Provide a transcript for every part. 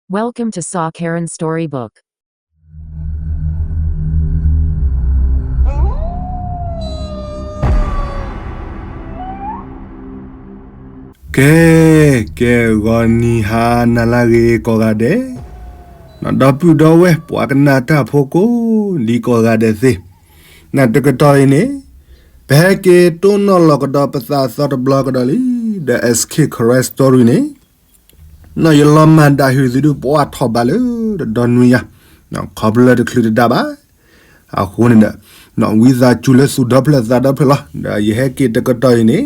Welcome to Saw Karen Storybook. ကဲ, ကဲ ဂီၤနံၤဟါနၤလၢအဂ့ၤကိးဂၤဒဲး, ဒီပုၢ်ဒီဝဲၢ် ပှၤကနၣ်တၢ်ဖိကိးဒံကိးဂၤဒဲးသ့ၣ်, နတကတီၢ်အံၤန့ၣ်, ပဟဲက့ၤတိၢ်နီၣ်လီၤကဒီးပသးသီတဘျီကဒီးလံ, ဒီး S K Karen Story န့ၣ် နီၢ်ယလီၤမၢ်ဒၣ်ဟုၣ်သုဒုးပှၢ်ထီၣ်ဘးလၢ တဒီနွံယၤ, ခီဖျိလၢတချုးတဒါဘၣ်, အဃိန့ၣ်ဒီး, ဝံသးစူၤလၢသူၣ်ဒီဖျၢၣ်သးဒီဖျၢၣ်လီၤ. ဒီးယဟဲက့ၤတကတီၢ်အံၤန့ၣ်,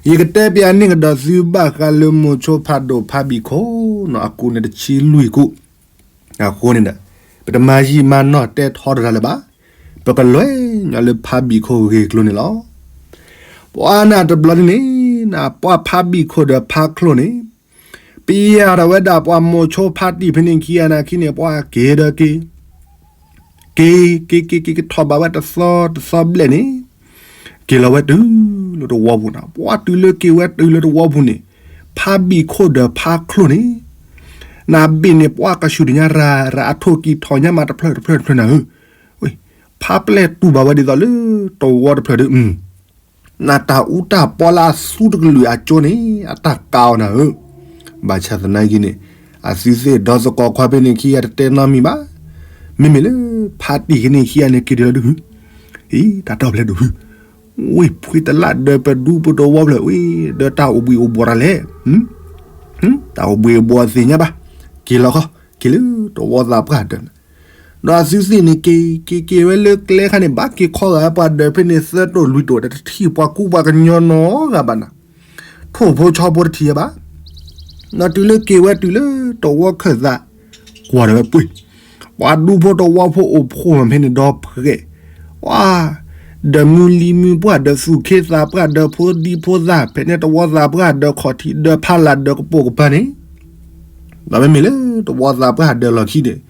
ယကတဲပၠးန့ၢ်ကဒီးသုဘၣ်ဃးလၢမိၤဆိဖးဒိၣ်ဖးဘံၣ်ခိၣ်နီၤ အကူးန့ၣ်တဆံလွံၢ်ကူး, အဃိန့ၣ်ဒီး, ပတမၤယံာ်မၤနီၢ်တဲထီတဂၤလၢၤဘၣ်, ပကလဲၤညီလၢဖးဘံၣ်ခိၣ်ဂ့ၢ်ကျိၤန့ၣ်လီၤ. ပှၤနၤတဘျီန့ၣ်န့ၣ်, နပှၤဖးဘံၣ်ခိၣ်ဒီးဖးချိၣ်န့ၣ်, ပယီၤဒီးဝဲဒၣ်ပှၤမိၤဆိဖးတံၢ်ဖဲန့ၣ်ခံဂၤန့ၣ်ခံန့ၣ် ပှၤက့ၤဒီးက့ၤ, က့ၤ, က့ၤက့ၤက့ၤက့ၤထီၣ်ဘးဝဲတသီတသီဘျဲၣ်န့ၣ်, က့ၤလီၤဝဲတုၤလၢတဝီပူၤနၤ, ပှၤတုၤလၢက့ၤဝဲတုၤလၢတဝီပူၤန့ၣ်, ဖးဘံၣ်ခိၣ်ဒီးဖးချိၣ်န့ၣ်, နဘ့ၣ်န့ၣ်ပှၤကဆူၣ်တညါရၤရၤအထိၣ်ကံၢ်ထီၣ်ညါမးတဖျၢၣ်တဖျၢၣ်တဖျၢၣ်နၤဧၢ, ဖးပျဲၢ်တူၢ်ဘၣ်ဝဲဒ်သိးလၢတဝီတဖျၢၣ်ဒီး နတၢ်အူတၢ်ပီလၢအသူတကလုာ်အကၠိန့ၣ် အတၢ်ကးအီၤနၤဧၢ, ဘၣ်ဆၣ်သနာ်က့န့ၣ်, အသုသ့ၣ်ဒီသကိးခွါဖဲန့ၣ်ခံဂၤတတဲနီတမံၤဘၣ်, မ့မ့ၢ်လၢဖးတံၢ်ဖဲန့ၣ်ခံဂၤန့ၣ်က့ၤဒ်လီၤဒုးဟု, အံၤ တၢ်တီၢ်ဖျဲးဒိၣ်ဟု, ဝ့ၢ်ဖှံတလၢ်ဒီးပဒူပတဝီဖျၢၣ်ဝံၤ ဒီးတၢ်အိၣ်ဘှံးအိၣ်ဘှီၣ်တၢ်လဲၣ်, တၢ်အိၣ်ဘှံးအိၣ်ဘှီၣ်သ့ၣ်ညါဘၣ်, က့ၤလီၤခီ, က့ၤလၢတဝီသးပှၢ်ဒၢး ဒီးအသုသ့ၣ်န့ၣ်က့ၤ, က့ၤက့ၤဝဲလၢကျဲခါန့ၣ် ဘၣ်က့ၤခီဂာ်ပှၤဒၢးဖဲန့ၣ်သၢတိၣ်လွံၢ်တိၣ်ဒီးတထံၣ်ပှၤကူပှၤကညီနီတဂၤဘၣ်နၤ, ထိၣ်ဖိဆီဖိတထံၣ်ဝဲဘၣ်, ဒီးတုၤလၢက့ၤဝဲတုၤလၢတဝီခၢၣ်သး, ကွၢ်ဒီးဝဲပှ့ၤ, ပှၤဒူဖိတဝီဖိအိၣ်ဖှိၣ်မးဖဲန့ၣ်ဒီဖှဲး, ပှၤ ဒီးမုၢ်လံၤမုၢ်ပှၢ်ဒီးသူၣ်ခ့သးပှၢ်ဒီးဖိဒံဖိသၣ် ဖဲန့ၣ်တဝီသးပှၢ်ဒီးခီၣ်ထံးဒီးဖးလၢ်ဒီးကပိာ်ကပၤန့ၣ်, ဒီးမ့မ့ၢ်လၢတဝီသးပှၢ်ဒီးလီၢ်ခံန့ၣ်,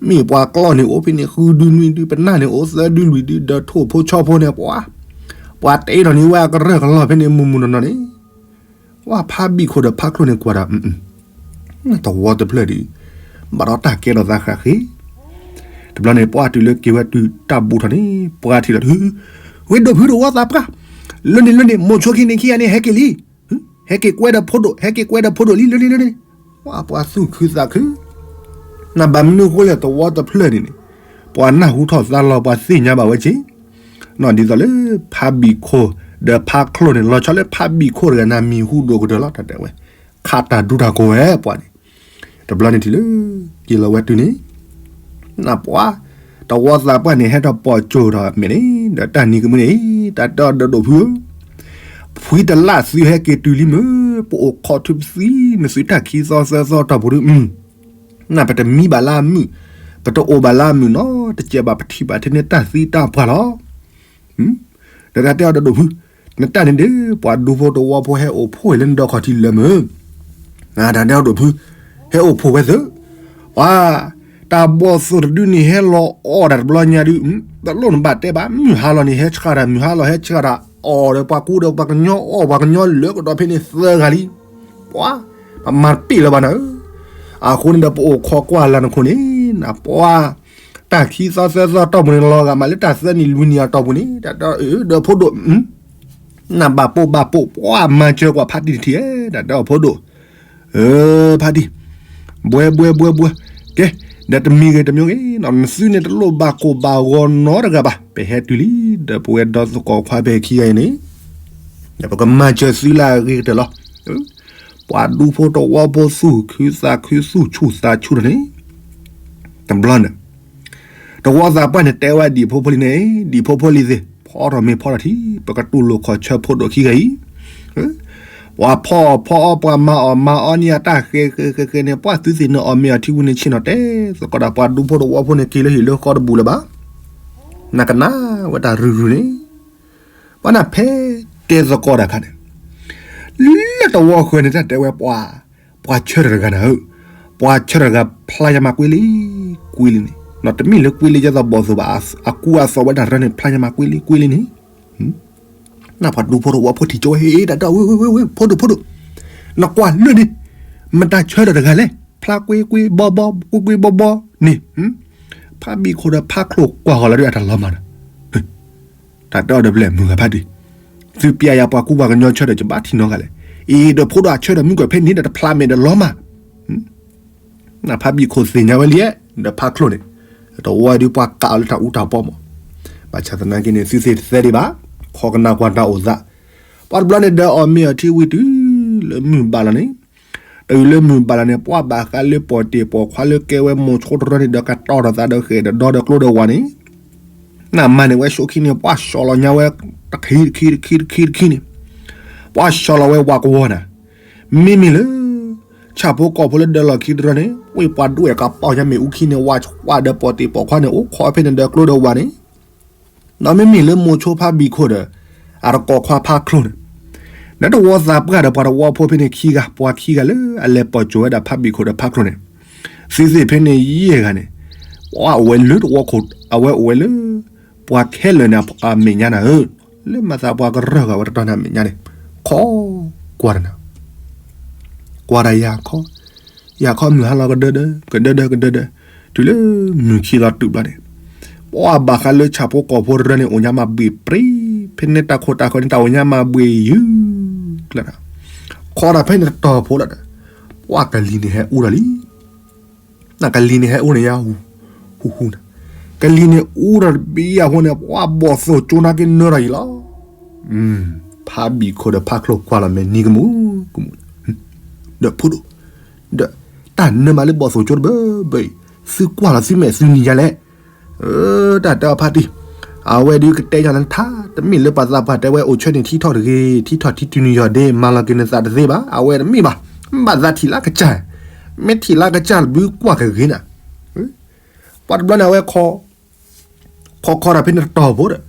မ့ၢ်ပှၤကျီၢ်န့ၣ်အိၣ်ဖဲန့ၣ် ဃုဒုနွံဒု ပနၢ်န့ၣ်အိၣ်သၢဒုလွံၢ်ဒု ဒီးထိၣ်ဖိဆီဖိန့ၣ် ပှၤ ပှၤတ့ထီၣ်န့ၢ်ဝဲအကရၢၢ်ကလီၢ်ဖဲန့ၣ် မုၢ်မုၢ်နီၢ်နီၢ်န့ၣ်, ပှၤဖးဘံၣ်ခိၣ်ဒီးဖးချိၣ်န့ၣ်ကွၢ်ဒီး တဝီတဖျၢၣ်ဒီး ဘၣ်ဒီးတၢ်ကဲထီၣ်သးဃၣ်ဃ့, တဘျီန့ၣ် ပှၤတုၤလၢက့ၤဝဲတုၤတၢ်ဘူးထီၣ်န့ၣ် ပှၤထံၣ်လီၤဒုး, ဝ့ၢ်ဒိၣ်ဖုတဝီသးပှၢ်, လၢန့ၣ်လၢန့ၣ် မိၤဆိခံန့ၣ်ခံဂၤန့ၣ် ဟဲက့ၤလံ, ဟဲက့ၤကွဲဒီးဖိဒိၣ် ဟဲက့ၤကွဲဒီးဖိဒိၣ်လံ လၢန့ၣ်လၢန့ၣ်, ပှၤသူၣ်ခုသးခု နဘၣ်မနုၤဃိလဲၣ် တဝီတဖျၢၣ်န့ၣ်န့ၣ်, ပှၤနၢ်ဟူထီၣ်သါလီၤ ပှၤသ့ၣ်ညါဘၣ်ဝဲက့ၤ, ဒ်သိးလၢ ဖးဘံၣ်ခိၣ် ဒီးဖးချိၣ်န့ၣ် လီၤဆီလၢဖးဘံၣ်ခိၣ်တဂၤန့ၣ် မံၤဟူဒိၣ်ကတၢၢ်လီၤ တၢ်တဲဝဲ, ခးတၢ်ဒူတၢ်ကိးဝဲပှၤန့ၣ်, တဘျီန့ၣ်ထံၣ်လၢ က့ၤလီၤဝဲတုၤန့ၣ် နပှၤ တဝီသးပှၢ်န့ၣ် ဟဲထီၣ်ပိာ်ကၠိၢ်ထီၣ်မဲာ်န့ၣ် ဒီးတၢ်နံၤကမုၢ်န့ၣ် တၢ်တဲအီၤဒီးဒိၣ်ဖုဧၢ, ဖှံတလၢ်သုဟဲက့ၤတုၤလံမုၢ်, ပအိၣ်ခိးထူပသံ မ့ၢ်သုတၢ်ခံသီသၢသီတီၢ်ပူၤဒုး, နပတမံဘၣ်လၢအမုာ်, ပတအိၣ်ဘၣ်လၢအမုာ်နီတစဲးဘၣ် ပထံၣ်ဘၣ်ထဲန့ၣ်တၢ်သံတၢ်ပှၢ်လီၤ. ဒီးတၢ်တဲအီၤဒီးဒိၣ်ဖု, နတၢ်န့ၣ်ဒီး ပှၤဒူဖိတဝီဖိဟဲအိၣ်ဖှိၣ်လၢနဒီခီၣ်ထံးလၢမုၢ်, တၢ်တဲအီၤဒိၣ်ဖု, ဟဲအိၣ်ဖှိၣ်ဝဲသ့, ပှၤ တၢ်ဘီၣ်သိၣ်တဒုန့ၣ်ဟဲလီၤအီၣ်တၢ်တဘျီညါဒုး, တလိၣ်နဘၣ်တဲဘၣ် မုၢ်ဟါလီၤန့ၣ် ဟဲဆှၣ်တၢ် မုၢ်ဟါလီၤဟဲဆှၣ်တၢ် အီၣ်ဒီးပှၤကူဒီးပှၤကညီအီၣ်ပှၤကညီလၢကဒီးဖဲန့ၣ်သၢဂၤလံ, ပှၤ ပမၤတပ့ၢ်လၢၤဘၣ်နၤဧၢ, အဃိန့ၣ်ဒီးပအိၣ်ခိးကွၢ်လၢနခိၣ်န့ၣ် နပှၤ တၢ်ခံသီသၢသီတီၢ်ပူၤန့ၣ် လီၤဂာ်မးလၢတၢ်သၢနံၣ်လွံၢ်နံၣ်အတီၢ်ပူၤန့ၣ် တၢ်တဲအီၤဒီးဖိဒိၣ် နဘၣ်ပိာ်ဘၣ်ပိာ် ပှၤမၤစၢၤကွၢ်ဖးတံၢ်တထံၣ်ဧၢ, တၢ်တဲအီၤဖိဒိၣ်, ဖးတံၢ်, ဘှဲဘှဲဘှဲဘှဲ, ကဲ, ဒီးတမံၤဂ့ၤတမံၤဂ့ၤ နသုန့ၣ်တလိၣ်ဘၣ်ကိၢ်ဘၣ်ဂီၤနီတဂၤဘၣ် ပဟဲတုၤလံ, ဒီးပဝဲဒီသကိးခွါဖဲခံဂၤအံၤန့ၣ် ဒီးပကမၤစၢၤသုလၢအဂ့ၤကတၢၢ်လီၤ. ပှၤဒူဖိတဝီဖိသူၣ်ခုသးခုသူၣ်ဆူၣ်သးဆူၣ်ထီၣ်န့ၣ် တဘျီန့ၣ် တဝီသးပှၢ်န့ၣ်တဲဝဲဒံၣ်ဖိဖိလံၤန့ၣ်, ဒံၣ်ဖိဖိလံၤသ့ၣ်, ဖီထီၣ်မ့ၤဖီထီၣ်ထံ ပကတူၢ်လိာ်ခီၣ်ဆၢဖိဒိၣ်ခံဂၤအံၤ, ပှၤဖီအီၣ်ဖီအီပှၤမၤအီၣ်မၤအီန့ၢ်အတၢ်ဃဲဃဲဃဲဃဲန့ၣ် ပှၤသုသ့ၣ်န့ၣ်အီၣ်မ့ၤအီထံဝံၤန့ၣ်ဆ့ၣ်နီၤတဲသကိးတၢ် ပှၤဒူဖိတဝီဖိန့ၣ်က့ၤလၢဟံၣ်လၢဃီတဘူၣ်လၢၤဘၣ်, နကနၣ်ဝဲတၢ်ရုၢ်ရုၢ်န့ၣ် ပှၤနၢ်ဖဲတဲသကိးတၢ်ခါန့ၣ် လၢတဝီဃၢၤန့ၣ် တၢ်တဲဝဲပှၤ, ပှၤဆၢထၢၣ်တဂၤနၤဧၢ, ပှၤဆၢထၢၣ်တဂၤဖျါညါမးကွ့လံ, ကွ့လံန့ၣ်, နီၢ်တမ့ၢ်လၢကွ့လံယဲသိးဘီၣ်သိၣ်ဘၣ်, အကူအသိးဝဲတၢ်ရၢန့ၣ် ဖျါညါမးကွ့လံ ကွ့လံန့ၣ်, နၢ်ပှၤဒူဖိတဝီဖိထံၣ်ကၠိဝဲ ဟ့ၣ်တၢ်တဲဝဲ ဝ့ ဝ့ ဝ့ ဖိဒိၣ် ဖိဒိၣ်, နကွၢ်လၢန့ၣ်, မတၤဆၢထၢၣ်တဂၤလဲၣ် ဖျါကွ့ကွ့ဘီဘီ ကွ့ကွ့ဘီဘီန့ၣ်, ဖးဘံၣ်ခိၣ်ဒီးဖးချိၣ်ကွၢ်ဃီၤလီၤဒုးအတၢ်လီၤမၢ်ဒီး, တၢ်တဲအီၤဒီးဘျဲၣ်မုၢ်ဂၤဖးတံၢ်, သုပျဲယၤပှၤကူပှၤကညီဆၢဒီး ယဘၣ်ထံၣ်နီတဂၤလဲၣ်, အံၤဒီးဖိဒိၣ်အဆၢဒီးမုၢ်ကွၢ်ဖဲန့ၣ်ဒီးတဖျါမဲာ်ဒီးလီၤမၢ် ဖးဘံၣ်ခိၣ်သ့ၣ်ညါဝဲလံ, ဒီးဖးချိၣ်န့ၣ်, တဝီဒုးပှၤကးအီၤလၢတၢ်အူတၢ်ပီမး, ဘၣ်ဆၣ်သနာ်က့န့ၣ် သုသ့ၣ်တသဲဒံးဘၣ်, ခိးကနၣ်ကွၢ်တၢ်အိၣ်သး, ပှၤတဘျီန့ၣ်ဒီးအီၣ်မ့ၤအီထံဝံၤတုၤလၢမုၢ်ဘၣ်လီၤန့ၣ်, တုၤလၢမုၢ်ဘၣ်လီၤန့ၣ် ပှၤဘၣ်ဃးလၢပီၣ်တ့ၢ်ပီၣ်ခွါလၢကဲဝဲမိၤဆိတရၢန့ၣ်ဒီး ကတီၤထီၣ်သးဒီးဃဲၣ်ဒီးဒီဒီးကျိဒီးဝၣ်န့ၣ်, နမၤန့ၢ်ဝဲဆိခံန့ၣ် ပှၤဆီၣ်လီၤညါဝဲတခံတခံတခံတခံတခံန့ၣ်, ပှၤဆီၣ်လီၤဝဲဝၣ်ကဝီၤနၤ, မ့မ့ၢ်လၢ ဆၣ်ဖိကီၢ်ဖိလၢဒၢးလီၢ်ခံတရၢန့ၣ် ဝ့ၢ်ပှၤဒွဲၣ်ကပီၤညါမ့ၢ်အူခံန့ၣ် ဝၣ်ဝၣ်ဒီးပီၣ်တ့ၢ်ပီၣ်ခွါန့ၣ် အိၣ်ခိးဖဲန့ၣ်ဒီးကျိဒီးဝၣ်န့ၣ်, ဒီးမ့မ့ၢ်လၢမိၤဆိဖးဘံၣ်ခိၣ်ဒီး အတကိးခွါဖးချိၣ်န့ၣ်, နတဝီသးပှၢ်ဒီးပှၤတဝီဖိဖဲန့ၣ်ခံဂၤ ပှၤခံဂၤလၢအလဲၤပိာ်စိၤဝဲဒၣ်ဖးဘံၣ်ခိၣ်ဒီးဖးချိၣ်န့ၣ်, သုသ့ၣ်ဖဲန့ၣ်ယဲၢ်ဂၤန့ၣ်, ပှၤအိၣ်ဝဲလၢတဝီခိၣ် အဝဲအိၣ်ဝဲလၢ ပှၤခဲလၢာ်န့ၣ်အမဲာ်ညါနၤဧၢ, လၢမၤသးပှၤကရၢၢ်ဂၤဝဲတတီၤန့ၣ်အမဲာ်ညါန့ၣ်, ခိးကွၢ်တနၤ ကွၢ်တၢ်ယၤခီ, ယၤခီမုၢ်ဟါလီၤကဒၢဒၢ ကဒၢဒၢကဒၢဒၢ, တုၤလၢမုၢ်ခံလီၤတုၤဘျီန့ၣ်, ပှၤဘၣ်ဃးလၢဆၣ်ဖိကီၢ်ဖိတရၢန့ၣ် အိၣ်ညါမၤဘှ့ၣ်ပြံ, ဖဲန့ၣ်တၢ်ခိၣ်တၢ်ဃၢၤန့ၣ် တၢ်အိၣ်ညါမၤဘှ့ၣ်ယုၢ်ကျၢၤ, ခိးတၢ်ဖဲန့ၣ်တတီၤဖိလီၤဒီး, ပှၤကလံၤန့ၣ်ဟဲအူဒီးလံ နကလံၤန့ၣ်ဟဲအူန့ၣ်ယါ, ဟူဟူနၤ, ကလံၤန့ၣ်အူဒီးတဘံယၤဖိန့ၣ် ပှၤဘီၣ်သိၣ်ကၠိနာ်က့နၢထီၣ်အံၤလီၤ. ဖးဘံၣ်ခိၣ်ဒီးဖးချိၣ်ကွၢ်လီၤမဲာ်နံၤကမူၣ်ကမူၣ်, ဒီးဖိဒိၣ်, ဒီးတၢ်နၢမၤလၢဘီၣ်သိၣ်ကၠိတဘၢဘၢအံၤ, သုကွၢ်လီၤသုမဲာ်သုနံၤယါလဲၣ်. တၢ်တဲအီၤဖးတံၢ်, အဝဲဒုးကတဲယၤလၢထါ, တမ့ၢ်လၢပှၤသးပှၢ်တဲဝဲအိၣ်ဆၢန့ၣ်ထံထီၣ်တဂ့ၤ, ထံထီၣ်ထံတုၤနုာ်ယီၢ်ဒ့ မၤလီၤက့ၤနသးတသ့ဘၣ်, အဝဲတမ့ၢ်ဘၣ်, ဘၣ်သးထံၣ်လၢကစၢ်, မ့ၢ်ထံၣ်လၢကစၢ်တဘုကွၢ်ကဂ့ၤနၤ. ပှၤတဘျီန့ၣ်အဝဲ ခိးခိးတၢ်ဖဲန့ၣ်တတီၤဖိဒီး,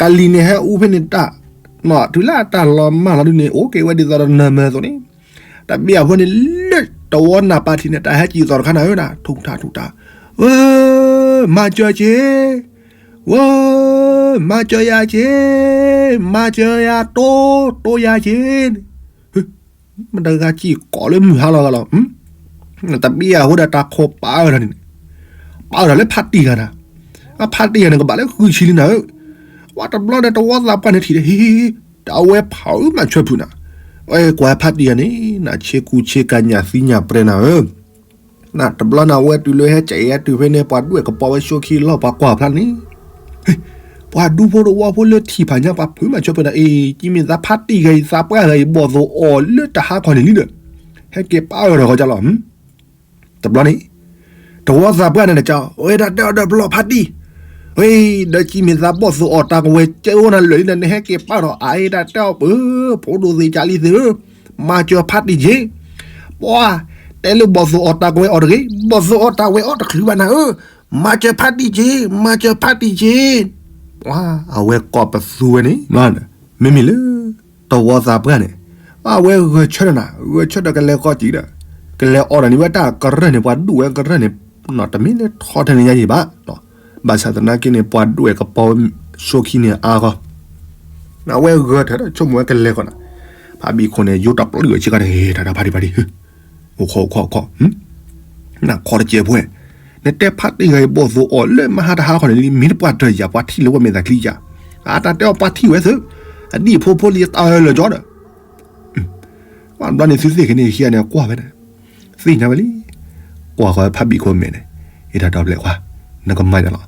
ကလံၤန့ၣ်ဟဲအူဖဲန့ၣ်တၢ်, တုၤလၢတၢ်လီၤမၢ်လီၤဒုန့ၣ် အိၣ်က့ၤဝဲဒ်သိးဒီးနၢမၢသိးန့ၣ်, တဘံယၤဖိန့ၣ် လၢတဝီနၢ်ပၢၢ်ထံးန့ၣ် တၢ်ဟဲကံၢ်သီၣ်တခါနၤဧၢဒၣ် ထူၣ်ထါထူၣ်ထါ, ဝဲ, မၤစၢၤက့ၤ, ဝဲ, မၤစၢၤယၤက့ၤ, မၤစၢၤယၤတိ, တိယၤက့ၤန့ၣ် မတဂၤစံၣ်ကိးလၢမုၢ်ဟါလီၤဂၤလီၤ, တဘံယၤဖိဒီးတၢ်ခိးပာ်အၢၣ်တၢ်န့ၣ်, ပာ်အၢၣ်တၢ်လၢဖးတံၢ်ဂၤနၤ, အဖးတံၢ်ဂၤန့ၣ် ကဘၣ်လၢဃုဆံလံနၤဧၢ, ပှၤတဘျီဒီးတဝီသးပှၢ်န့ၣ်ထံၣ်ဒီး ဟံ, တၢ်အဝဲဖးအၢမၤဆၢဖုးနၤ, ဝဲကွၢ်ဖးတံၢ်ဂၤန့ၣ် နဆ့ကူဆ့ကၤညၣ်သံညၣ်ပြဲနၤဧၢ နတဘျီနဝဲတုၤလၢဟဲကဲအံၤဟဲတုၤဖဲန့ၣ် ပှၤဒွဲၣ်ကပီၤဝဲဆိခံလီၢ်ပှၤကွၢ်ဖျါန့ၣ်, ပှၤဒူဖိတဝီဖိလၢထံၣ်ဖးညါပှၤဖုးမၤဆၢဖုးနၤအံၤ ကံမ့ၢ်သးဖးတံၢ်ဂၤအံၤ သးပှၢ်ဂၤအံၤ ဘီၣ်သိၣ်အီၣ်လၢတဟါခီန့ၣ်လံဒီး, ဟဲက့ၤပာ်အၢၣ်ထီၣ်ဃီကလီၤ, တဘျီန့ၣ် တဝီသးပှၢ်န့ၣ်က ဝဲဒၣ်တဲအီၤဒီးဘျီဖးတံၢ်, ဝဲ, ဒီးကံမ့ၢ်သးဘီၣ်သိၣ်အီၣ်တၢ်ကဝဲၤကဲအိၣ်နၤလၢာ်လံဒီး နဟဲက့ၤပာ်ထီၣ်အအံၤဒၣ်တဲအီၤပၢ, ဖိဒိၣ်သ့ၣ်ကၢ်လံသ့ၣ်ဧၢ, မၤစၢၤဖးတံၢ်က့ၤ, ပှၤ, တဲလၢဘီၣ်သိၣ်အီၣ်တၢ်ကဝဲၤအီၣ်တဂ့ၤ, ဘီၣ်သိၣ်အီၣ်တၢ်ဝဲၤအီၣ်တချုးဘၣ်နၤဧၢ, မၤစၢၤဖးတံၢ်က့ၤ, မၤစၢၤဖးတံၢ်က့ၤ, ပှၤ, အဝဲကိးပသူဝဲန့ၣ်, မ့မ့ၢ်လၢ တဝီသးပှၢ်န့ၣ်, အဝဲဂဲၤဆၢထၢၣ်နၤ, ဂဲၤဆၢထၢၣ်ကလဲၤဃီကံၤဒီး, ကလဲၤအီၣ်ဒီးန့ၢ်ဝဲတၢ်ကရၢၢ်န့ၣ် ပှၤဒူၣ်ဝဲကရၢၢ်န့ၣ်, တမ့ၢ်လၢထီထဲန့ၣ်ညါယံၤဘၣ်, ဘၣ်ဆၣ်သနာ်က့န့ၣ် ပှၤဒွဲၣ်ကပီၤဝဲဆိခံန့ၣ်အါဂီၢ်, အဝဲဂဲၤထၢၣ်ဒီးဆိကမိၣ်ဝဲကလဲၤဃီနၤ, ဖးဘံၣ်ခိၣ်န့ၣ် ယိတၢ်ပျုၢ်ဝဲဆ့ကၤန့ၣ် တၢ်ဖးတံၢ်ဖးတံၢ် အိၣ်ခိးအိၣ်ခိးအိၣ်ခိး, နခိးတစဲးဖိ, နတဲဖးတံၢ်ဂၤအံၤဘီၣ်သိၣ်အီၣ်လၢမဟါတဟါခီန့ၣ်လံ မ့ၢ်တပှၢ်တၢၢ်ယၤ ပှၤထံၣ်လၢဝဲမဲာ်သးချံယၤ, အတၢ်တဲအီၤပှၤထံၣ်ဝဲသု, အဒံၣ်ဖိဖိလံၤတၢ်လၢာ်ကၠီဒီး, ပှၤတဘျီန့ၣ်သုသ့ၣ်က့ၤန့ၣ် ဟံးန့ၣ်ကွၢ်ဝဲန့ၣ်, သ့ၣ်ညါဝဲလံ, ကွၢ်ဃီဖးဘံၣ်ခိၣ်မဲာ်န့ၣ်, ယတၢ်ဒီပျဲၢ်ခွါ, နကမၤယၤလီၤ,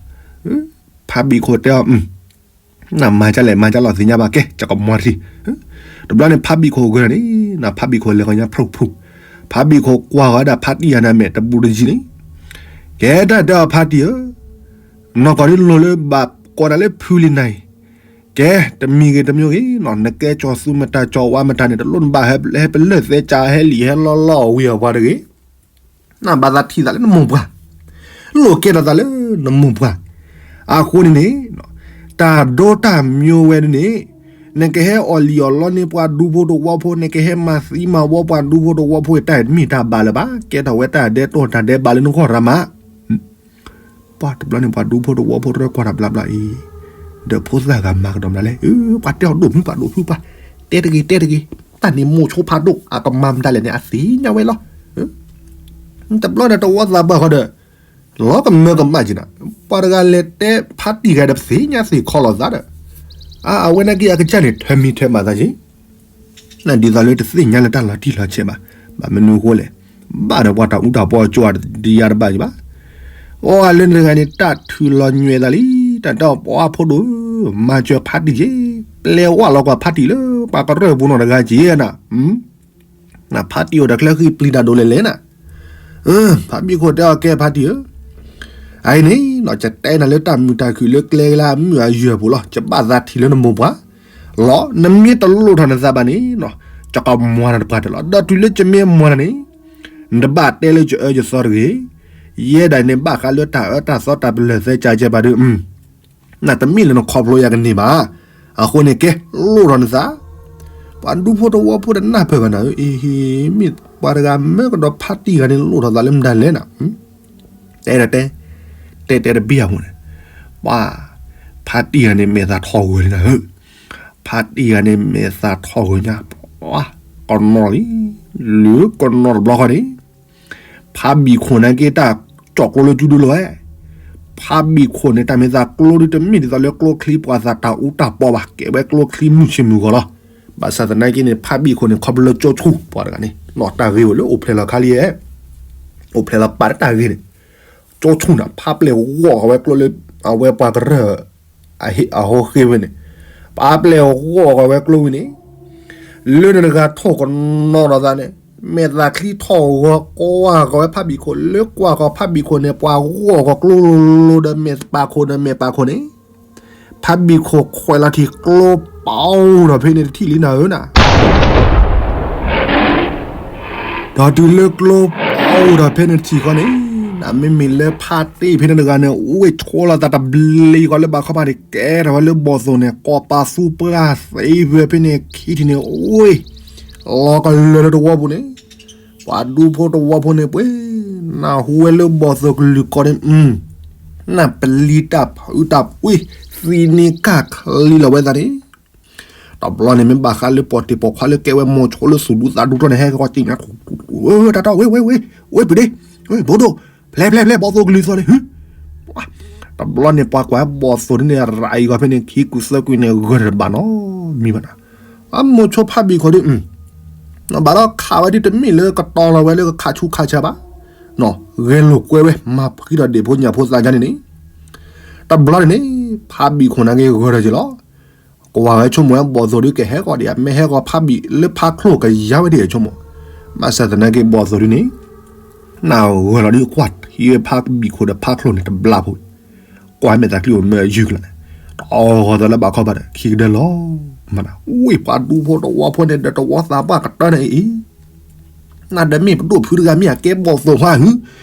ဖးဘံၣ်ခိၣ်တဲအီၤ နမၤကလဲၣ် မၤကလီၤ သ့ၣ်ညါဘၣ်ကဲ ကကမီၤတထံၣ်, တဘျီန့ၣ် ဖးဘံၣ်ခိၣ်ဂဲၤန့ၣ်, နဖးဘံၣ်ခိၣ်လဲၤကီညါဖျိဖျိ, ဖးဘံၣ်ခိၣ်ကွၢ်ဃီဒၣ်ဖးတံၢ်ယၤန့ၣ်မဲာ်တဘူးတယံၤန့ၣ်, ကဲတၢ်တဲအီၤဖးတံၢ်ဧၢ, နီၢ်ကီၢ်ဒ်လိၤလၢဘၣ်ကိးနၤလၢဖုလံနၤအံၤ, ကဲတမံၤဂ့ၤတမံၤဂ့ၤနီၤ နကဲကၠီၤသူမတၤကၠီၤဝါမတၤန့ၣ် တလိၣ်နဘၣ်ဟဲပလၢၢ်သဲကၢ်ဟဲလံာ်ဟဲလီလီအီၣ်ဝံၤအီၤပှၤတဂ့ၤ နဘၣ်သးထံၣ်သးလၢနမိၢ်ပှၢ်, လိၣ်ကဲထီၣ်သးလၢနမိၢ်ပှၢ်, အဃိန့ၣ်န့ၣ်, တၢ်ဒိတၢ်မံဝဲဒ်န့ၣ်, နကဟဲအီၣ်လံာ်အီၣ်လီန့ၢ်ပှၤဒူဖိတဝီဖိ နကဟဲမၤသံမၤဝီပှၤဒူဖိတဝီဖိ တၢ်မ့ၢ်တၢ်ဘၣ်လၢၤဘၣ် ကဲထီၣ်ဝဲတၢ်ဒဲးတိၢ်တၢ်ဒဲးဘးလၢနဂီၢ်ရၢမး ပှၤတဘျီန့ၣ် ပှၤဒူဖိတဝီဖိတရၢကွၢ်တၢ်ဘျါဘျါအံၤ, ဒီးဖိသၣ်ဂၤမၤကဒီးမနုၤလဲၣ်, ပှၤတဲအီၤဒိၣ်မုၢ်ပှၤဒိၣ်ဖုပှၤ, တဲတဂ့ၤတဲတဂ့ၤ, တၢ်န့ၣ်မိၢ်ဆိဖးဒိၣ် အကမၤမတၤလဲၣ်န့ၣ် အသ့ၣ်ညါဝဲလီၤ. တဘျီန့ၣ်တဝီသးပှၢ်ဃီဒီး လီၤကမၢကမၣ်က့ၤနၤ, ပှၤတဂၤလဲၤတဲဖါတံၢ်ဂၤဒီး ပသ့ၣ်ညါသ့ၣ်ခီလီၤသးဒီး, အဝဲနာ်က့အကစၢ်န့ၣ် ထၢမံၤထၢမၤသးက့ၤ, ဒ်သိးလၢတသ့ၣ်ညါလၢတၢ်လီၤတံၢ်လီၤဆဲးဘၣ်, ဘၣ်မနုၤအဃိလဲၣ်, ဘၣ်ဒီးပှၤတၢ်အူတၢ်ပီအကၠိတယါတဘၣ်က့ၤဘၣ်, အီလၢနတဂၤန့ၣ် တၢ်ထုးလီၤညွဲသးလံ, တၢ်တဲအီၤပှၤဖိဒိၣ်, မၤစၢၤဖါတံၢ်က့ၤ, ပျဲဝဲလီၤကွၢ်ဖါတံၢ်လၢ ပှၤကရၢၢ်ပူၤနီၢ်တဂၤက့ၤနၤ ဖါတံၢ်အိၣ်တၢ်ချၢဃံပျံၤတၢ်ဒိးလဲၣ်လဲၣ်နၤ, ဖါဘံၣ်ခိၣ်တဲအီၤကဲဖါတံၢ်ဧၢ, အအံၤန့ၣ် ယတဲနၤလၢတၢ်မုာ်တၢ်ခုၣ်လၢကျဲလၢအမုာ်အယၢၢ်ပူၤလီၤ, ယဘၣ်သးထံၣ်လၢနမိၢ်ပှၢ်လီၤ, နမ့ၢ်တလိၣ်ထီၣ်နသးဘၣ်န့ၣ်, ယကမၤနၤတပှၢ်တၢၢ်လီၤ, ဒီးတုၤလၢယမ့ၢ်မၤနၤန့ၣ်, နတဘၣ်တဲလၢယအၢယသီတဂ့ၤ, ယဲဒၣ်န့ၣ်ဘၣ်ဃးလၢတၢ်အၢတၢ်သီတၢ်ပလၢၢ်သဲကၢကဲဘၣ်ဒီး နတမ့ၢ်လၢနခီဖျိယၤကန့ၢ်ဘၣ်. အဃိန့ၣ်ကဲ, လိၣ်ထီၣ်နသး. ပှၤဒူဖိတဝီဖိတနၢ်ပၢၢ်ဘၣ်နၤဧၢ, အ့ဟ့, မ့ၢ်ပှၤတဂၤမၢကဒီးဖါတံၢ်ဂၤန့ၣ်လိၣ်ထီၣ်သးလၢမတၤလဲၣ်နၤ. တဲတဲတဲ, တဲတဲတဘ့ၣ်အဃိန့ၣ်, ပှၤ, ဖါတံၢ်ဂၤန့ၣ်မဲာ်သၣ်ထီၣ်ဂၢၢ်လံနၤဧၢ. ဖါတံၢ်ဂၤန့ၣ်မဲာ်သၣ်ထီၣ်ဂၢၢ်ညါ, ပှၤ, ကနီၤလံ, လၢကနီၤတဘျီဃီန့ၣ် ဖါဘံၣ်ခိၣ်န့ၣ်က့တၢ်ကၠီၣ်ကျိလၢကၠူဒုလီၤဝဲ. ဖါဘံၣ်ခိၣ်န့ၣ် တၢ်မဲာ်သၣ်ကျိဒုတမ့ၢ်ဒ်သိးလၢကျိချံပှၤသးတၢ်အူတၢ်ပီဘၣ်, ကဲဝဲကျိချံမုၢ်ဆ့ၣ်မုၢ်ဂီၤလီၤ. ဘၣ်ဆၣ်သနာ်က့န့ၣ် ဖါဘံၣ်ခိၣ်န့ၣ် ခီဖျိလၢကၠိဆူၣ်ပှၤတဂၤန့ၣ် နီၢ်တၢ်ဂ့ၢ်အိၣ်လၢအိၣ်ဖျဲၣ်လီၤခါလံ, အိၣ်ဖျဲၣ်လီၤပာ်တၢ်ဂ့ၢ်န့ၣ်, ကၠိဆူၣ်န့ၣ် ဖါပျဲၢ်ဂီၢ်ဃီၤဝဲကျိလၢ အဝဲပှၤကရၢၢ် အဟိဃ့ဝဲန့ၣ်, ဖါပျဲၢ်ဂီၢ်ဃီၤဝဲကျိဝံၤန့ၣ် လၢန့ၣ်တဂၤထိၣ်ကနီၤဒီးသးန့ၣ်, မဲာ်သၣ်ချံထီၣ်ဂီၤကွၢ်ဃီၤဝဲဖါဘံၣ်ခိၣ်, လၢကွၢ်ဃီၤဖါဘံၣ်ခိၣ်န့ၣ် ပှၤဂီၢ်ဃီၤကျိလိၤလိၤဒီးမဲာ်သၣ်ခိၣ်ဒီးမဲာ်ပၢ်ခိၣ်န့ၣ်, ဖါဘံၣ်ခိၣ်ခွဲးလီၤထံးကျိပအိၣ်ဒီးဖဲန့ၣ်တထံၣ်လံနၤဧၢနၤ. ဒီးတုၤလၢကျိပအိၣ်ဒီးဖဲန့ၣ်တထံၣ်ဃီန့ၣ်, နမ့မ့ၢ်လၢဖါတံၢ်ဖဲန့ၣ်တဂၤန့ၣ် အိၣ်ဝဲဆိလီၤသးတဘျ့ဃီလၢဘၣ်ခီဖးန့ၣ် ကဲထီၣ်ဝဲလၢဘီၣ်သိၣ်န့ၣ် ကိးပာ်သူပှၢ်သ့ဖဲဖဲန့ၣ်ခံထံၣ်န့ၣ် အိၣ်ဝဲ လီၤကလၢာ်လၢတဝီပူၤန့ၣ်, ပှၤဒူဖိတဝီဖိန့ၣ်ပှ့ၤ, နၢ်ဟူဝဲလၢဘီၣ်သိၣ်ကလုၢ်ကီၢ်န့ၣ်, နၢ်ပလံၤတၢ်ဖုးတၢ်ပှ့ၤ, သံန့ၢ်ကၢ်ချံလီၤဝဲသးန့ၣ်, တဘျီန့ၣ်မ့ၢ်ဘၣ်ဃးလၢပိာ်တ့ၢ်ပိာ်ခွါလၢကဲဝဲမိၤဆိလၢသူၣ်ဒူသးဒူတၢ်န့ၣ် ဟဲကီးက့ၤညါ, တၢ်တၢ်ဝဲဝဲဝဲ, ဝဲပူၤဒ့, ဘိဒိၣ်, ဖျဲဖျဲဖျဲ ဘီၣ်သိၣ်ကလုၢ်သီန့ၣ်, တဘျီန့ၣ်ပှၤကွၢ်ဘီၣ်သိၣ်ဒ်န့ၣ် ရၤအံၤဂီၤဖဲန့ၣ် ခံကူၣ်သၢကွံာ်န့ၣ် ဂၢၢ်တဘၣ်နီတမံၤဘၣ်နၤ. အမိၤဆိဖါဘံၣ်ခိၣ်ဒ်, ဘၣ်ဒီးခးဝဲဒ်တမ့ၢ်လၢကတီၤလီၤဝဲလၢကခးဆူခးဆါဘၣ်, ဂဲၤလိာ်ကွဲဝဲ မၤဖှံဒီးဒ့ၣ်ဖိညၣ်ဖိသးယါန့ၣ်န့ၣ်, တဘျီန့ၣ်န့ၣ်, ဖါဘံၣ်ခိၣ်နာ်က့ဂၢၢ်ဒီးက့ၤလီၤ. ကွၢ်ဝဲဆိကမိၣ်ဝဲဘီၣ်သိၣ်ဒ်ကဟဲကီးဒံးဧါ, မ့ၢ်ဟဲကီးဖါဘံၣ်လၢဖါချိၣ်ကယါဝဲဒ်ဆိကမိၣ်, ဘၣ်ဆၣ်သနာ်က့ဘီၣ်သိၣ်ဒ်န့ၣ် နၢ်ဂၢၢ်လီၤဒ်ကွၢ်ထံဝဲဖါဘံၣ်ခိၣ်ဒီးဖါချိၣ်န့ၣ်တဘျီဖိ, ကွၢ်မဲာ်သးချံအိၣ်မၢအယုၢ်ကလၢာ်န့ၣ်, တအီၣ်ဂီၤသးလၢဘၣ်ခီဖးဒီးခံကဒၢလီၤ, မနၤ, ဝံၢ်ပှၤဒူဖိတဝီဖိန့ၣ်ဒီးတဝီသးပှၢ်ကတၢၢ်န့ၣ်အံၤ နတမ့ၢ်ပဒိၣ်ဖုတဂၤမ့ၢ်အကဲဘီၣ်သိၣ်ဖါဧၢ,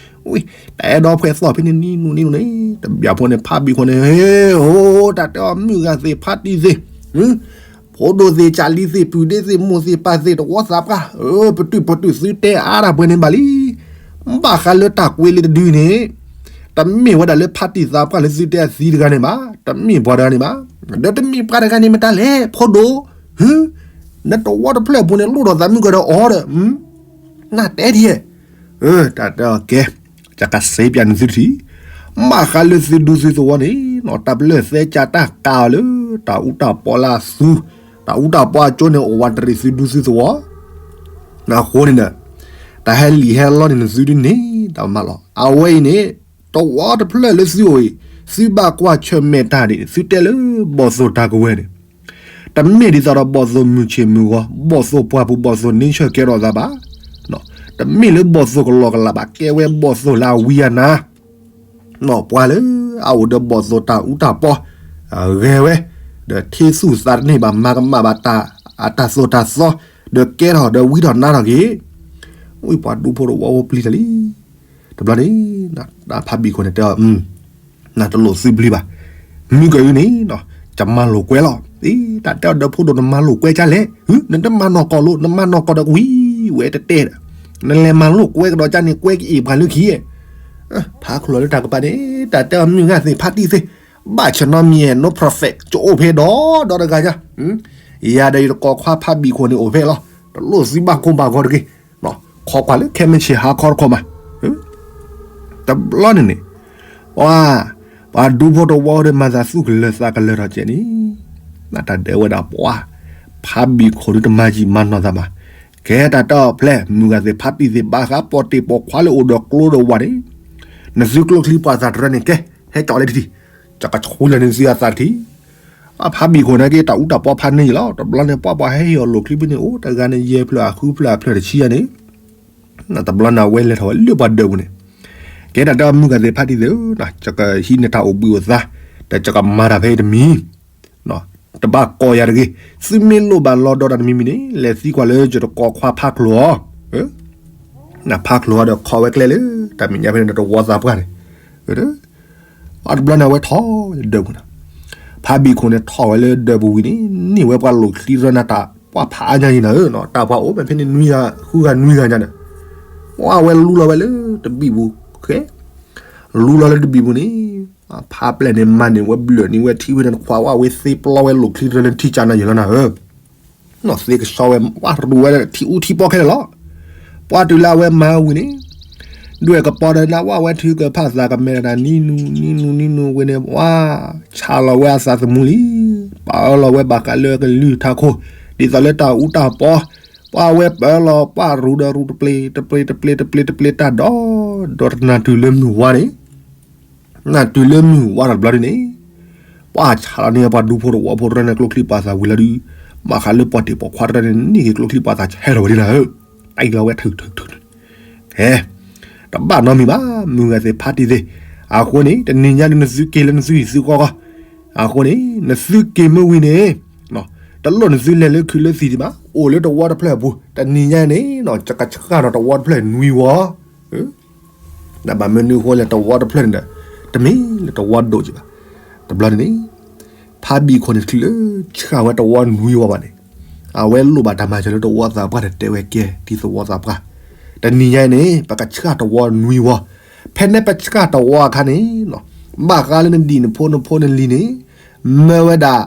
ဝံၢ်, တအဲၣ်ဒိးဖှဲးသီၣ်ဖဲန့ၣ်နံၣ်နူနံၣ်နူန့ၣ်, တဘျီဖိန့ၣ် ဖါဘံၣ်ခိၣ်န့ၣ်, ဟ့ၣ်, အိၣ်, တၢ်တဲအီၤမုၢ်ဂၤသ့ၣ်ဖါတံၢ်သ့ၣ်, ဖိဒိၣ်သ့ၣ်ကၢ်လံၤသ့ၣ်ပုၢ်ဒ့သ့ၣ်မိၢ်သ့ၣ်ပၢ်သ့ၣ်တဝီသးပှၢ်, ပတုာ်ပတုာ်သုတဲအါတၢ်ပှဲၤန့ၣ်ဘၣ်လံ. ဘၣ်ဃးလၢတၢ်ကွဲးလံတဒုန့ၣ်, တမ့ၢ်ဝဲဒၣ်လၢဖါတံၢ်သးပှၢ်လၢသုတဲအသံတဂၤန့ၣ်ဘၣ်, တမ့ၢ်ပှၤတဂၤန့ၣ်ဘၣ်, ဒီးတမ့ၢ်ပှၤတဂၤန့ၣ်မတၤလဲၣ်, ဖိဒိၣ်, ဟ့ၣ်, နတဝီတဖျၢၣ်အပူၤန့ၣ် လိၣ်ထီၣ်သးမုၢ်ကဒီးအီၤဒီး, နတဲဒ်, တၢ်တဲအီၤကဲ, ယကစ့ပၠးနသုတထံၣ်, ဘၣ်ဃးလၢသုဒူသုသဝီန့ၣ်, တၢ်ပလၢၢ်သဲကၢ်တၢ်ကးအီၤလၢ တၢ်အူတၢ်ပီလၢအသူ, တၢ်အူတၢ်ပီအကၠိန့ၣ် အိၣ်ဝးတရံးသုဒူသုသဝီ အဃိန့ၣ်ဒီး, တၢ်ဟဲလံာ်ဟဲလီန့ၣ်နသုဒ်န့ၣ် တၢ်မၤလီၤ. အဝဲအံၤန့ၣ်, တဝီတဖျၢၣ်လၢသုအိၣ်အံၤ, သုဘၣ်ကွၢ်ဆၢၣ်မဲာ်တၢ်ဒ်န့ၣ် သုတဲလၢဘီၣ်သိၣ်တၢ်ကဝဲၤန့ၣ်, တမ့ၢ်ဒ်သိးဒီးဘီၣ်သိၣ်မုၢ်ဆ့ၣ်မုၢ်ဂီၤ, ဘီၣ်သိၣ်ပှၢ်ပူၤဘီၣ်သိၣ်န့ဆၢၣ်ကဲထီၣ်သးဘၣ်, တမ့ၢ်လၢဘီၣ်သိၣ်ကလီကလးဘၣ်, ကဲဝဲဘီၣ်သိၣ်လၢအဝံအနါ ပှၤလၢအအိၣ်ဒီးဘီၣ်သိၣ်တၢ်အူတၢ်ပီ, ဂဲၤဝဲ, ဒီးထ့သူၣ်သးတန့ၢ်ဘၣ် မၤကမၣ်ဘၣ်တၢ်, အတၢ်သိၣ်တၢ်သီ, ဒီးကဲထီၣ်ဒီးဝံထီၣ်နါထီၣ်က့ၤ, ဝံၢ်ပှၤဒူဖိတဝီဖိပျံၤတၢ်လံ. တဘျီန့ၣ်, ဖါဘံၣ်ခိၣ်န့ၣ်တဲအီၤ, နတလိၣ်သုပျံၤဘၣ်, မုၢ်ကယုၢ်န့ၣ်, ယမၤလိာ်ကွဲလီၤ. တၢ်တဲအီၤဒီးဖိဒိၣ်နမၤလိာ်ကွဲကလဲၣ်, နတမၤနီၢ်ကီၢ်လိာ်, နမၤနီၢ်ကီၢ်ဒီးဝံၤဝဲတတဲဒီး, နလဲၤမၤလိာ်ကွဲကဒီးကန့ၣ်ကွဲကအ့ၣ်ပှၤလၢခံ ဖးချိၣ်လီၤလၢတၢ်ကပၤန့ၣ်, တၢ်တဲအီၤမုၢ်ဂၤသ့ၣ်ဖါတံၢ်သ့ၣ်, ဘၣ်ဆၢနီတမံၤ no prophet ကအိၣ်ဖဲဒီးဒီတဂၤညါ, ယၤဒီးယတကိးခွါဖါဘံၣ်ခိၣ်န့ၣ်အိၣ်ဖဲလီၤ, တလိၣ်သုဘၣ်ကိၢ်ဘၣ်ဂီၤတဂ့ၤ, ခိးကွၢ်လၢခဲမုၢ်ဆ့ၣ်ဟါခီတခီမး, တဘျီန့ၣ်န့ၣ် ပှၤ ပှၤဒူဖိတဝီဒီးမၤသးသူၣ်ကလၢၤသးကလၢၤထီၣ်ကဲန့ၣ်, နတၢ်ဒဲးဝဲဒၣ်ပှၤ ဖးဘံၣ်ခိၣ်ဒုတမၤယံာ်မၤနီၢ်သးဘၣ်. ကဲတၢ်တၢ်အီၣ်ဖျဲၣ် မုၢ်ဂၤသ့ၣ်ဖးတံၢ်သ့ၣ် ဘၣ်ဃးပိာ်တ့ၢ်ပိာ်ခွါလၢအိၣ်ဒီးကျိဒီးဝၣ်န့ၣ်, နသုကျိချံပှၤသးတရၢန့ၣ် ကဲ ဟဲကၠီလၢတထံၣ်, ကကဆူလၢနသုအသးတထံၣ်. အဖးဘံၣ်ခိၣ်န့ၣ်က့ တၢ်အူတၢ်ပီဖးန့ၢ်ယံာ်လီၤ. တဘျီန့ၣ် ပှၤပှၤဟဲဟ့ၣ်အီၤလိာ်ချံဖဲန့ၣ် အိၣ်တဂၤန့ၣ် ယဲၢ်ဖျၢၣ်အဃုဖျၢၣ်အဖျၢၣ်တဆံယါန့ၣ်, တဘျီန့ၣ် အဝဲလဲၤထီၣ်ဝဲလၢပှၤဒၢးပူၤန့ၣ်, ကဲတၢ်တၢ်မုၢ်ဂၤသ့ၣ်ဖးတံၢ်သ့ၣ်ဧၢ, ယကဟံးန့ၢ်တၢ်အိၣ်ဘှံးအိၣ်သါ, ဒီးယကမၤတၢ်ဖဲအံၤတမံၤ, တဘၣ်ကိးယၤတဂ့ၤ. သုမ့ၢ်လိၣ်ဘၣ်လီၤဒီးတၢ်တမံၤမံၤန့ၣ် လဲၤသံကွၢ်လၢယတကိးခွါဖးကျိၤအီၤ, နဖးကျိၤအီၤဒီးခိးဝဲကျဲလၢ တၢ်မဲာ်ညါဖဲန့ၣ်ဒီးတဝီသးပှၢ်န့ၣ်, အတဘျီန့ၣ် အဝဲထီၣ်ဒၢးပူၤန့ၣ်, ဖးဘံၣ်ခိၣ်န့ၣ်ထီၣ်ဝဲလၢဒၢးပူၤဝံၤန့ၣ် န့ၢ်ဝဲပှၤလိာ်ချံတရၢန့ၣ် တၢ်ပှၢ်ဖးအါညါအံၤနၤဧၢ, တၢ်ပှၢ်အိၣ်မ့ၢ်ဖဲန့ၣ်နွံဂၤဃုဂၤနွံဂၤညါန့ၣ်, ပှၢ်ဝဲလူလီၤဝဲလၢတဘံၣ်ပူၤဃဲ, လူလီၤလၢတဘံၣ်ပူၤန့ၣ်, ဖးပျဲၢ်န့ၣ်မၤန့ၢ်ဝဲဘျၢၣ်န့ၢ်ဝဲထံဝဲန့ၣ်တခွးဝဲ အဝဲသ့ပျီဝဲလိာ်ချံတရၢန့ၣ်ထံကၢနၤယံာ်လီၤနၤဧၢ သ့ကဆှီဝဲ ပှၢ်ရူးဝဲထံအူထံပီခဲလၢာ်လီၤ. ပှၢ်တုၤလၢအဝဲမၤဝံၤန့ၣ်, ဒွဲၣ်ကပီၤဒီးနဝဲထံကဖၣ်သးကမဲာ်တၢ်နံနူနံနူနံနူဝဲန့ၣ် ပှၢ်ဆးလီၤဝဲအသးသမူလံ. ပာ်အၢလီၤဝဲဘၣ်ဃးလၢကလုၢ်ထးခိၣ်, ဒ်သိးလၢတၢ်အူတၢ်ပီ, ပှၢ်ဝဲပၢလီၤ ပှၢ်ရူးဒီးရူးတပျ့ၤ, တပျ့ၤတပျ့ၤတပျ့ၤတပျ့ၤတၢ်ဒီး, ဒီးတနၤတုၤလၢမုၢ်ဝါန့ၣ် နၤတုၤလၢမုၢ်ဝါတဘျီဒ်န့ၣ်, ပှၢ်ဆးလီၤန့ၢ်ပှၤဒူဖိတဝီဖိတရၢန့ၣ်ကျိချံပှၤသးဝံၤလီၤဒုး, ဘၣ်ဃးလၢပှၤတ့ၢ်ပိာ်ခွါတရၢန့ၣ် န့ၢ်က့ၤကျိချံပှၤသးဆဲးထီၣ်ဝဲဒ်နၤဧၢ, တၢ်အံၤလီၤဝဲထုးထုးထုး, ဟဲ, တဘၣ်နီတမံၤဘၣ် မုၢ်ဂၤသ့ၣ်ဖးတံၢ်သ့ၣ်, အဃိန့ၣ် တနံၤညါဒုးနသုက့ၤလၢနသုဟံၣ်သုဃီဃီ, အဃိန့ၣ် နသုက့ၤမ့ၢ်ဝံၤန့ၣ်, တလိၣ်နသုလဲၤလၢခုးလၢသံၣ်ဒံးဘၣ်, အိၣ်လၢတဝီတဖျၢၣ်အပူၤ, တနံၤညါန့ၣ် ယကဆှၣ်နီၤတဝီတဖျၢၣ်နွံဝီ နဘၣ်မနုၤအဃိလဲၣ် တဝီတဖျၢၣ်န့ၣ်ဒီး, တမ့ၢ်လၢတဝီဒိၣ်က့ဘၣ်. တဘျီန့ၣ်န့ၣ်, ဖးဘံၣ်ခိၣ်န့ၣ်တချုးလၢဆှၣ်ဝဲတဝီနွံဝီဘၣ်န့ၣ်, အဝဲလိၣ်ဘၣ်တၢ်မၤစၢၤလၢတဝီသးပှၢ်ဒီးတဲဝဲကဲ ဒ်သဝီသးပှၢ်, တနံၤညါအံၤန့ၣ် ပကဆှၣ်တဝီနွံဝီ, ဖဲန့ၣ်ပဆှၣ်တဝီအခါန့ၣ်, ဘၣ်ဃးလၢနဒံၣ်နဖိနဖိနလံၤန့ၣ်, မၢဝဲဒၣ်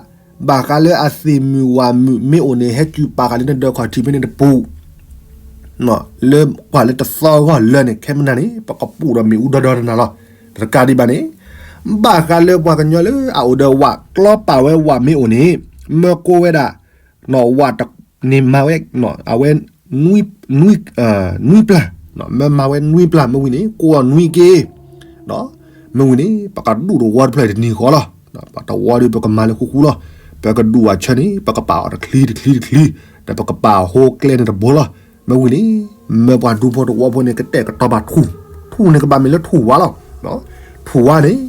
ဘၣ်ဃးလၢအသ့ၣ်မုၣ်ဝၣ်မုၣ်မ့ၢ်အိၣ်န့ၣ် ဟဲစူၤပာ်ဃာ်လၢနဒၢးခီၣ်ထံးဖဲန့ၣ်တပူၤ လၢကွၢ်လၢတသီဂီၢ်လၢာ်န့ၣ် ခဲမနၤန့ၣ် ပကပူၤဒီးမ့ၣ်အူဒီဒီတနၤလီၤ. တကးဒံးဘၣ်န့ၣ်, ဘၣ်ဃးလၢပှၤကညီလၢအအိၣ်ဒီးဝၣ်ကျီပာ်ဝဲဝၣ်မ့ၢ်အိၣ်န့ၣ်, မၢကိးဝဲဒၣ်, ဝၣ်တ, န့ၣ်မၤဝဲ, အဝဲ, နွံ, နွံပျၢ်, မၢမၤဝဲနွံပျၢ်မ့ၢ်ဝံၤန့ၣ် ကိးအီၤနွံက့ၤ မ့ၢ်ဝံၤန့ၣ် ပကဒူၣ်တဝီတဖျၢၣ်တနံၤဃီလီၤ. ပှၤတဝီဒီးပကမၤလၢဃူဃူလီၤ. ပကဒူၣ်အဆၢန့ၣ် ပကပာ်အီၤတချံတချံတချံ, ဒီးပကပာ်အဟိကျဲန့ၣ်တဘိလီၤ. မ့ၢ်ဝံၤန့ၣ် မၢပှၤဒူဖိတဝီဖိန့ၣ် ကတဲာ်ကတီၤဘၣ်ထူၣ်, ထူၣ်န့ၣ်ကဘၣ်မ့ၢ်လၢထူၣ်ဝါလီၤ. ထူၣ်ဝါန့ၣ်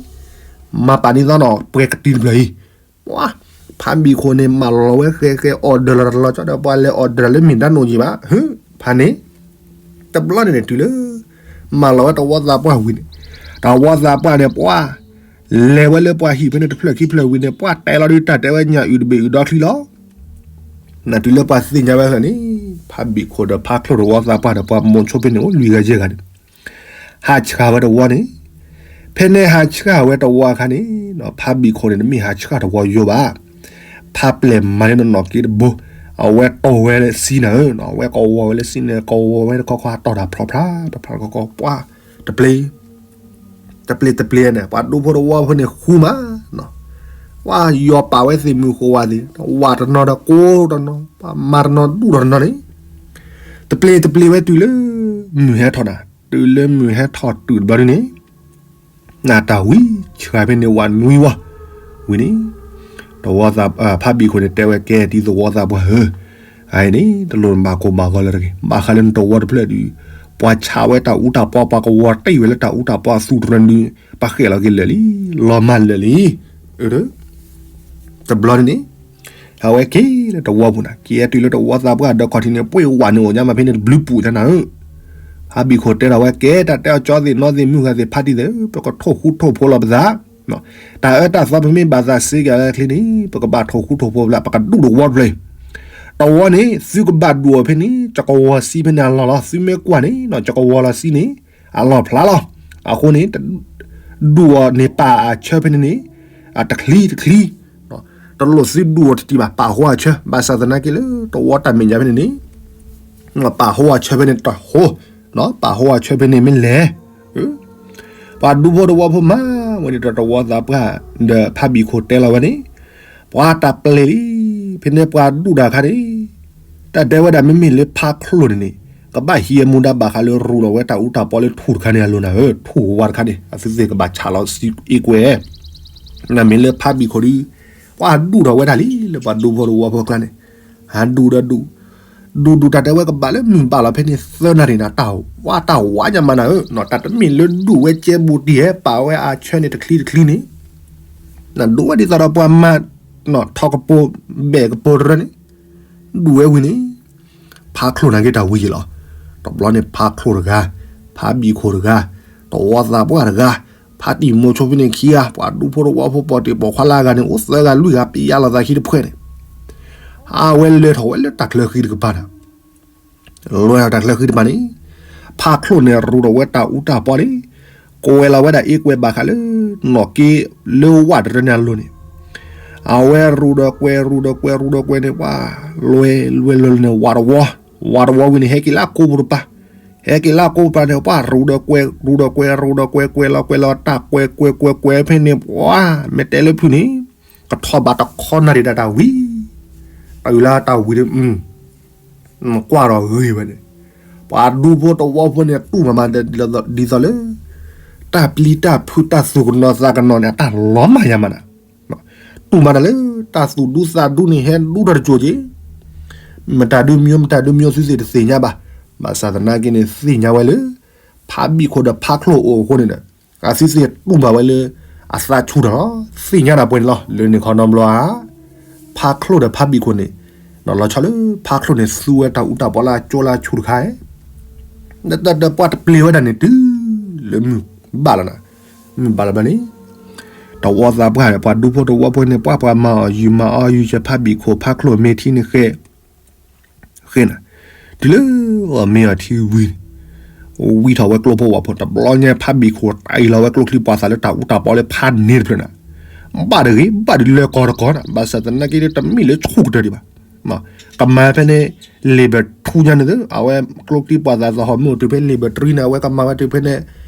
မၤပာ်န့ၢ်သးနီၣ် ပှဲၤကတံၤတဖျၢၣ်အံၤ, ဖးဘံၣ်ခိၣ်န့ၣ် မၤလီၤဝဲဃဲဃဲ order လီၤတလီၤကၠီဒီး ပှၤလဲၤorderလၢမ့ၢ်တၢ်နိၣ်ယံၤဘၣ်, ဖးန့ၣ် တဘျီန့ၣ်န့ၣ် တုၤလၢ မၤလီၤဝဲတဝီသးပှၢ်ဝံၤန့ၣ်, တဝီသးပှၢ်န့ၣ် ပှၤ လဲၤဝဲလၢပှၤဟံၣ်ဖဲန့ၣ်တဖျၢၣ်ခံဖျၢၣ်ဝံၤန့ၣ် ပှၤတဲလီၤဒုးတၢ်တဲဝဲညၣ်အုၣ်တဘ့ၣ်အုၣ်ဒီချံလီၤ. နတုၤလၢပှၤသ့ၣ်ညါဝဲန့ၣ် ဖးဘံၣ်ခိၣ်ဒီးဖးချိၣ်တဝီသးပှၢ်ဒီးပှၤမိၤဆိဖဲန့ၣ်အိၣ်လွံၢ်ဂၤယဲၢ်ဂၤန့ၣ် ဟးဆှၣ်ဝဲတဝီန့ၣ်, ဖဲန့ၣ်ဟးဆှၣ်ဝဲတဝီအခါန့ၣ်, ဖးဘံၣ်ခိၣ်န့ၣ် တမ့ၢ်ဟးဆှၣ်တဝီယိဘၣ်, ဖးပျဲၢ်မၤန့ၢ်နီၢ်က့တဘိ, အဝဲတီၢ်ဝဲစံနၤဧၢ, အဝဲကဝီၤဝဲလၢစံန့ၣ် ကဝီၤဝဲတခီခီ ဟးတီၢ်တၢ်ဖျီဖျါ တဖျီတခီခီ ပှၤ တပျ့ၤ တပျ့ၤတပျ့ၤန့ၣ် ပှၤဒူဖိတဝီဖိန့ၣ်ဃူမး, ပှၤယီၤပာ်ဝဲသ့ၣ်မုၢ်ဃိဝါသ့ၣ် ဝၣ်တနီၤဒီးကိးတနီၤ ပှၤမၤတနီၤဒူၣ်တနီၤန့ၣ်, တပျ့ၤတပျ့ၤဝဲတုၤလၢ မုၢ်ဟဲထီၣ်နၤ, တုၤလၢမုၢ်ဟဲထီၣ်တုၤတဘျီဒ်န့ၣ် နတၢ်ဝံၤဆှၣ်ဖဲန့ၣ်ဝၣ်နွံဝီ, ဝံၤန့ၣ် တဝီသး ဖးဘံၣ်ခိၣ်န့ၣ်တဲဝဲကဲ ဒ်သဝီသးပှၢ်ဧၢ, အအံၤန့ၣ် တလိၣ်နဘၣ်ကိၢ်ဘၣ်ဂီၤလၢၤတဂ့ၤ, ဘၣ်ဃးလၢနတဝီတဖျၢၣ်ဒုး ပှၤဆှၣ်ဝဲတၢ်အူတၢ်ပီ ပှၤကဝီၤတ့ၢ်ဝဲလၢတၢ်အူတၢ်ပီအသူတရၢဒုး ပှၤဃဲၣ်လီၤက့ၤလၢာ်လံ, လီၤမၢ်လၢာ်လံ, တဘျီန့ၣ်န့ၣ် အဝဲက့ၤလၢတဝီပူၤနၤ, က့ၤတုၤလၢတဝီသးပှၢ်ဒီးခီၣ်ထံးန့ၣ် ပှ့ၤဝၣ်န့ၣ်အိၣ်ညါမးဖဲန့ၣ်တဘျုးပူၤညါနၤဧၢ, ဖးဘံၣ်ခိၣ်တဲထီၣ်ဝဲကဲ တၢ်တဲအီၤကၠီသ့ၣ်နီသ့ၣ်မုၢ်ဂၤသ့ၣ်ဖးတံၢ်သ့ၣ်ဧၢ, ပကထိၣ်ဃူထိၣ်ဖိးလီၤပသး, တၢ်အၢတၢ်သီပမ့ၢ်ဘၣ်သးစ့ကၤလၢချ့န့ၣ် ပကဘၣ်ထိၣ်ဃူထိၣ်ဖိးပသး ပကဒူၣ်တဝီတဖျၢၣ်, တဝီန့ၣ် သုကဘၣ်ဒူၣ်အီၤဖဲန့ၣ် ကကဝီၤစံဖဲန့ၣ်အလီၢ်လီၤ, သုမ့ၢ်ကွၢ်န့ၣ် ကကဝီၤလီၤစံန့ၣ် အလီၢ်ဖျါလီၤ, အဃိန့ၣ် ဒူၣ်အီၤန့ၣ်ပာ်အဆၢဖဲန့ၣ်န့ၣ် တချံတချံ တလိၣ်သုဒူၣ်အီၤတတံၢ်ဘၣ် ပာ်ဟိအဆၢ, ဘၣ်ဆၣ်သနာ်က့လၢတဝီတၢ်မဲာ်ညါဖဲန့ၣ်န့ၣ် ပာ်ဟိအဆၢဖဲန့ၣ်တဟိ, ပာ်ဟိအဆၢဖဲန့ၣ်မ့ၢ်လဲၤ, ပှၤဒူဖိတဝီဖိမၤဝဲန့ၣ်ဒီးတဝီသးပှၢ် ဒီးဖးဘံၣ်ခိၣ်တဲလီၤဝဲန့ၣ်, ပှၤတၢ်ပျဲၢ်လံ, ဖဲန့ၣ်ပှၤဒူၣ်တၢ်ခါန့ၣ်, တၢ်တဲဝဲဒၣ်မ့မ့ၢ်လၢဖးချိၣ်န့ၣ်န့ၣ်, ကဘၣ်ဟံးအမူဒါဘၣ်ဃးလၢရူးဒီးဝဲတၢ်အူတၢ်ပီလၢထူၣ်တခါန့ၣ်အလိၤနၤဧၢ, ထူၣ်ဝါတခါန့ၣ် အသုသ့ၣ်ကဘၣ်ဆးလီၤစံအ့ကွဲ, နမ့ၢ်လၢဖးဘံၣ်ခိၣ်ဒီး, ပှၤဒူၣ်ထီၣ်ဝဲဒၣ်လံလၢပှၤဒူဖိတဝီဖိအကျါန့ၣ်, ဟးဒူၣ်ဒီးဒူၣ်, ဒူၣ်ဒူၣ်တၢ်တဲဝဲကဘၣ်လၢမုၢ်ဘၣ်လီၤဖဲန့ၣ်သၢနၣ်ရံၣ်န့ၣ် တၢ်ဝါတၢ်ဝါညါမးနၤဧၢ, တၢ်တမ့ၢ်လၢဒူၣ်ဝဲကဲဘူးတံၢ်ဟဲပာ်ဝဲအဆၢန့ၣ်တချံတချံန့ၣ်, နဒူၣ်ဝဲဒ်သိးဒီးပှၤမၤ, ထီၣ်ကပိာ်ဘဲၣ်ကပိာ်တရၢန့ၣ်, ဒူၣ်ဝဲဝံၤန့ၣ်, ဖးချိၣ်န့ၣ်က့ၤတၢ်ဝံၤက့ၤလီၤ, တဘျီန့ၣ်ဖးချိၣ်တဂၤ, ဖးဘံၣ်ခိၣ်တဂၤ, တဝီသးပှၢ်တဂၤ, ဖးတံၢ်မိၤဆိဖဲန့ၣ်ခံဂၤ, ပှၤဒူဖိတဝီဖိပိာ်တံၢ်ပိာ်ခွါလၢအဂၤန့ၣ် အိၣ်သၢဂၤလွံၢ်ဂၤပျဲလီၤသးခံတဖှဲန့ၣ်, အဝဲလဲၤထီၣ်ဝဲလၢတၢ်ချၢဃံတကပၤန့ၣ် လဲၤထီၣ်တၢ်ချၢဃံတကပၤန့ၣ်, ဖးချိၣ်န့ၣ်ရူးထီၣ်ဝဲတၢ်အူတၢ်ပီန့ၣ်, ကွဲးလီၤဝဲဒၣ်အ့ကွဲးဘၣ်ဃးလၢ, နီၣ်က့လၢဝၣ်တရၢန့ၣ်အလိၤန့ၣ်, အဝဲရူးဒီးကွဲးရူးဒီးကွဲးရူးဒီးကွဲးန့ၣ် ပှၤလွဲလွဲလွဲန့ၣ် ဝးတဝီ, ဝးတဝီဝံၤန့ၣ် ဟဲက့ၤလၢကိပူၤတပၤ, ဟဲက့ၤလၢကိပူၤတပၤန့ၣ် ပှၤရူးဒီးကွဲးရူးဒီးကွဲးရူးဒီးကွဲးကွဲးလီၤကွဲးလီၤတၢ်ကွဲးကွဲးကွဲးကွဲးဖဲန့ၣ် ပှၤမ့ၢ်တဲလၢဖုန့ၣ်, ကထီၣ်ဘးတခီနၣ်ရံၣ်ဒၣ်တၢ်ဝံၤ, တုၤလၢတၢ်ဝံၤဒီး, ကွၢ်ဒီးဂ့ၤဝဲန့ၣ်, ပှၤဒူဖိတဝီဖိန့ၣ်တူၢ်မးမး, ဒ်သိးလၢ, တၢ်ပျံၤတၢ်ဖုးတၢ်သူၣ်ကနိးသးကနိးန့ၣ် အတၢ်လီၤမၢ်ယါမးနၤ, တူၢ်မးတၢ်လၢ, တၢ်သူၣ်ဒူသးဒူန့ၣ်ဟဲဒူထီၣ်တစိၤက့ၤ, မတၤဒုမံၤမတၤဒုမံၤ သုသ့ၣ်တသ့ၣ်ညါဘၣ်, ဘၣ်ဆၣ်သနာ်က့န့ၣ် သ့ၣ်ညါဝဲလၢ, ဖးဘံၣ်ခိၣ်ဒီးဖးချိၣ်အိၣ်အဃိန့ၣ်ဒီး, အသုသ့ၣ်တူၢ်ဘၣ်ဝဲလၢ, အသးဆူၣ်ထီၣ်လီၤ, သ့ၣ်ညါတၢ်ပှဲၤန့ၣ်လီၤ, လၢန့ၣ်ခီနီတဘျီဧါ, ဖးချိၣ်ဒီးဖးဘံၣ်ခိၣ်န့ၣ်, လီၤဆီလၢဖးချိၣ်န့ၣ်သူဝဲတၢ်အူတၢ်ပီလၢအကၠိလၢအဆူၣ်တခါ, ဒီးပှၤတပျံၤဝဲဒၣ်န့ၣ်တုၤ, လၢမုၢ်ဘၣ်လီၤနၤ, မုၢ်ဘၣ်လီၤဘျီန့ၣ်, တဝီသးပှၢ်ဒီးပှၤဒူဖိတဝီဖိန့ၣ် ပှၤပှၤမၤအီၣ်ယုၢ်မၤအီၣ်ယုၢ် ဆဲးဖးဘံၣ်ခိၣ်ဖးချိၣ်မ့ၢ်ထံန့ၣ်ဃဲ ဃဲနၤ, တုၤလၢအမ့ၢ်အီၤထံဝံၤန့ၣ်, ဝံထီၣ်ဝဲကျိဖိဝၣ်ဖိ တဘျီညါဖးဘံၣ်ခိၣ်တၢ်အံၤလီၤဝဲကျိချံပှၤသးလၢတၢ်အူတၢ်ပီလၢဖးန့ၣ်တဖျၢၣ်နၤ, ဘၣ်တဂ့ၤ ဘၣ်ဒုးလၢကီၢ်တကီၢ်နၤ ဘၣ်ဆၣ်သနာ်က့တမ့ၢ်လၢဆူၣ်ကတၢၢ်ဒံးဘၣ်, ကမၤဖဲန့ၣ်, လံာ်ဘဲၣ်ထူညါန့ၣ်သ့ အဝဲကျိချံပှၤသးသဟီၣ်မ့ၢ်အိၣ်တုၤဖဲလံာ်ဘဲၣ်တရံန့ၣ် အဝဲကမၤဝဲတုၤဖဲန့ၣ်,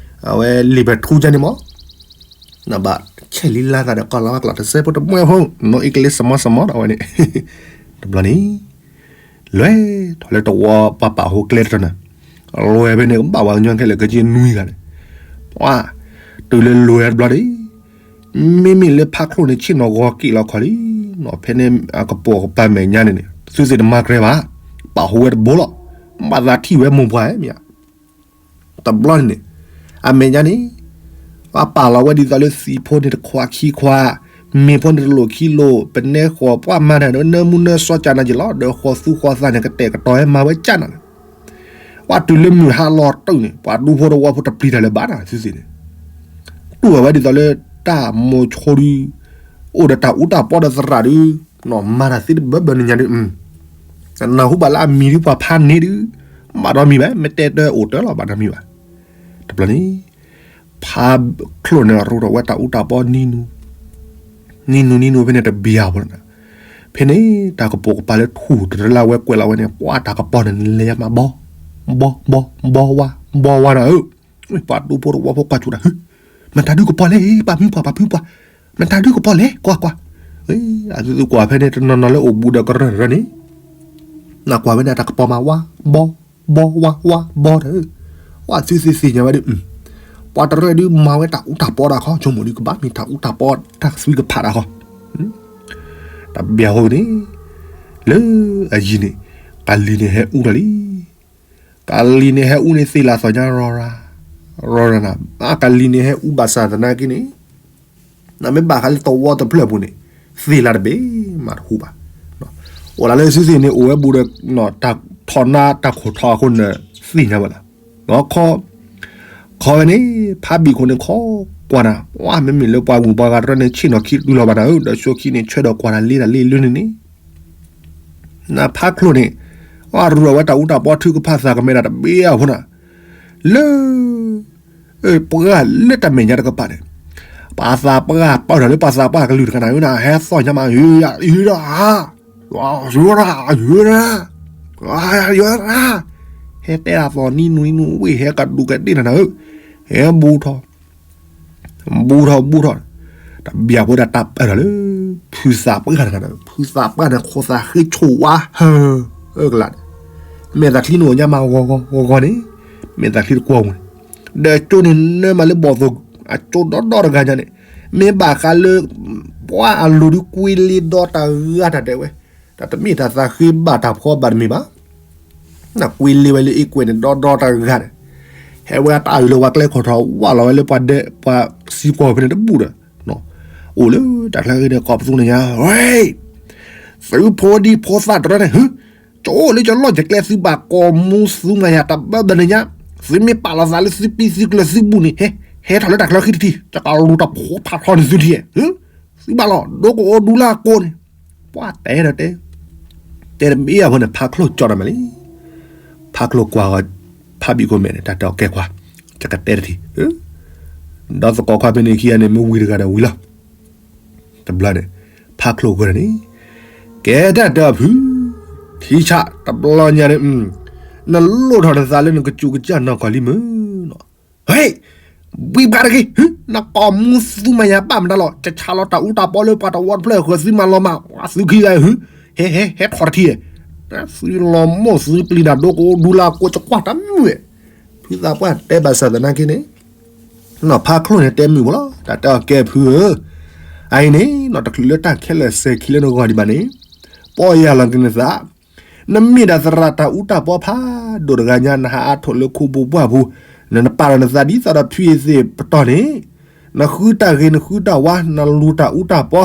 အဝဲလံာ်ဘဲၣ်ထူညါန့ၣ်မး နဘၣ်ဆဲးလံလါသးဒီးကီၢ်လီၤဝဲကျီၢ်တစဲးဖိတမှဲဖိ နီၢ်အ့ကလ့စမီစမီဒီးဝဲန့ၣ်, တဘျီန့ၣ်, လဲၤထီၣ်လၢတဝီပှၤပာ်ဟိကျဲတတီၤန့ၣ်, လဲၤဖဲန့ၣ်ကဘၣ်ဝဲကညီခဲလၢာ်ကက့နွံဂၤန့ၣ်, ပှၤ, တုၤလၢလဲၤတဘျီန့ၣ်, မ့မ့ၢ်လၢဖးချိၣ်န့ၣ်ဆ့ၣ်နီၤဂီၤက့ၤလီၤခီလံ, နီၢ်ဖဲန့ၣ်အကပိာ်ကပၤမဲာ်ညါန့ၣ်န့ၣ် သုသ့ၣ်တမၤကြဲဘၣ်, ပာ်ဟိဝဲတဘိလီၤ, ဘၣ်သးထံၣ်ဝဲမိၢ်ပှၢ်မ့ၢ်ဧါ တဘျီန့ၣ်, အမဲာ်ညါန့ၣ်, ပှၤပာ်လီၤဝဲဒ်သိးလၢသံးဖိန့ၣ်တခွးခံခွး, မ့ၤဖိန့ၣ်တလိၣ်ခံလိၣ်, ပနဲဃီၤပှၢ်မၤတၢ်ဒီးနၢမူနၢစီကၢ်နၤယလီၤ, ဒီးဃီၤသူဃီၤသးန့ၣ် ကတဲာ်ကတီၤဟဲမၤဝဲကၢ်နၤန့ၣ်, ပှၤတုၤလၢမုၢ်ဟါလီၤတုၤန့ၣ် ပှၤဒူဖိတဝီဖိတပျံၤတၢ်လၢၤဘၣ်နၤ သုသ့ၣ်န့ၣ်, တူၢ်ဘၣ်ဝဲဒ်သိးလၢတၢ်မိၤဆိဒု အိၣ်ဒီးတၢ်အူတၢ်ပီဒီးသရၣ်ဒု, မၤတၢ်သ့တဘၢဘၢနညါဒု, နၢ်ဟူဘၣ်လၢအမံၤဒုပှၤဖးန့ၢ်ဒု, ဘၣ်ဒီးမံၤဘၣ် မ့ၢ်တဲတၢ်အိၣ်တၢ်လီၤဘၣ်ဒီးမံၤဘၣ်, တဘျီန့ၣ်, ဖးချိၣ်န့ၣ်ရူးထီၣ်ဝဲတၢ်အူတၢ်ပီနံၤနူ, နံၤနူနံၤနူဖဲန့ၣ်တဘျီဖိန့ၣ်, ဖဲန့ၣ်တၢ်ကပိာ်ကပၤလၢထူၣ်တရၢလၢအဝဲကွဲးလီၤဝဲန့ၣ် ပှၤတၢ်ကပီၤန့ၣ်လဲၤယါမးဘီ, ဘီ, ဘီ, ဘီဝါ, ဘီဝါနၤဧၢ, ပှၤဒူဖိတဝီဖိကွၢ်ဆူၣ်တၢ် မတၤဒုကပီၤလဲၣ် ပာ်မုၢ်ပှၢ် ပာ်မုၢ်ပှၢ်, မတၤဒုကပီၤလဲၣ် ကွၢ်ကွၢ်, အသုသုကွၢ်ဖဲန့ၣ်တနီၤနီၤလၢအိၣ်ဘူးဒီးကရၢၢ်တရၢန့ၣ်, နကွၢ်ဝဲန့ၣ်တၢ်ကပီၤမးဝါ, ဘီ, ဘီဝါဝါဘီတၢ်, ပှၤသုသ့ၣ်သ့ၣ်ညါဝဲဒု, ပှၤတရၢၢ်ဒုမၤဝဲတၢ်အူတၢ်ပီတၢ်ခီ ဆိကမိၣ်ဒုကဘၣ်မ့ၢ်တၢ်အူတၢ်ပီတၢ်သွံကဖးတၢ်ခီ, တဘျီဖိန့ၣ်, လၢအယံၤန့ၣ်, ကလံၤန့ၣ်ဟဲအူထီၣ်လံ ကလံၤန့ၣ်ဟဲအူန့ၣ်သ့ၣ်လၢသီညါရီရၤ, ရီရၤနၤ, ကလံၤန့ၣ်ဟဲအူဘၣ်ဆၣ်သနာ်က့န့ၣ်, နမ့ၢ်ဘၣ်ဃးလၢသဝီတဖျၢၣ်ပူၤန့ၣ်, သ့ၣ်လၢတဘ့ၣ်မးတဟူဘၣ်, အိၣ်လၢလၢသုသ့ၣ်န့ၣ် အိၣ်ဝဲဘူးဒီး, တၢ်ထီၣ်နါတၢ်ခိၣ်ထီၣ်အဃိန့ၣ်, သ့ၣ်ညါဝဲလီၤ, ခီ, ခီဝဲန့ၣ်, ဖးဘံၣ်ခိၣ်န့ၣ်ခီကွၢ်နၤ, ဝဲမ့မ့ၢ်လၢပှၤဂုၤပှၤဂၤတရၢန့ၣ် ဆ့ၣ်နီၤခံတုၤလီၤဘၣ်နၤဧၢ, ဒီးဆိခံန့ၣ် ဆၢဒီးကွၢ်တၢ်လ့တၢ်လ့လၢန့ၣ်န့ၣ် နဖးချိၣ်န့ၣ်, အရူးထီၣ်ဝဲတၢ်အူတၢ်ပီထုကဖၣ်သးကမဲဒၣ်တဘ့ၣ်အဃိန့ၣ်, လၢ, ပှၢ်လၢတၢ်မဲာ်ညါတကပၤန့ၣ်, ပှၤသးပှၢ်ပာ်ထီၣ်လၢပှၤသးပှၢ်ကလုၢ်တခါနၤဧၢနၤ ဟဲသီၣ်ညါမး ယုၢ်ယၤ ယုၢ်ဒၣ်ဧါ, ယုၢ်ဒၣ် ယုၢ်ဒၣ်, ယုၢ်ဒၣ်, ဟဲတဲအသီၣ်နံၤနူၤနံၤနူၤဝ့ၢ် ဟဲကဒူးကဒ့ၣ်နၤနၤဧၢ, ဟဲဘူးထီၣ် ဘူးထီၣ်ဘူးထီၣ်, တဘၣ်ဖိဒၣ်တၢ်ပၢၢ်ထီၣ်လၢ ဖုသးပှၢ်တဂၤ, ဖုသးပှၢ်န့ၣ် ခိၣ်သးဃ့ဆိၣ်ဝါဟၢ အၢကလးန့ၣ်, မဲာ်သးချံန့ၣ်အိၣ်ညါမးဂီၤဂီၤဂီၤန့ၣ်, မဲာ်သးချံတကွီၢ်ပူၤန့ၣ်, ဒီးကၠိန့ၣ်နၢမးလၢဘီၣ်သိၣ်, အကၠိဒီဒီတဂၤညါန့ၣ်, မ့ၢ်ဘၣ်ဃးလၢ ပှၤအလိၤဒုးကွံလ့ဒီတဂၤတၢ်တဲဝဲ, တၢ်တမ့ၢ်တၢ်သးဃ့ဘၣ်တၢ်ဖီဘၣ်တမ့ၢ်ဘၣ် နကွံလ့ဝဲလၢအ့ကွဲးန့ၣ် ဒီဒီတဂၤန့ၣ်, ဟဲဝဲတၢ်အုးလၢပှၤကျဲခီၣ်ထီၣ် ဝးလီၤဝဲလၢပှၤဒဲ ပှၤစံကွီၢ်ဖဲန့ၣ်တဘူၣ်ဒီး, အိၣ်လၢတၢ်ချၢဃ့န့ၣ် ကိးပသူန့ၣ်ညါ, သုဖိဒံဖိသၣ်တရၢန့ၣ်, ကၠိလၢကၠီလီၢ်ကၠီကျဲ သုဘၣ်ကိးမူသုမၤယၤတဘၢဘၢန့ၣ်ညါ, သုမ့ၢ်ပာ်လီၤသးလၢသုပံသုကျၢၤသုဘူၣ်န့ၣ်, ဟဲထီၣ်လၢတၢ်ချၢဃံတထံၣ် ကကလူၤတၢ်ဖိးဖးထီန့ၢ်သုထံၣ်, သုဘၣ်လီၤ ဒိကအိၣ်ဒူလၢအကိးန့ၣ်, ပှၤတဲဒီးတဲ တဲတဘ့ၣ်အဖိန့ၣ် ဖးချိၣ်ကၠီဒီးမးလံ, ဖးချိၣ်ကွၢ်ဂီၤ ဖးဘံၣ်ခိၣ်မဲာ်န့ၣ် တၢ်တဲအီၤကဲခွါ, ယကတဲတထံၣ်, ဒီးသကိးခွါဖဲန့ၣ်ခံဂၤန့ၣ် မ့ၢ်ဝံၤတဂၤဒီးဝံၤလီၤ, တဘျီန့ၣ်, ဖးချိၣ်ဂီၤန့ၣ်, ကဲတၢ်တဲအီၤဖု, ထံဆးတဘျီညါန့ၣ်, နလိၣ်ထီၣ်နသးလၢနကစူးကစၢ်နီၢ်ကီၢ်လံမုၢ်နီၤ ဟဲ, ဘှံးဘှါတဂ့ၤ, နကိးမူသုမၤယၤဘၣ်မတၤလီၤ, ကဆါလီၤတၢ်အူတၢ်ပီလၢပှၤတဝီတဖျၢၣ်အဃၢၤ သုမၤလီၤမၢ်, သုခံဂၤ, ဟဲ ဟဲ ဟဲထီၣ်တထံၣ်, သုလီၤမိၢ်သုပျံၤတၢ်ဒိကအိၣ်ဒူလၢအကိး ကကွၢ်တၢ်မုာ်ဝဲ, ဖုသးပှၢ်တဲဘၣ်ဆၣ်သနာ်က့န့ၣ်, နီၢ်ဖးချိၣ်န့ၣ်တဲမုာ်ဝဲလီၤ, တၢ်တဲအီၤကဲဖုဧၢ, အအံၤန့ၣ် နီၢ်တချုးလၢတၢ်ခဲလၢာ်စဲၤခံလၢနဂီၢ်ဒံးဘၣ်န့ၣ်, ပီၢ်ယၢ်လီၤက့ၤနသး နမ့ၢ်ဒၣ်သရၣ်တၢ်အူတၢ်ပီဖးဒိၣ်တဂၤညါ နဟးအါထီၣ်လၢခူပူၤပှၢ်ပူၤ, နနပာ်ဒီးနသးဒ်သိးဒီးဖုအသ့ၣ်ပတီၢ်န့ၣ်, နဃုတၢ်ဂ့ၤနဃုတၢ်ဝါ နလူၤတၢ်အူတၢ်ပီ,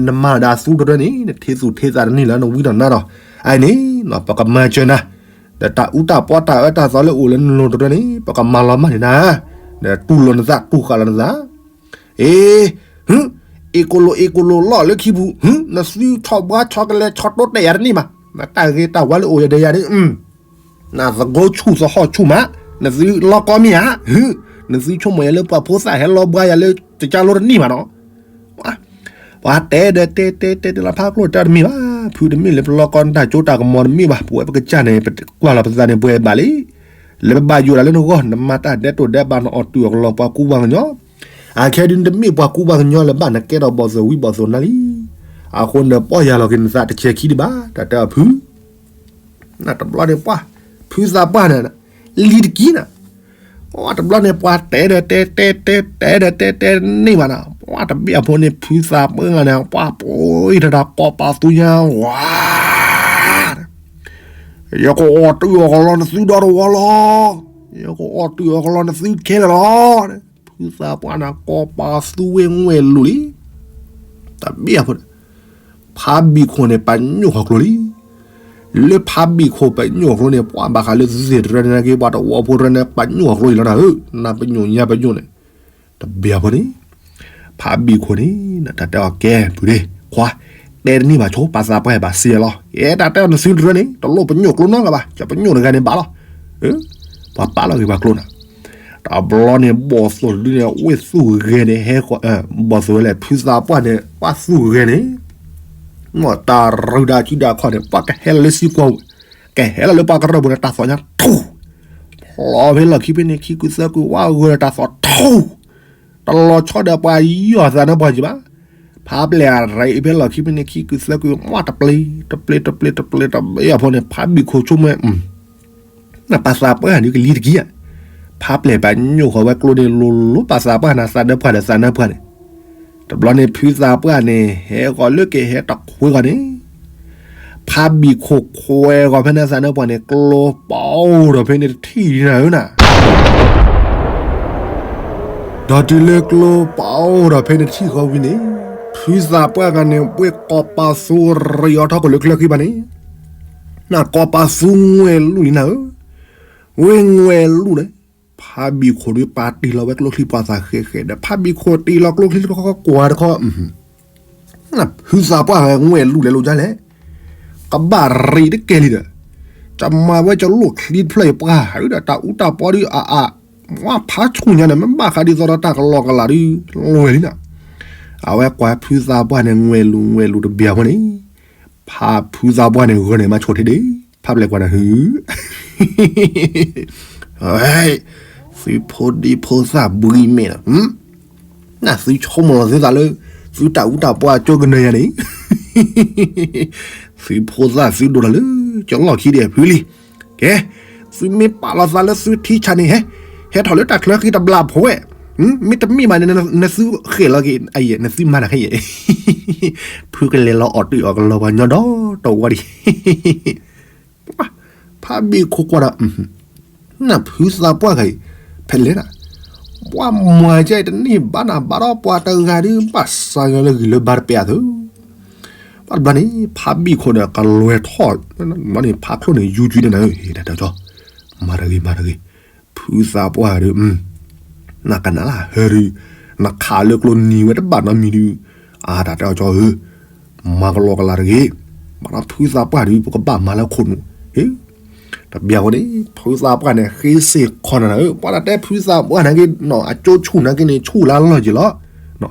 နမၤဒၣ်သူတရၢန့ၣ် နထံသူၣ်ထံသးတန့ၢ်လၢနဝံဒီးနါဒီး, အအံၤန့ၣ် ပကမၤစၢၤနၤ, ဒီးတၢ်အူတၢ်ပီတၢ်အၢတၢ်သီလၢအိၣ်လၢနလိၤတရၢန့ၣ် ပကမၤလီၤမၢ်န့ၢ်နၤ, ဒီးတူၢ်လိာ်နသး တူၢ်ဃာ်လီၤနသး အ့, ဟ, အ့ကိလိာ် အ့ကိလိာ်လီၢ်လၢခံပူၤ, ဟ, နသုဆီၣ်ဘှါဆီၣ်ကလဲၤဆီၣ်တိတဲာ်ယၤတန့ၢ်ဘၣ်, နတၢ်ဂ့ၤတၢ်ဝါလၢအိၣ်ယၤဒီးယၤန့ၣ်, နသကိးဆူၣ်သဟီၣ်ဆူၣ်မး, နသုလီၢ်ကီမ့ၢ်ဧါ, နသုဆိကမိၣ်ယၤလၢပှၤဖိသၣ်ဟဲလီၤဘှါယၤလၢကကၢလိတန့ၢ်ဘၣ်နီၤ, ပှၤတဲဒီးတဲတဲတဲတဲလီၤဖးကျိၣ်တၢ်တမ့ၢ်ဘၣ်, ဖုတမ့ၢ်လၢပလီၢ်ကီနတၢ်ကၠိတၢ်ကမီၤတမ့ၢ်ဘၣ်, ပဝဲပကစၢ်န့ၣ် ပကွၢ်လီၤပသးန့ၣ် ပှဲၤဘၣ်လံ လၢပဘၣ်ယိၣ်ဒၣ်လၢနဂီၢ် နမၤတၢ်ဒဲးတိၢ်ဒဲးဘး နအီၣ်တုာ်အီၣ်ကလီပှၤကူပှၤကညီ, အခဲဒုးနတမ့ၢ်ပှၤကူပှၤကညီလၢၤဘၣ် နကဲထီၣ်ဘီၣ်သိၣ်ဝံဘီၣ်သိၣ်နၤလံ, အဃိနပီၢ်ယၢ်လီၤက့ၤနသးတဆဲးခံဒံးဘၣ် တၢ်တဲအီၤဖု, တဘျီန့ၣ်ပှၢ်, ဖုသးပှၢ်န့ၣ်, လံၤတကံၢ်န့ၣ် တဘျီန့ၣ်ပှၤတဲဒီးတဲတဲတဲတဲဒီးတဲတဲန့ၢ်ဘၣ်နၤ, ပှၤတဘ့ၣ်အဖိန့ၣ် ဖုသးပှၢ်န့ၣ် ပှၤပှ့ၤထီၣ်တၢ်ကိးပာ်သူညါဝါ ယကအီၣ်တုာ်အီၣ်ကလီနသုဒီတဝီလီၤ, ယကအီၣ်တုာ်အီၣ်ကလီနသုခဲလၢာ်လီၤ, ဖုသးပှၢ်န့ၣ် ကိးပာ်သူဝဲငွဲၢ်လူၤလံ, တဘ့ၣ်အဖိန့ၣ် ဖးဘံၣ်ခိၣ်န့ၣ် ပညိၣ်ဃီၤကျိလံ, လၢဖးဘံၣ်ခိၣ်ပညိၣ်ကျိန့ၣ် ပှၤဘၣ်ဃးလၢသုသ့ၣ်တရၢန့ၣ်က့ ပှၤတဝီဖိတရၢန့ၣ် ပညိၣ်ဃီၤကျိအံၤလီၤနၤဧၢ, နပညိၣ်ညါပညိၣ်န့ၣ်, တဘ့ၣ်အဖိန့ၣ်, ဖးဘံၣ်ခိၣ်န့ၣ် တၢ်တဲအီၤကဲဖုဒ့ခွါ, တဲတန့ၢ်ဘၣ်ဆိ ပာ်သးပှၢ်ဘၣ်စံးလီၤ, အဲ တၢ်တဲအီၤနသုတရၢန့ၣ် တလိၣ်ပညိၣ်ကျိနီတဂၤဘၣ်, ကပညိၣ်တဂၤန့ၣ်ဘၣ်လီၤ, ပှၤပာ်လီၤက့ၤပှၤကျိနၤ တဘျီန့ၣ် ဘီၣ်သိၣ်ဒုန့ၣ် ဝ့ၢ်သူၣ်ဂဲၤန့ၣ် ဟဲဃီၤ, ဘီၣ်သိၣ်ဝဲလဲၣ် ဖုသးပှၢ်န့ၣ် ပှၢ်သူၣ်ဂဲၤန့ၣ်, တၢ်ရုၢ်ဒၣ်စုဒၣ်ခီၣ်န့ၣ် ပှၢ်ကဟဲလီၤလၢစံကွီၢ်, ကဟဲလီၤလၢပှၤကရၢၢ်ပူၤန့ၣ် တၢ်သီၣ်ညါထူၣ်, ဖျီဖဲလီၢ်ခံဖဲန့ၣ် ခံကုသၢကု ဝါဂၢၢ်ဒီးတၢ်သီၣ်ထူၣ်, တလီၤဆီဒီးပှၤယီၢ်သးနါပှၢ်ကံဘၣ်, ဖးပျဲၢ်အရံးဖဲလီၢ်ခံဖဲန့ၣ် ခံကုသၢကု မ့ၢ်တပျ့ၤ တပျ့ၤ တပျ့ၤ တပျ့ၤ တဘ့ၣ်အဖိန့ၣ် ဖးဘံၣ်ခိၣ်ဆိကမိၣ် နပာ်သးပှၢ်ဒုးကလံၤတကံၢ်ဧါ, ဖးပျဲၢ်ပညိၣ်ဃီၤဝဲကျိန့ၣ် လိၤလိၤပာ်သးပှၢ်နၤသးနါပှၢ်ဒီးသးနါပှၢ်န့ၣ်, တဘျီန့ၣ် ဖုသးပှၢ်န့ၣ် ဟဲဂီၤလၢက့ၤဟဲတခွဲဂီၤန့ၣ်, ဖးဘံၣ်ခိၣ်ခွဲဂီၤဖဲန့ၣ်သးနါပှၢ်န့ၣ် ကျိပအိၣ်ဒီးဖဲန့ၣ်တထံၣ်နၤဧၢနၤ ဒီးတုၤလၢကျိပအိၣ်ဒီးဖဲန့ၣ်တထံၣ်ဃီဝံၤန့ၣ်, ဖုသးပှၢ်ဂၤန့ၣ် ဘှ့ၣ်ကိးပာ်သူရံးအီၤထီၣ်ကီၢ်လၢချၢခံဘၣ်န့ၣ်, နကိးပာ်သူငွဲၢ်လူၢ်လံနၤဧၢ, ဝ့ၢ်ငွဲၢ်လူၢ်န့ၣ်, ဖးဘံၣ်ခိၣ်ဒုးပာ်တ့ၢ်လီၤဝဲကျိချံပှၤသးဃဲးဃဲးဒီး ဖးဘံၣ်ခိၣ်တ့ၢ်လီၤကျိချံတခီကွၢ်တခီ ဖုသးပှၢ်ဂၤငွဲၢ်လူၢ်လဲၤလိာ်ဒ်လဲၣ်, ကဘၣ်ရံးတကဲလံဒီး, ကမၤဝဲကလိၣ်ချံတဖျၢၣ်အံၤပှၢ်ဟးဒီးတၢ်အူတၢ်ပီဒုးအါအါ, မ့ၢ်ဖးဆူၣ်ညါန့ၣ် မ့ၢ်ဘၣ်ဃးဒ်သိးဒီးတၢ်ကလီကလးဒုးလွဲၢ်လံနီၤ, အဝဲကွၢ်ဖုသးပှၢ်န့ၣ် ငွဲၢ်လူၢ်ငွဲၢ်လူၢ်တဘျီအဃိန့ၣ်, ဖးဖုသးပှၢ်န့ၣ်ဂၢၢ်န့ၣ်မၤဆိထံဒ့, ဖးပျဲၢ်ကွၢ်နၤဟု သုးဖိဒံဖိသၣ်ဘှံးမဲာ်လီၤ, နသုဆိကမိၣ်လီၤသုသးလၢ သုတၢ်အူတၢ်ပီအကၠိကနၢၤယၤန့ၣ် သုဖိသၣ်သုဒိၣ်တၢ်လၢ ကၠီလီၢ်ခံဒဲးဖုလံ. ကဲ, သုမ့ၢ်ပာ်လီၤသးလၢသုထံဆးန့ၣ် ဟဲ, ဟဲထီၣ်လၢတၢ်ချၢဃံတဘျီဖိဝဲ, မ့တမ့ၢ်ဘၣ်န့ၣ် နသုဃဲၣ်လီၤက့ၤ, နသုမၤတၢ်ခဲအံၤ, ဖုကလဲၤလီၤအီၣ်တ့ၢ်အီၣ်ကလီၤပှၤညီဒီတဝီဒံး ဖးဘံၣ်ခိၣ်ကွၢ်ဒီး နဖုသးပှၢ်ဂၤအံၤ ဖဲလဲၣ်နၤ, ပှၤမၤကဲတန့ၢ်ဘၣ်နၤ ဘၣ်ဒီးပှၤတဂၤဒုး ဘၣ်စးဂၤလၢဂံၢ်လၢဘါတပျဲအသိး, ဘၣ်တဘျီန့ၣ် ဖးဘံၣ်ခိၣ်ဒီးကလဲၤထီၣ်, မ့ၢ်န့ၣ်ဖးချိၣ်န့ၣ် ယူကွံာ်ဒဲးနၤဧၢ, တၢ်တဲကၠီ, မၤတဂ့ၤ မၤတဂ့ၤ, ဖုသးပှၢ်ဒုး နကနၣ်လၢဟဲဒုး, နခးလၢကျိနံၤဝဲတဘၣ်နီတမံၤဒုး, အါ တၢ်တဲအီၤကၠီဧၢ, မၤကလီကလီတဂ့ၤ, ဘၣ်ဒီးဖုသးပှၢ်ဒုး ပကဘၣ်မၤလၢခိၣ်နူာ်, တဘျီဃီန့ၣ် ဖုသးပှၢ်န့ၣ် ဃ့စ့ၢ်ခီနၤနၤဧၢ, ပှၤတၢ်တဲဖုသးပှၢ်န့ၣ်က့ၤနီၤ အကၠိဆူၣ်န့ၣ်က့ၤန့ၣ် ဆူၣ်လၢလီၢ်က့ၤလီၤ,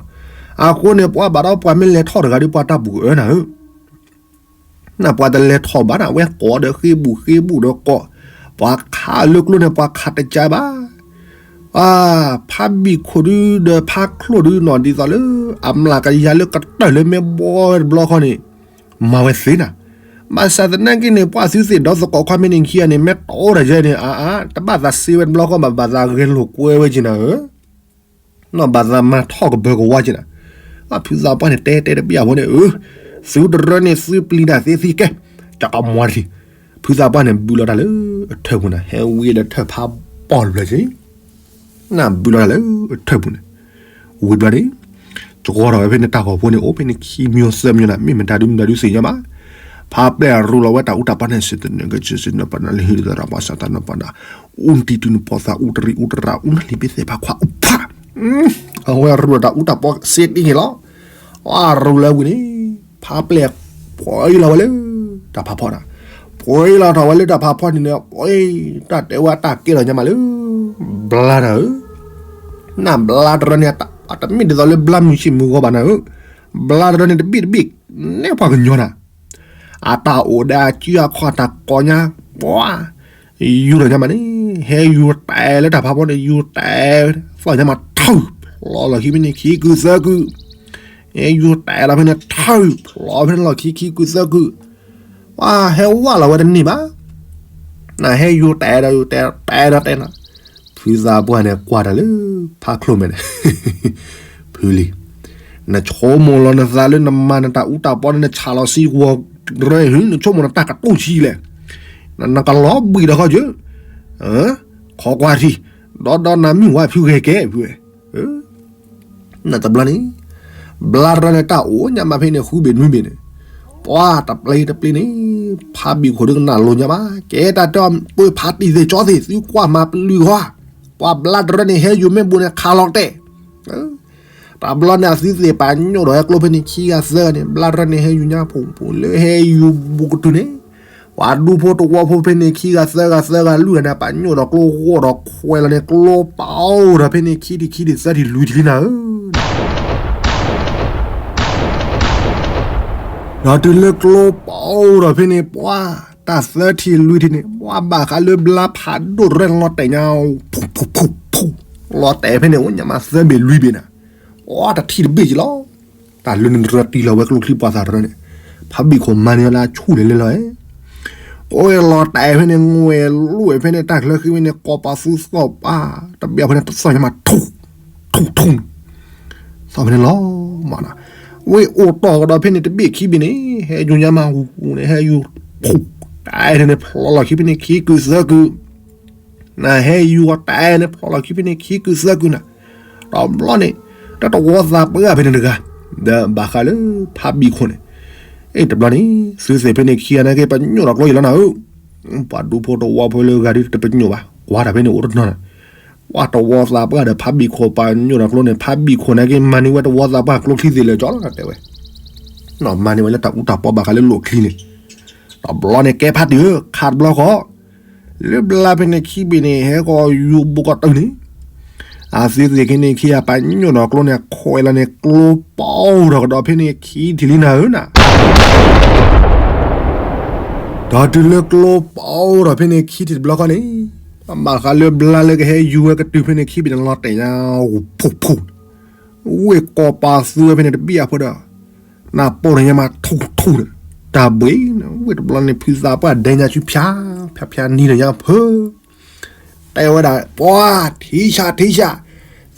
အဃိန့ၣ် ပှၤဘၣ်ဒီးပှၤမ့ၢ်လဲၤထီၣ်တဂၤဒုး ပှၤတၢ်ဘူးကအၢနၤဧၢ နပှၤတလဲၤထီၣ်ဘၣ်နၤ ဝဲကိးဒီးဃ့ဘူးဃ့ဘူးဒီးကိး, ပှၤခးလၢကျိန့ၣ် ပှၤခးတကါဘၣ်, ဖးဘံၣ်ခိၣ်ဒုးဒီးဖးချိၣ်ဒုးနီၤ ဒ်သိးလၢ အမျးကယၤလၢကတၢၢ်လၢမ့ၢ်ဘှီဝဲတဘျီဃီန့ၣ်, မၤဝဲသ့နၤ, ဘၣ်ဆၣ်သနာ်က့န့ၣ် ပှၤသုသ့ၣ်ဒီသကိးခွါမ့ၢ်န့ၣ်ခံဂၤန့ၣ် မ့ၢ်တီဒီးယဲန့ၣ် အါအါ တဘၣ်သးစ့ဝဲတဘျီဃီဘၣ် ဘၣ်သးဂဲၤလိာ်ကွဲဝဲက့ၤနၤဧၢ နီၢ်ဘၣ်သးမၤထီၣ်ကဘၢကဝါက့ၤနၤ, ဖုသးပှၢ်န့ၣ် တဲတဲတဘျီအဃိန့ၣ် အၢ, သုတရၢန့ၣ်သုပျံၤတၢ်သ့သ့ကဲ, ကကမွၤတထံၣ်, ဖုသးပှၢ်န့ၣ် ဘုးလီၤတၢ်လၢအထၢၣ်ပူၤနၤ ဟဲဝံဒီးထၢၣ်ဖးပီၣ်တဖျၢၣ်က့ၤ, နဘုးလီၤတၢ်လၢအထၢၣ်ပူၤန့ၣ်, ဝံၤတဘျီန့ၣ် ကဝီၤထီၣ်ဝဲဖဲန့ၣ် တၢ်ဂီၤဖိန့ၣ် အိၣ်ဖဲန့ၣ်ခံမံၤသၢမံၤနၤ မ့ၢ်မတၤဒုးမတၤဒုးသ့ၣ်ညါဘၣ်, ဖးပျဲၢ်ရူလီၤဝဲတၢ်အူတၢ်ပီၢ်န့ၣ် စံးတနၢၣ်ကစံးစံးနၢၣ်ပနၢၣ်လၢဟံၣ်လၢသရၣ်ပှၤစၢ်တၢ်နၢ်ပနၢၣ်, အူနတံၤတုၤနပီၢ်သးအူတရံးအူတရၣ်အူနလံၤဘ့သဲးဖးခွါအူဖး, အဝဲရူလီၤတၢ်အူတၢ်ပီၢ်စ့တံၢ်န့ၣ်လီၤ, အရူလၢဝံၤန့ၣ် ဖးပျဲၢ် ပှဲၤလီၤဝဲလၢ တၢ်ဖးဖီန့ၣ်, ပှဲၤလီၤထီၣ်ဝဲလၢတၢ်ဖးဖီန့ၣ်န့ၣ် ပှဲၤ တၢ်တဲဝဲတၢ်ကဲထီၣ်ညါမးလၢ ဘျါတၢ်ဧၢ, နဘျါတရၢန့ၣ် တမ့ၢ်ဒ်သိးလၢဘျါမုၢ်ဆ့ၣ်မုၢ်ဂီၤဘၣ်နၤဧၢ, ဘျါတရၢန့ၣ်တဘ့ၣ်တဘ့ၣ် နဲပှၤကညီနၤ, အတၢ်အိၣ်ဒီးအစုအခီၣ်တၢ်ကိးညါ, ပှၤ ယူၤထီၣ်ညါမးန့ၣ် ဟဲယူၤတဲလၢတၢ်ဖးဖီန့ၣ် ယူၤတဲ သီၣ်ညါမးထုး ဖျီလီၢ်ခံဖဲန့ၣ်ခံကုသၢကု, ဟဲယူၤတဲလီၤဖဲန့ၣ်ထုး ဖျီဖဲန့ၣ်လီၢ်ခံခံကုသၢကု, ပှၤဟဲဝဲလီၤဝဲတန့ၢ်ဘၣ်, နဟဲယူၤတဲဒီးယူၤတဲ တဲဒီးတဲနၤ, ဖုသးပှၢ်န့ၣ်ကွၢ်တၢ်လၢ ဖးချိၣ်မဲာ်န့ၣ် ဖုလံၤ, နဆိကမိၣ်လီၤနသးလၢနမၤနတၢ်အူတၢ်ပီန့ၣ် နဆးလီၤစံးဝီၤရၢဟံၣ် နဆိကမိၣ်နတၢ်ကတိၢ်ဆံးလဲၣ်, နကလီၤဘှံးဒီးဃီကၠၢ, ခိးကွၢ်ထံ, ဒီဒီနၤမုၢ်ဝါဖုဂဲၤကဲဖုဝဲ, နတဘျီန့ၣ် ဘျါတရၢန့ၣ် တၢ်အိၣ်ညါမးဖဲန့ၣ် ဃုဘ့ၣ်နွံဘ့ၣ်န့ၣ်, ပှၤတပျ့ၤတပျ့ၤန့ၣ် ဖးဘံၣ်ခိၣ်ဒုကနၣ်လိၤညါဘၣ်, ကဲတၢ်တဲအီၤ ပှၤဖးတံၢ်သ့ၣ်ကၠီသ့ၣ် သုကွၢ်မၤပျုၢ်ဃီ, ပှၤဘျါတရၢန့ၣ် ဟဲယူၤမ့ၢ်ဘူးန့ၣ် ခးလီၤတဲာ် တဘျီန့ၣ် အသုသ့ၣ်ပာ်ညိၣ်ဒီးဟဲကျိဖဲန့ၣ်ခံဂၤသၢဂၤန့ၣ် ဘျါတရၢန့ၣ် ဟဲယူၤညါဖုၣ်ဖုၣ်လၢဟဲယူၤဘူးကတုၤန့ၣ်, ပှၤဒူဖိတဝီဖိဖဲန့ၣ် ခံဂၤသၢဂၤသၢဂၤလွံၢ်ဂၤန့ၣ် ပာ်ညိၣ်ဒီးကျိဂီၢ်ဒီးခွဲးလီၤန့ၣ် ကျိပာ်အိၣ်ဒီးဖဲန့ၣ် ခံထံၣ်ခံထံၣ်သၢထံၣ်လွံၢ်ထံၣ်လံနၤဧၢ ဒီးတုၤလၢကျိပာ်အိၣ်ဒီးဖဲန့ၣ် ပှၤတၢ်သၢထံၣ်လွံၢ်ထံၣ်န့ၣ် ပှၤဘၣ်ဃးလၢဘျါဖးဒိၣ်တရၢန့ၣ် လီၤတဲာ်ညါ ဖုၣ်ဖုၣ်ဖုၣ်ဖုၣ်, လီၤတဲာ်ဖဲန့ၣ် အိၣ်ညါမးသၢဘ့ၣ်လွံၢ်ဘ့ၣ်နၤ, ပှၤတထံၣ်တဘ့ၣ်က့ၤလီၤ. တၢ်လၢန့ၣ်တရၢတံၢ်လီၤဝဲကျိချံပှၤသးတရၢန့ၣ်, ဖးဘံၣ်ခိၣ်မၤန့ၢ်ဝဲလၢအဆူၣ်န့ၣ်လဲၤလီၤ, အိၣ်လီၤတဲာ်ဖဲန့ၣ် ငွဲၣ်လိၣ်ဖဲန့ၣ် တၢ်ချၢဃံဖဲန့ၣ် ကိးပာ်သူသီၣ်ပာ်, တဘၣ်ဖဲန့ၣ် တသီၣ်ညါမး ထူၣ် ထူၣ် ထူၣ် သီၣ်ဖဲန့ၣ်လီၤမး, ဝဲအိၣ်တီၢ်ကဒီးဖဲန့ၣ်တဘ့ၣ်ခံဘ့ၣ်န့ၣ် ဟဲယူၤညါမးဟူးဟူးန့ၣ် ဟဲယူၤ ဖူး တၢ်အဲၣ်န့ၣ် ဖျိလီၤခံဖဲန့ၣ်ခံကုသၢကု, နဟဲယူၤတၢ်အဲၣ်န့ၣ် ဖျိလီၤခံဖဲန့ၣ်ခံကုသၢကုနၤ, တဘျီန့ၣ် တၢ်တဝီသးပှၢ်ဖဲန့ၣ်တဂၤ, ဒီးဘၣ်ဃးလၢဖးဘံၣ်ခိၣ်န့ၣ်, အ့ၣ်တဘျီန့ၣ် သုသ့ၣ်ဖဲန့ၣ်ခံဂၤန့ၣ်က့ၤ ပညိၣ်ဒီးကျိယံၤလီၤနၤဧၢ, ပှၤဒူဖိတဝီဖိလၢဂၤဒုးတပညိၣ်ဘၣ်, ကွၢ်တၢ်ဖဲန့ၣ်အိၣ်တနီၤန့ၣ် ပှၤတဝီသးပှၢ်ဒီးဖးဘံၣ်ခိၣ်ပာ်ညိၣ်ဒီးကျိန့ၣ် ဖးဘံၣ်ခိၣ်န့ၣ်က့ၤ မၤန့ၢ်ဝဲတဝီသးပှၢ်ကျိချံသ့ၣ်လၢာ်ကၠီလီၤ တဲဝဲ, မၤန့ၢ်ဝဲလၢတၢ်အူတၢ်ပီဘၣ်ဃးလၢလိၣ်ချံန့ၣ်, တဘျီန့ၣ်ကဲဖးတံၢ်ဧၢ ခးတဘျီဃီ, လၢဘျါဖဲန့ၣ်ခံဘ့ၣ်န့ၣ် ဟဲကီၢ်ယူၤဘူးကီၢ်တုၤန့ၣ်, အသုသ့ၣ်ခဲန့ၣ်ခံဂၤပာ်ညိၣ်ဒီးကျိန့ၣ် ခွဲးလီၤန့ၣ် ကျိပာ်အိၣ်ဒီးကဒီးဖဲန့ၣ်ခံထံၣ်လံနၤဧၢနၤ ဒီးတုၤလၢကျိပာ်အိၣ်ဒီးဖဲန့ၣ်ခံထံၣ်တဘျီဃီန့ၣ်, ဘၣ်ဃးလၢဘျါလၢကဟဲယူၤဝဲကတုၤဖဲန့ၣ်ခံဘ့ၣ်န့ၣ် လီၤတဲာ်ညါ ဖူးဖူး, ဝ့ၢ်ကီၢ်ပၤသူဝဲဖဲန့ၣ်တဘ့ၣ်အဖိဒီး, နပိာ်တညါမးထူၣ်ထူၣ်ဒီး, တၢ်ဘှံး, ဝ့ၢ်တဘျီန့ၣ် ဖုသးပှၢ်ဒဲညါဆူဖၠါ, ဖၠါဖၠါနံၤဒီးညါဖၢ, တဲဝဲဒၣ် ပှၤ ထံဆး ထံဆး,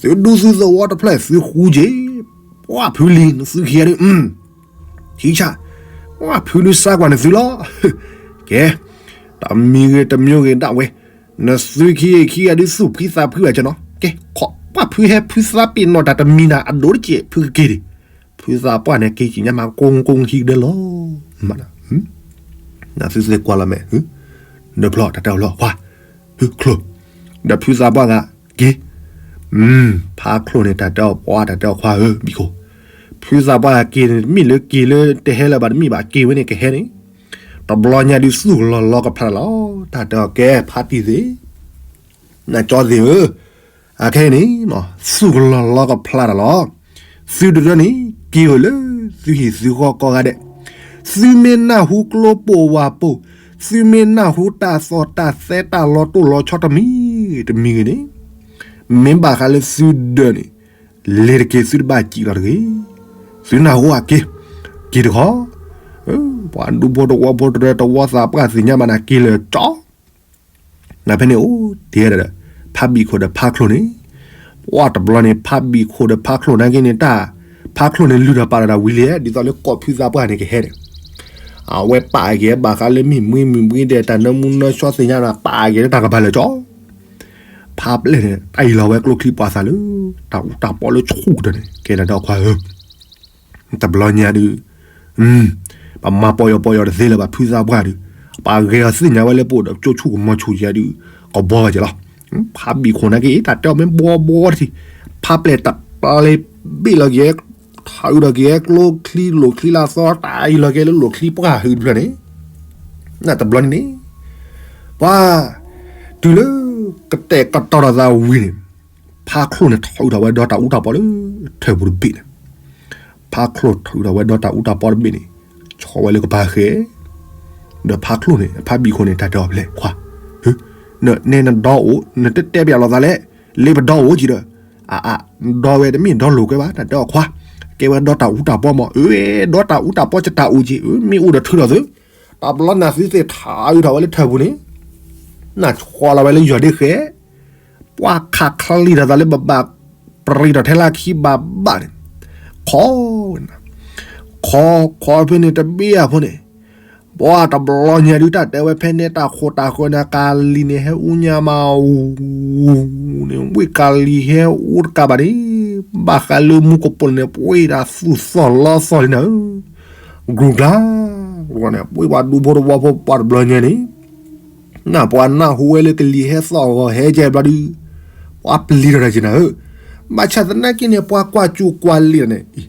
သုဒူသုသဝီတဖျၢၣ်သုဃူက့ၤ, ပှၤဖုလံၤနသုခံဂၤဒုး, ထံဆး, ပှၤဖုဒုးစါကွၢ်နသုလီၤ, ကဲ, တမံၤဂ့ၤတမံၤဂ့ၤဒၣ်ဝဲ, နသုခံဂၤခံဂၤဒုးသူၣ်ဖှံသးဖှံဘၣ်ကနီၤ, ကဲ, ပှၤဖုဟဲဖုသးပ့ၤနီၣ်တၢ်တမံၤနၤအဒိၣ်တစဲးဖုကက့ၤဒံး, ဖုသးပှၢ်န့ၣ်က့ၤက့ၤညါမးကိၢ်ကိၢ်ဟံၣ်ကဒၢလီၤ, နသုသ့ၣ်ကွၢ်လီၤမဲာ်, နဖျီတၢ်တဲအီၤဖျီခွါ, ဟ့ၣ်ချိၣ်, ဒီးဖုသးပှၢ်ဂၤက့ၤ, ဖးချိၣ်န့ၣ် တၢ်တဲအီၤပှၢ်တၢ်တဲအီၤခွါဧၢ ဘံၣ်ခိၣ်, ဖုသးပှၢ်က့ၤန့ၣ် တမ့ၢ်လၢက့ၤလၢတဟဲလၢၤဘၣ်တမ့ၢ်ဘၣ် က့ၤဝဲန့ၣ်ကဟဲန့ၣ်, တဘျီညါဒုးသူၣ်ကလီၤလီၤကဖျါတၢ်လီၤ, တၢ်တဲအီၤကဲဖးတံၢ်သ့ၣ် နကၠီသ့ၣ်ဧၢ, အခဲအံၤန့ၣ်, သူၣ်ကလီၤလီၤကဖျါတၢ်လီၤ, သုတဒၢန့ၣ် က့ၤအိၣ်လၢသုဟံၣ်သုဃီကိးဂၤဒဲး, သုမ့ၢ်နၢ်ဟူကျိပိာ်ဝၤပိာ်, သုမ့ၢ်နၢ်ဟူတၢ်သီၣ်တၢ်သဲတၢ်လီၤတိၢ်လီၤဆီတမံၤ, တမံၤဂ့ၤန့ၣ်, မ့ၢ်ဘၣ်ဃးလၢသုဒၢးန့ၣ်, လဲၤတက့ၤသုတဘၣ်စံၣ်လီၤတဂ့ၤ, သုနၢ်ဟူအက့ၤ, က့ၤတခီ, ပှၤဒူဖိတဝီဖိတရၢတဝီသးပှၢ်သ့ၣ်ညါဘၣ်နၤက့ၤလၢာ်ကၠီ နဖဲန့ၣ်အိၣ်တ့ၢ်ဒီး, ဖးဘံၣ်ခိၣ်ဒီးဖးချိၣ်န့ၣ်, ပှၢ်တဘျီန့ၣ် ဖးဘံၣ်ခိၣ်ဒီးဖးချိၣ်နာ်က့န့ၣ်တၢ်, ဖးချိၣ်န့ၣ်လုၢ်ထီၣ်ပာ်လီၤတၢ်ဝံၤလံ ဒ်သိးလၢကိးဖုသးပှၢ်န့ၣ်ကဟဲန့ၣ်, အဝဲပာ်က့ၤဘၣ်ဃးလၢမ့ၢ်မှံမ့ၢ်ဘှံဒီးတၢ်နၢမူနၢဆှီသ့ၣ်ညါဒီး ပာ်က့ၤလၢတၢ်ကပၤလၢာ်ကၠီ ဖးပျဲၢ်န့ၣ် တၢ်အံၤလီၤဝဲကျိချံပှၤသးလၢ, တၢ်အူတၢ်ပီလၢဆူၣ်ကတၢၢ်န့ၣ် ကဲဒၣ်ဒီးခွါဧၢ, တဘျီညါဒုး, ပမၤပီယီၤပီယီၤတသ့လၢၤဘၣ် ဖုသးပှၢ်ဒုး, ပှၤဂဲၤအီၤသ့ၣ်ညါဝဲလၢပအိၣ်ဒီးကၠိဆူၣ်ကမီၤဆူၣ်ယၤဒုး, ကဘီဝဲက့ၤလီၤ, ဖးဘံၣ်ခိၣ်နာ်က့ တၢ်တဲအီၤမ့ၢ်ဘီဘီတထံၣ်, ဖးပျဲၢ်တပျဲၢ်ဘ့ၣ်လီၤက့ၤ, ထးအုးဒီးက့ၤကျိချံလိာ်ချံလၢအသီ တၢ်အံၤလီၤက့ၤလၢလိာ်ချံပှၢ်ဟုးတဖျၢၣ်န့ၣ် နတဘျီန့ၣ်န့ၣ်, ပှၤ, တုၤလၢ, ကတဲာ်ကတီၤထီၣ်သးဝံၤန့ၣ်, ဖးချိၣ်န့ၣ်ထီၣ်အုးထီၣ်ဝဲဒီးတၢ်အူတၢ်ပီလၢ, ထၢၣ်ပူၤတဘ့ၣ်န့ၣ်, ဖးချိၣ်ထီၣ်အုးထီၣ်ဝဲဒီးတၢ်အူတၢ်ပီတဘ့ၣ်န့ၣ်, ဆီဝဲလၢကပၤဃဲ, ဒီးဖးချိၣ်န့ၣ် ဖးဘံၣ်ခိၣ်န့ၣ် တၢ်တဲအီၤဖဲလဲၣ်ခွါ, ဟ, နဲနဒီအိၣ် နတတဲပၠးလိာ်သးလဲၣ်, လၢပဒီအိၣ်ကံဒီး, အအ, ဒီဝဲတမ့ၢ်ဒီလိၤကွဲဘၣ် တၢ်တဲအီၤခွါ, ကဲဝဲဒီတၢ်အူတၢ်ပီမး အၢ, ဒီတၢ်အူတၢ်ပီကတၢ်အိၣ်က့ အၢ မ့ၢ်အိၣ်ဒီးထုးထီၣ်သု, တဘျီနၤသုသ့ၣ်ထးအုးထီၣ်ဝဲလၢထၢၣ်ပူၤန့ၣ်, နဆီလီၤဝဲလၢယီၢ်ဒ့ဃဲ, ပှၤခးချံထီၣ်သးလၢဘၣ်ဘၣ်, ပရံးထီၣ်ထဲလၢခံဘၣ်ဘၣ်န့ၣ်, ခီ, ခီ, ခီဖဲန့ၣ်တဘ့ၣ်အဖိန့ၣ်, ပှၤတဘျီညါဒုးတၢ်တဲဝဲဖဲန့ၣ်တၢ်ခိၣ်တၢ်ဃၢၤန့ၣ် ကၤလံၤန့ၣ်ဟဲအူညါမးအူ, န့ၣ် ဝ့ၢ်ကၤလံၤဟဲအူတကးဘၣ်န့ၣ်, ဘၣ်ဃးလၢမူကပိာ်န့ၣ် ပှ့ၤတၢ်သူၣ်သီၣ်လီသီၣ်လံနၤဧၢ, ကြူၤကျါ, န့ၣ် ပှ့ၤပှၤဒူဖိတဝီဖိပှၤတဘျီညါန့ၣ် နၢ်ပှၤနၢ်ဟူဝဲလၢကလံၤဟဲသီၣ်ဂီၤဟဲကဲဘျီဒုး, ပှၤပျံၤထီၣ်တၢ်က့ၤနၤဧၢ, ဘၣ်ဆၣ်သနာ်က့န့ၣ် ပှၤကွၢ်ကၠူကွၢ်လံာ်န့ၣ်, ဒီး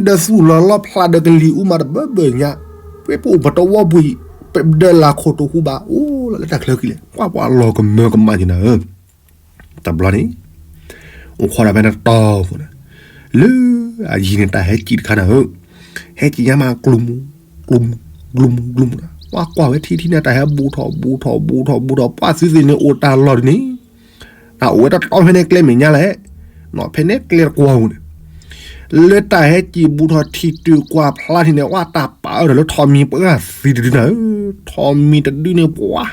သူၣ်လီၤလီဖျါဒီးကလံၤအူမးတဘၢဘၢညါ, ပှ့ၤပအိၣ်ပတဝီပူၤအံၤ, ပဒၢလၢခိၣ်တဟူဘၣ် အိၣ်လီၤလၢတၢ်ချၢကံလဲၣ်, ကွၢ်ပှၤလီၤကမၢကမၣ်က့ၤနၤဧၢ တဘျီန့ၣ်, အိၣ်ခိးဒၣ်ဖဲန့ၣ်တီၢ်ဖိန့ၣ်, လၢအယံၤန့ၣ် တၢ်ဟဲစံၣ်တခါနၤဧၢ, ဟဲစံၣ်ညါမးကျိမူ, ကျိမူ, ကျိမူ, ကျိမူ, ပှၤကွၢ်ဝဲထံထံန့ၣ် တၢ်ဟဲဘူးထီၣ်ဘူးထီၣ်ဘူးထီၣ်ဘူးထီၣ်, ပှၤသုသ့ၣ်န့ၣ်အိၣ်တၢ်လီၢ်ဒ်န့ၣ်, တၢ်အိၣ်ဝဲတတီဖဲန့ၣ်ကျဲမဲာ်ညါလဲၣ်, ဖဲန့ၣ်ကျဲတကွီၢ်ပူၤန့ၣ် လၢတၢ်ဟဲစံၣ်ဘူးထီၣ်ထံၣ်တုၤကွၢ်ဖျါထံၣ်န့ၣ် ဝဲတၢ်ပာ်အၢထီၣ်လၢထိးမံၤပှၢ်သံတဒုနၤဧၢ, ထိးမံၤတဒုန့ၣ်ပှၤ,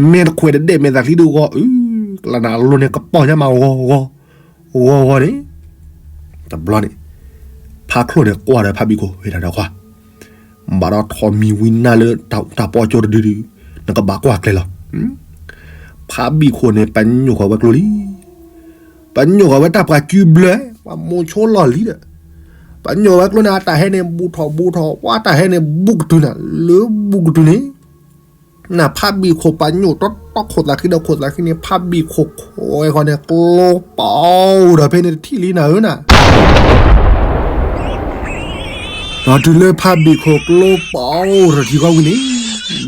မဲာ်တခွဲးတဒဲးမဲာ်သးချံဒုဂီၤအု, ကလးနၤအလိၤန့ၣ်ကပီၢ်ညါမးဂီၤဂီၤ, ဂီၤဂီၤန့ၣ်, တဘျီန့ၣ်, ဖးချိၣ်န့ၣ်ကွၢ်ဒီးဖးဘံၣ်ခိၣ်ဝဲဒၣ်ဒီးခွါ, ဘၣ်ဒီးထိးမံၤဝံနါလၢတၢ်အူတၢ်ပီကၠိတဒုဒု, နကဘၣ်ကွၢ်ကျဲလီၤ ဖးဘံၣ်ခိၣ်န့ၣ် ပညိၣ်ဃီၤဝဲကျိလံ, ပညိၣ်ဃီၤဝဲတၢ်ပှၤကုဘျၢ, ပှၤမိၤဆိလီၢ်လံဒီး, ပညိၣ်ဝဲကျိန့ၣ် အတၢ်ဟဲန့ၣ်ဘူးထီၣ်ဘူးထီၣ်, ပှၤတၢ်ဟဲန့ၣ်ဘူးကတုၤနၤ, လၢဘူးကတုၤန့ၣ်, နဖးဘံၣ်ခိၣ်ပညိၣ်တီတီခိၣ်သးခံဒီးခိၣ်သးခံန့ၣ် ဖးဘံၣ်ခိၣ်ခိးဝဲဃီန့ၣ် ကျိပအိၣ်ဒီးဖဲန့ၣ်တထံၣ်လံနၤဧၢနၤ ဒီးတုၤလၢဖးဘံၣ်ခိၣ်ကျိပအိၣ်ထီၣ်ထံဃီဝံၤန့ၣ်,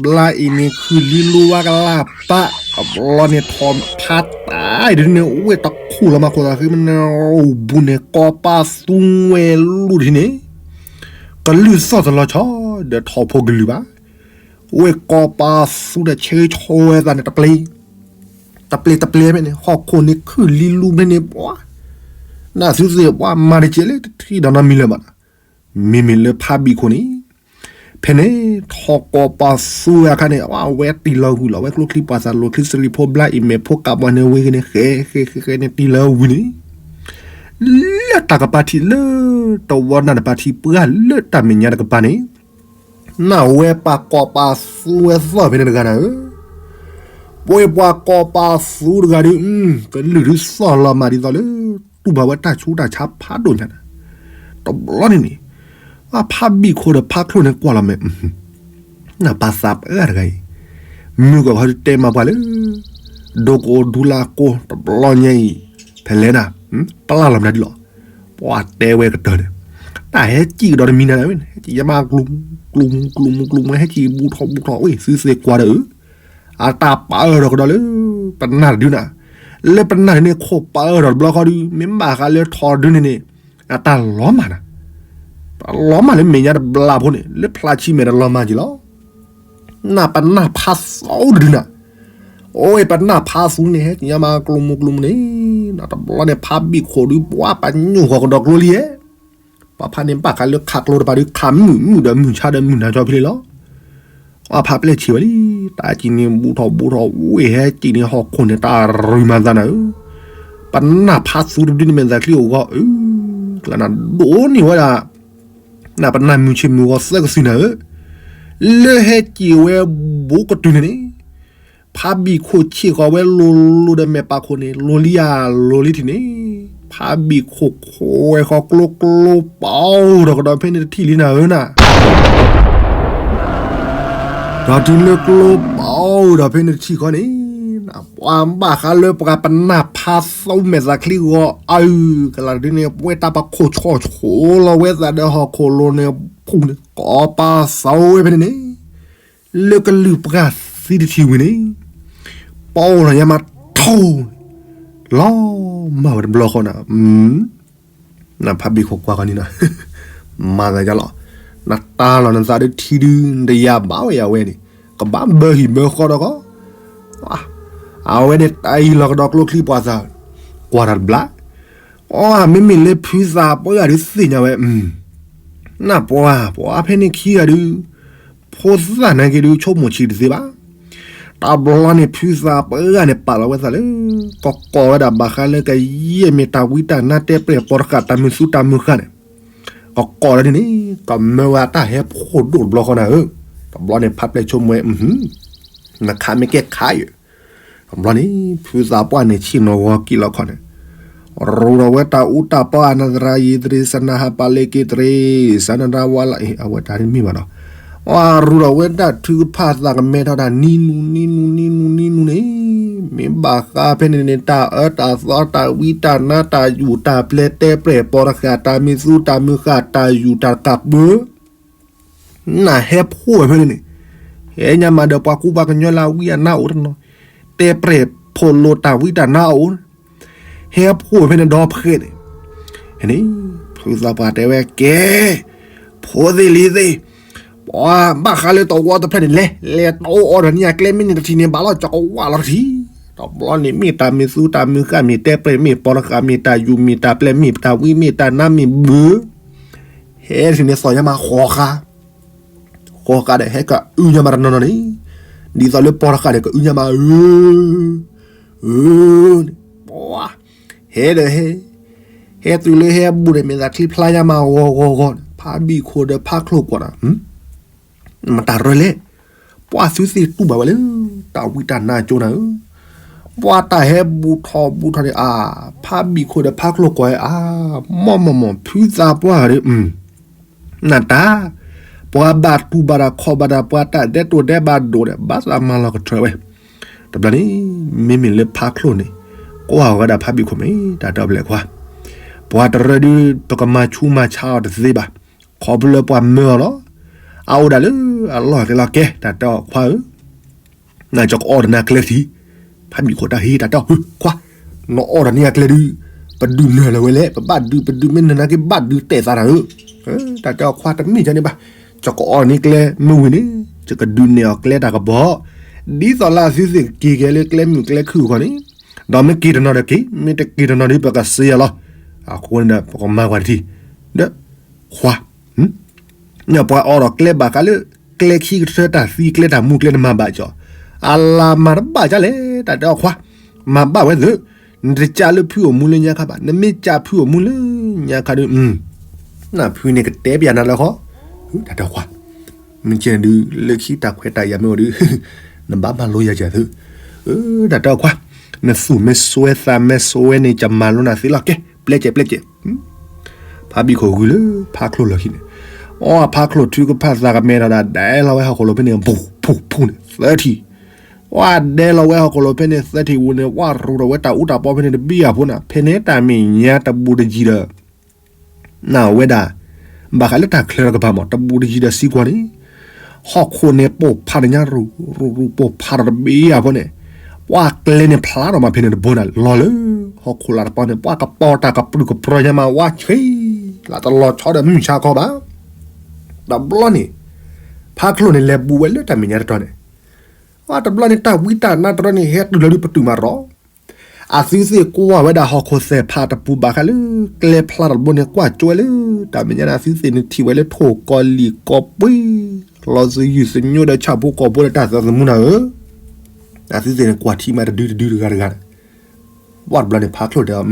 ဘျါအံၤန့ၣ်ခုၣ်လံလူဝါကလၢ်ပာ်, အဘျီန့ၣ်ထိးဖးတၢ်အံၤဒ်န့ၣ် ဝဲတခူၣ်လီၤမးခိၣ်သးဃံမ့ၢ်န့ၣ် အိၣ်ဘူးန့ၣ် ကီၢ်ပၢ်သူဝဲလူၢ်ထံန့ၣ်, ကလုၢ်သီၣ်တလီၤဆီ, ဒီးထိးဖိကလုၢ်ဘၣ် ဝဲၢ်ကီၢ်ပၤသူဒီးဆၢဂ့ၤဆိဝဲသးန့ၣ် တပျ့ၤ, တပျ့ၤတပျ့ၤဖဲန့ၣ် ဟီၣ်ခိၣ်န့ၣ်ခုၣ်လံလူဖဲန့ၣ် ပှၤ, နသုသ့ၣ်ပှၤမၤတကဲလၢတထံၣ်ဒီးနီတမံၤလၢၤဘၣ်နီၤ. မ့မ့ၢ်လၢဖါဘံၣ်ခိၣ်န့ၣ် ဖဲန့ၣ် ထီၣ်ကိးပသူဝဲအခါန့ၣ် အဝဲတံၢ်လီၤဂုာ်လီၤဝဲ ကျိချံပှၤသး လီၢ်ချံစရံးဖိ ဘျါအံၤမဲာ်ဖိ ကးပှၤန့ၣ်ဝဲဂ့ၤန့ၣ် ဃဲဃဲဃဲဃဲန့ၣ် တံၢ်လီၤဝံၤန့ၣ် လၢတၢ်ကပၤထံး လၢတဝီနၢ်တပၤထံး ပှၢ်လၢတၢ်မဲာ်ညါတကပၤန့ၣ် နဝဲပှၤကိးပသူဝဲသီၣ်ဖဲန့ၣ်တဂၤနၤဧၢ, ပဝဲပှၤကိးပသူတဂၤဒုး ကလုၢ်ဒုးသီၣ်လီၤမၢ်ဒ်သိးလၢ တူၢ်ဘၣ်ဝဲတၢ်ဆူးတၢ်ဆါဖးဒိၣ်ညါန့ၣ်, တဘျီန့ၣ်န့ၣ် ဖါဘံၣ်ခိၣ်ဒီးဖါချိၣ်န့ၣ်ကွၢ်လီၤမဲာ် နပာ်သးပှၢ်တဂၤအံၤ မုၢ်ကီၢ်ခီဒုးတဲမၤပှၤလၢ ဒိကအိၣ်ဒူလၢကိး တဘျီညါအံၤ ဖဲလဲၣ်နၤ ပျၢ်လီၤမနုၤဒ်လီၤ. ပှၤတဲဝဲကတၢၢ်န့ၣ် တၢ်ဟဲစံၣ်ကဒီးတမံၤနၤ ဟဲစံၣ်ယမါကျူၤ ကျူၤမူကျူၤမူကျူၤမူ ဟဲစံၣ်ဘူၣ်ထီၣ်ဘူၣ်ထီၣ်ဝဲ သုသ့ၣ်ကွၢ်ဒီးဧၢ, အတၢ်ပာ်အၢၣ်ထီၣ်ကဒီးလၢ ပနၢ်တဒုနၤ, လၢပနၢ်တဒုန့ၣ် ခိၣ်ပာ်အၢၣ်ထီၣ်တဘျီဃီဒုး မ့ၢ်ဘၣ်ဃးလၢထီၣ်ဒုန့ၣ်န့ၣ် အတၢ်လီၤမၢ်နၤ, တၢ်လီၤမၢ်လၢမဲာ်ညါတဘျီဖိန့ၣ် လၢဖျါဆံမဲာ်တၢ်လီၤမၢ်က့ၤလီၤ. နပနၢ်ဖးသူတဒုနၤ, အိၣ်ပနၢ်ဖးသူန့ၣ် ဟဲစံၣ်ညါမါကျိမူကျိမူန့ၣ်, တဘျီန့ၣ် ဖါဘံၣ်ခိၣ်ဒုး ပှၤပညိၣ်ဃီၤကဒီးကျိလံဧါ, ပှၤဖါန့ၣ်ဘၣ်ဃးလၢခးကျိတပၤဒုး ခးမုၢ်မုၢ်ဒီးမုၢ်ဆါဒီးမုၢ်နၤကၠီဖဲလံလီၤ. ပှၤဖါပျဲၢ်ဆံးဝဲလံ, တၢ်စံၣ်န့ၣ်ဘူၣ်ထီၣ်ဘူၣ်ထီၣ်ဝဲ ဟဲစံၣ်န့ၣ်ဟီၣ်ခိၣ်န့ၣ် တၢ်ရူၤမၤသးနၤဧၢ, ပနၢ်ဖးသူတဒုန့ၣ် မဲာ်သးချံအိၣ်ဂီၤအု ကျါနၤဒိးန့ၢ်ဝဲဒၣ် နပနၢ်မုၢ်ဆ့ၣ်မုၢ်ဂီၤသၢကသံၣ်နၤဧၢ, လၢဟဲစံၣ်ဝဲဘူးကတုၤန့ၣ်န့ၣ်, ဖါဘံၣ်ခိၣ်ဆံးဃီၤဝဲလိၤလိၤဒီးမဲာ်ပာ်ခိၣ်န့ၣ် လိၤလံဧါ လိၤလံထံၣ်န့ၣ်, ဖါဘံၣ်ခိၣ်ခိးဝဲဃီကျိကျိပာ်အိၣ်ထီၣ်ကဒီးဖဲန့ၣ်တထံၣ်လံနၤဧၢနၤ ဒီးတုၤလၢကျိပာ်အိၣ်ဒီးဖဲန့ၣ်တထံၣ်ဃီန့ၣ်, ပှၤဘၣ်ဃးလၢပှၤပနၢ်ဖးသူမဲာ်သးချံဂီၤအု ကလၤတဒုန့ၣ် ပဝဲတၢ်ပခိၣ်ဆီၣ်ဆိးလီၤဝဲသးဒီးဟီၣ်ခိၣ်လိၤန့ၣ် ဖူန့ၣ် ကိးပသူဝဲဖဲန့ၣ်န့ၣ်, လၢကလုၢ်ပှၢ်သံတထံၣ်ဝံၤန့ၣ်, ပီၣ်လီၤညါမးထိၣ်န့ၣ် လီၤမၢ်ဝဲတဘျီဃီနၤ နဖါဘံၣ်ခိၣ်ကွၢ်ဃီန့ၣ်နီၤ, မၤသးဒ်လီၤ, နတၢ်လီၤနသးဒုးထံဒုး နတယၤဘၣ်ဝဲယၤဝဲန့ၣ်, ကဘၣ်ဘၢဟံၣ်ဘၢဃီဒီးဃီ, အဝဲန့ၣ်တၢ်အံၤလီၤကဒီးကျိချံပှၤသး, ကွၢ်တၢ်တဘျီ, အမ့မ့ၢ်လၢဖုသးပှၢ်ဂၤဒုးသ့ၣ်ညါဝဲ, နပှၤ ပှၤဖဲန့ၣ်ခံဂၤဒုး ဖိသၣ်နာ်က့ဒုး ဆိကမိၣ်ဆံးတသ့ဘၣ်. တဘျီန့ၣ် ဖုသးပှၢ်ဂၤန့ၣ် ပာ်လီၤဝဲသးလၢ ကကိးဝဲဒၣ်ဘၣ်ဃးလၢကယဲၢ်မ့ၢ်တၢ်ဝံတၢ်နါတဲပျဲၢ်ပိာ်တဃာ်တၢ်မုာ်သူတၢ်မုာ်ဃာ်န့ၣ်, ကကိးလီၤဒ်န့ၣ် ကမၢဝဲတၢ်ဟဲဖှိၣ်ဒိၣ်တဘျီဃီနၤဧၢ, တဘျီန့ၣ် ဖါပျဲၢ်ဆိကမိၣ်ဝဲ, နခးမ့ၢ်ကဲခးယၢၢ် တဘျီန့ၣ် ဖုသးပှၢ်န့ၣ် ဆ့ၣ်နီၤဂီၤက့ၤလီၤခီန့ၣ်, ရူးထီၣ်ဝဲတၢ်အူတၢ်ပီအနသရၣ်ယံၤတရံး စနဟးပာ်လ့က့ၤတရံး စနရၣ်ဝါလၢ အဝဲတၢ်တမ့ၢ်ဘၣ်ဒီး, အရူးထီၣ်ဝဲတၢ်ထုကဖၣ်သးကမဲထီၣ်တၢ် နံၤနူနံၤနူနံၤနူနံၤနူန့ၣ်, မ့ၢ်ဘၣ်ဃးဖဲန့ၣ်န့ၣ် တၢ်အၢတၢ်သီတၢ်ဝံတၢ်နါတၢ်ယူၢ်တၢ်ပျဲၢ်တဲပျဲၢ်ပိာ်တဃာ်တၢ်မုာ်သူတၢ်မုာ်ဃာ်တၢ်ယူၢ်တၢ်ကးပၢ နဟဲဖှိၣ်ဝဲဖဲန့ၣ်န့ၣ်, ဟဲညါမးဒီးပှၤကူပှၤကညီလၢအဝံအနါအိၣ်တနီၤ, တဲပျဲၢ်ဖိးလိာ်တၢ်ဝံတၢ်နါအအိၣ်, ဟဲဖှိၣ်ဝဲဖဲန့ၣ်ဒီဖှဲးန့ၣ်, န့ၣ်, ဖုသးပှၢ်တဲဝဲကဲ, ဖိသ့ၣ်လံၤသ့ၣ်, ပှၤဘၣ်ဃးလၢတဝီတဖျၢၣ်န့ၣ်လဲၣ်, လဲၤတအိၣ်အီၤဒီးန့ၢ်အကျဲမ့ၢ်န့ၣ်တထံၣ်န့ၣ်ဘၣ်လီၤ ကကဝၢ်လီၤတထံၣ်, တဘျီန့ၣ်မ့ၢ်တၢ်မုာ်သူတၢ်မုာ်ဃာ်မ့ၢ်တဲပျဲၢ်မ့ၢ်ပိာ်တဃာ်မ့ၢ်တၢ်ယူၢ်မ့ၢ်တၢ်ပျဲၢ်မ့ၢ်တၢ်ဝံမ့ၢ်တၢ်နါမ့ၢ်ဘၢ ဟဲထံၣ်န့ၣ်သီၣ်ညါမးဃီၤဃာ်, ဃီၤဃာ်ဒီးဟဲကအုညါမးတနီၤနီၤန့ၣ်, ဒ်သိးလၢပိာ်တဃာ်န့ၣ် ကအုညါမးဧၢ, အၢ, န့ၣ်, ပှၤ, ဟဲဒီးဟဲ, ဟဲတုၤလၢဟဲဘူးန့ၣ် မဲာ်သးချံဖျါညါမးဂီၤဂီၤဂီၤန့ၣ် ဖါဘံၣ်ခိၣ်ဒီးဖါချိၣ်ကွၢ်ဒီး မတၤရၢလဲၣ်, ပှၤသုသ့ၣ်တူၢ်ဘၣ်ဝဲလၢ တၢ်ဝံတၢ်နါကၠိနၤဧၢ, ပှၤတၢ်ဟဲဘူးထီၣ်ဘူးထီၣ်န့ၣ် အါ, ဖါဘံၣ်ခိၣ်ဒီးဖါချိၣ်ကွၢ်အါ, မ့ၢ်မ့ၢ်မ့ၢ် ဖုသးပှၢ်ဂၤဒီး, နတၢ်, ပှၤဘၣ်တူၢ်ဘၣ်တၢ်ခီၣ်ဘၣ်တၢ် ပှၤတၢ်ဒဲးတိၢ်ဒဲးဘၣ်ဒိၣ်ဒီး ဘၣ်သးမၤလီၤကထၢဝဲ, တဘျီန့ၣ်, မ့မ့ၢ်လၢဖါချိၣ်န့ၣ်, ကွၢ်ဝဲဒၣ်ဖါဘံၣ်ခိၣ်မ့ၢ် တၢ်တဲအီၤဖဲလဲၣ်ခွါ, ပှၤတရၢဒုး ပကမၤဆူးမၤဆါအီၤတသ့ဘၣ်, ခီဖျိလၢပှၤမၢအီၤလီၤ, အအိၣ်ဒၣ်လၢအလီၢ်ကျဲလီၤကဲ တၢ်တဲအီၤခွါဧၢ နကကအီၣ်ဒီးနၤကျဲတထံၣ်, ဖါဘံၣ်ခိၣ်တၢ်ဟ့ၣ်တၢ်တဲအီၤ ခွါ, နအီၣ်ဒီးန့ၢ်အကျဲဒုး, ပဒုးနၢၤလၢၤဝဲလဲၣ် ပဘၣ်ဒုး ပဒုးမ့ၢ်နၢၤနာ်က့ဘၣ်ဒုးတဲာ်သးတၢ်ဧၢ, တၢ်တဲအီၤခွါတမ့ၢ်ဒ်န့ၣ်ဘၣ်, ယကအီၣ်န့ၢ်ကျဲမုၢ်ဝံၤန့ၣ်, ယကဒုးနဲၣ်အီၤကျဲတၢ်ကပီၤ, ဒ်သိးလၢအသုသ့ၣ်ကက့ၤကဲလၢကျဲမုၢ်ကျဲခုၣ်အဂီၢ်န့ၣ်, ဒီးမ့ၢ်က့ၤတနီၤဒီးက့ၤ, မ့ၢ်တက့ၤတနီၤဒုးပကစ့အီၤလီၤ, အဃိန့ၣ်ဒီး ပကမၤကွၢ်တထံၣ်, ဒီး ခွါ, ပှၤအိးထီၣ်ကျဲဘၣ်ဃးလၢ ကျဲခံကထၢတၢ်သံ ကျဲတၢ်မူကျဲနမၤဘၣ်ကီး, အလၤမၤတဘၣ်ဒ်လဲၣ် တၢ်တဲအီၤခွါ, မၤဘၣ်ဝဲသ့ၣ်, နတကးလၢဖုအိၣ်မူလၢညါခါဘၣ်, နမ့ၢ်ကးဖုအိၣ်မူလၢညါခါဒီး နဖုန့ၣ်ကတဲပယၤနၤလၢဃီ, တၢ်တဲအီၤခွါ, မ့ၢ်ကဲဒုး လၢခံတၢ်ခွဲးတၢ်ယာ်မ့ၢ်အိၣ်ဒီး နဘၣ်မၤလိယၤကသ့, တၢ်တဲအီၤခွါ, နသူၣ်မ့ၢ်စွဲသးမ့ၢ်စွဲန့ၣ် ကမၤလိနၤသ့လီၤ ကဲ ပျဲကဲ ပျဲကဲ, ဖါဘံၣ်ခိၣ်ဂုာ်လၢဖါချိၣ်လီၢ်ခံန့ၣ်, အီ ဖါချိၣ်ထုကဖၣ်သးကမဲထီၣ်ဒၣ် ဒဲလီၤဝဲဟီၣ်ခိၣ်လိၤဖဲန့ၣ် ပူၤ ပူၤ ပူၤန့ၣ် သၢထံၣ်, ဝဲဒဲလီၤဝဲဟီၣ်ခိၣ်လိၤဖဲန့ၣ် သၢထံၣ်ဝံၤန့ၣ် ဝဲရူးထီၣ်ဝဲတၢ်အူတၢ်ပီဖဲန့ၣ်တဘ့ၣ်အဖိန့ၣ် ဖဲန့ၣ်တၢ်မဲာ်ညါတဘူးတယံၤဒီး နဝဲဒၣ် ဘၣ်ဃးလၢတၢ်ချၢတကပၤမး တဘူးတယံၤဒီးစံးကွၢ်န့ၣ်, ဟီၣ်ခိၣ်န့ၣ်ပိၢ်ဖးတညါရူး ရူးရူးပိၢ်ဖးထီၣ်တဘ့ၣ်အဖိန့ၣ်, ပှၤကျဲန့ၣ်ဖျါထီၣ်မးဖဲန့ၣ်တဘိန့ၣ် လီၤလၢဟီၣ်ခိၣ်လာ်တပီန့ၣ် ပှၤကပီၤတၢ်ကပြုၢ်ကပြီၤညါမး ဝါဆံး လၢတလီၤဆီဒီးမုၢ်ဆါခီဘၣ်. တဘျီန့ၣ် ဖါချိၣ်န့ၣ်လဲၤဘူးဝဲလၢတၢ်မဲာ်ညါတတီၤန့ၣ်, တဘျီန့ၣ်တၢ်ဝံတၢ်နါတတီၤန့ၣ် ဟဲတုၤလီၤဒုးပတုာ်မးရီၤ အသုသ့ၣ်ကွၢ်ဝဲဒၣ်ဟီၣ်ခိၣ်သဲးဖးတပူၤဘၣ်ဃးလၢ ကျဲဖျါထီၣ်တဘိန့ၣ် ကွၢ်ကၠိဝဲလၢ တၢ်မဲာ်ညါန့ၣ် အသုသ့ၣ်န့ၣ်ထံၣ်ဝဲလၢထိၣ်ကီၤလံၣ်ကီၤပှံၤ လီၤသယုၢ်သညိဒီးဆၣ်ဖိကီၢ်ဖိဒီးတၢ်သးသမူနၤဧၢ, အသုသ့ၣ်န့ၣ်ကွၢ်ထံမးတဒုတဒုတဂၤတဂၤန့ၣ်, ဝဲတဘျီန့ၣ်ဖါချိၣ်တဲအီၤ,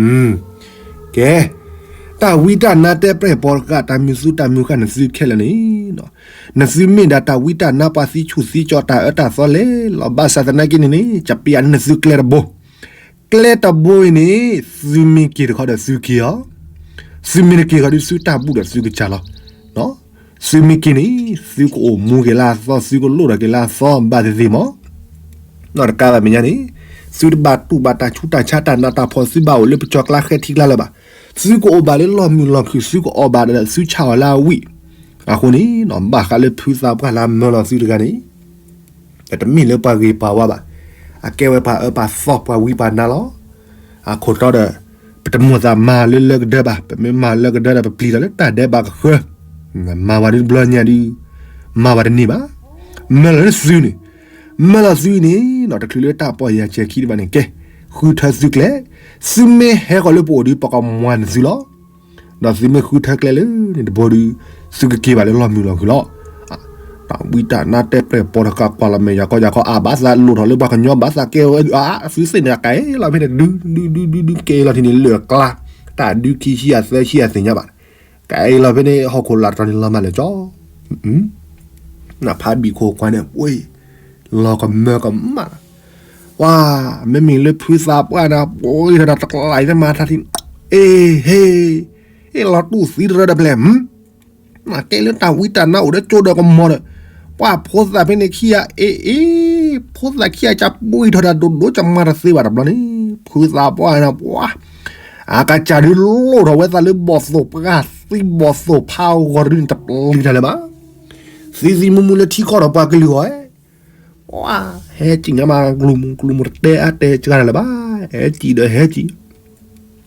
ကဲ, တၢ်ဝံတၢ်နါတဲပြဲၢ်ပီၤတဃာ် တၢ်မုာ်သူတၢ်မုာ်ဃာ်နသုခဲလၢာ်န့ၣ် နသုမ့ၢ်ဒၣ်တၢ်ဝံတၢ်နါပှၤသံဆူၣ်သံကၠီတၢ်အၢတၢ်သီလဲၤလီၤဘၣ်ဆၣ်သနာ်က့န့ၣ်န့ၣ် ကပျးနသုကျဲတဘိ, ကျဲတဘိအံၤန့ၣ် သုမ့ၢ်က့ၤတခီဒီးသုက့ၤအီၤ, သုမ့ၢ်တက့ၤဃီဒီးသုတၢ်ဘူၣ်ဒီးသုကစၢ်လီၤ. သုမ့ၢ်က့ၤန့ၣ် သုကအိၣ်မူက့ၤလၢအသီ သုကလိၣ်ထီၣ်က့ၤလၢအသီဘၣ်သ့ၣ်သ့ၣ်မး နီၢ်တကါဘၣ်မဲာ်ညါန့ၣ် သုတဘၣ်တူၢ်ဘၣ်တၢ်ဆူးတၢ်ဆါတၢ်နးတၢ်ဖှီၣ် သုဘၣ်အိၣ်လၢပကၠီၤကျါဃဲထံကျါလၢၤဘၣ်. သုကအိၣ်ဘၣ်လၢလီၢ်မုာ်လီၢ်ခုၣ် သုကအီၣ်ဘၣ်ဒီးသုဆါအီၣ်လၢအဝံၣ်. အဃိန့ၣ် ဘၣ်ဃးလၢဖုသးပှၢ်လၢအမၢလီၤသုတဂၤန့ၣ် တမ့ၢ်လၢပှၤဂ့ၤပှၤဝါဘၣ်. အကဲဝဲပှၤအၢပှၤသီပှၤဝံပှၤနါလီၤ. အခိၣ်တီဒီး ပတမိၣ်သးမၤလၢလၢကဒၢဘၣ်. ပမ့ၢ်မၤလၢကဒၢဒီး ပပျံၤထီၣ်လၢတၢ်ဒဲးဘးကဃၢ, မၤဝဲဒ်တဘျီညါဒုး မၤဝဲတန့ၢ်ဘၣ်. မၢလီၤလၢသုန့ၣ်, မၢလီၤသုန့ၣ် တချုးလၢတၢ်ပီၢ်ယၢ်ဆဲးခံတဘၣ်န့ၣ် ကဲ, ဃုထၢသုကျဲ, သုမ့ၢ်ဟဲဃီၤလၢပအိၣ်ဒီး ပကမၤနသုလီၤ. ဒီးသုမ့ၢ်ဃုထၢကျဲလၢန့ၣ်တဘိဒီး သုကက့ၤဘၣ်လၢလီၢ်မုာ်လီၢ်ခုၣ်လီၤ. တၢ်ဝံတၢ်နါတဲပြဲၢ်ပီၤတဃာ် ကွၢ်လီၤမဲာ်ယၤကီယၤကီ အါဘၣ်သးလိၣ်ထီၣ်လၢပှၤကညီ ဘၣ်သးကဲဝဲဒုး အါ သုသ့ၣ်န့ၣ် ကဲလီၤဖဲန့ၣ် ဒုဒုဒုဒုဒု ကဲလီၤထံန့ၣ် လၢာ်ကျါ, တၢ်ဒုခံဆံယၤသၢဆံယၤသ့ၣ်ညါဘၣ်. ကဲလီၤဖဲန့ၣ် ဟီၣ်ခိၣ်လာ်တတီၤန့ၣ် လီၤမၢ်လၢာ်ကၠီ ဖါဘံၣ်ခိၣ်ခွါန့ၣ် ပှ့ၤ လီၤကမၢကမၣ်လီၤ. ပှၤ မ့မ့ၢ်လၢဖုသးပှၢ်န့ၣ် ပှ့ၤထီၣ်တၢ်တကျါအံၤတမၤထါထံ အ့ဟ့, ဟ့ၣ်လီၤတူၢ်သံတရၢဒီးဖျဲၣ်, နကဲလၢတၢ်ဝံတၢ်နါအိၣ်ဒီးကၠိဒီးကမီၤဒီး ပှၤဖိသၣ်ဖဲန့ၣ်ခံဂၤ အ့အ့, ဖိသၣ်ခံဂၤကပှ့ၤထီၣ်တၢ်ဒိၣ်ဒိၣ်ကမၤတသ့ဘၣ်တဘျီန့ၣ် ဖုသးပှၢ်န့ၣ် ပှၤ အကစၢ်ဒုးလိၣ်ထီၣ်ဝဲသးလၢဘီၣ်သိၣ်ပှၢ်သံဘီၣ်သိၣ်ဖးဂီၤတဒုန့ၣ် တပျံၤတၢ်လၢၤဘၣ်. သံသံမူမူလၢထံကီၢ်ဒီးပှၤကလုာ်ဂီၢ်, ပှၤ ဟဲကံၣ်ညါမး ကျူမူကျူမူတတဲအါတဲစှၤတၢ်လၢၤဘၣ်. ဟဲကံၣ်ဒီးဟဲကံၣ်,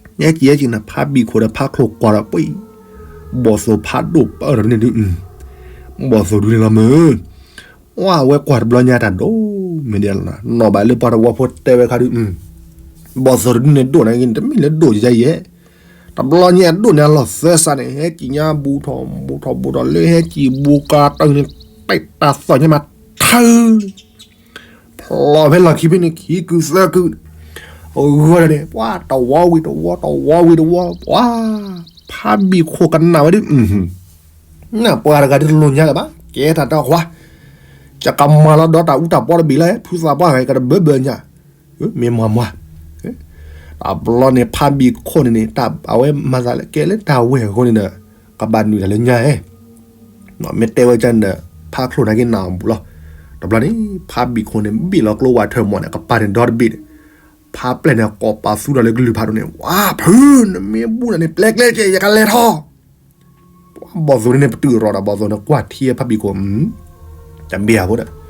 ဟဲကံၣ်ဟဲကံၣ်န့ၣ် ဖါဘံၣ်ခိၣ်ဒီးဖါချိၣ်ကွၢ်ဒီးပှ့ၤ, ဘီၣ်သိၣ်ဖးဒိၣ်ပၢၢ်ထီၣ်န့ၣ်ဒုး, ဘီၣ်သိၣ်ဒုးန့ၣ်လီၤမုၢ် ပှၤဝဲကွၢ်တဘျီညါတၢ်ဒိၣ်မ့ၢ်ဒ်လီၤ, နီၢ်ဘၣ်လၢပှၤတဝီဖိတဲဝဲခါဒုး, ဘီၣ်သိၣ်တဒုန့ၣ်ဒိၣ်န့ၣ် တမ့ၢ်လၢဒိၣ်ယဲယဲ, တဘျီညါအဒိၣ်န့ၣ် အလီၢ်သၢစးန့ၣ် ဟဲကံၣ်ညါဘူးထီၣ်ဘူးထီၣ်ဘူးထီၣ် လၢဟဲကံၣ်ဘူးကါတၢ်န့ၣ် တဲတၢ်သီၣ်ညါမး ထၢ ဖျိးဖဲလီၢ်ခံဖဲန့ၣ် ခံကုသၢကု, အဂီၢ်န့ၣ် ပှၤတဝီဝံၤတဝီ တဝီဝံၤတဝီ ပှၤ ဖါဘံၣ်ခိၣ်ကနၣ်ဝဲဒုး, နပှၤတဂၤဒုးတလိၣ်ညါလၢၤဘၣ် ကဲတၢ်တၢ်ခွါ, ယကမၤလီၤဒီးတၢ်အူတၢ်ပီတဘ့ၣ်လၢ ဖုသးပှၢ်ဂၤကတဘၢဘၢညါ, မ့ၢ်မၤမၤ တဘျီန့ၣ် ဖါဘံၣ်ခိၣ်န့ၣ်န့ၣ် အဝဲမၤသးလၢကဲလၢတၢ်ဝဲၢ်အဃိန့ၣ်ဒီး ကဘၣ်နုာ်တၢ်လၢညါဧဲ, မ့ၢ်တဲဝဲကန့ၣ်ဒီး ဖါချိၣ်န့ၣ်က့ၤနၢ်အီၤဘူးလီၤ. တဘျီန့ၣ် ဖါဘံၣ်ခိၣ်န့ၣ် ဘ့ၣ်လီၤကျိဝဲထၢမီၢ်န့ၣ် ကပၤန့ၣ်ဒီတဘ့ၣ်န့ၣ်, ဖါပျဲၢ်န့ၣ် ကိးပာ်သူဒီးလၢကလုၢ်ဖးဒိၣ်န့ၣ် ဝါဖု နမ့ၢ်ဘူးနၤန့ၣ် ပျဲကျဲက့ၤ ယကလဲၤထီၣ် ဘီၣ်သိၣ်န့ၣ်ပတုာ်ရီၤဒီး ဘီၣ်သိၣ်န့ၣ်ကွၢ်ထံဖါ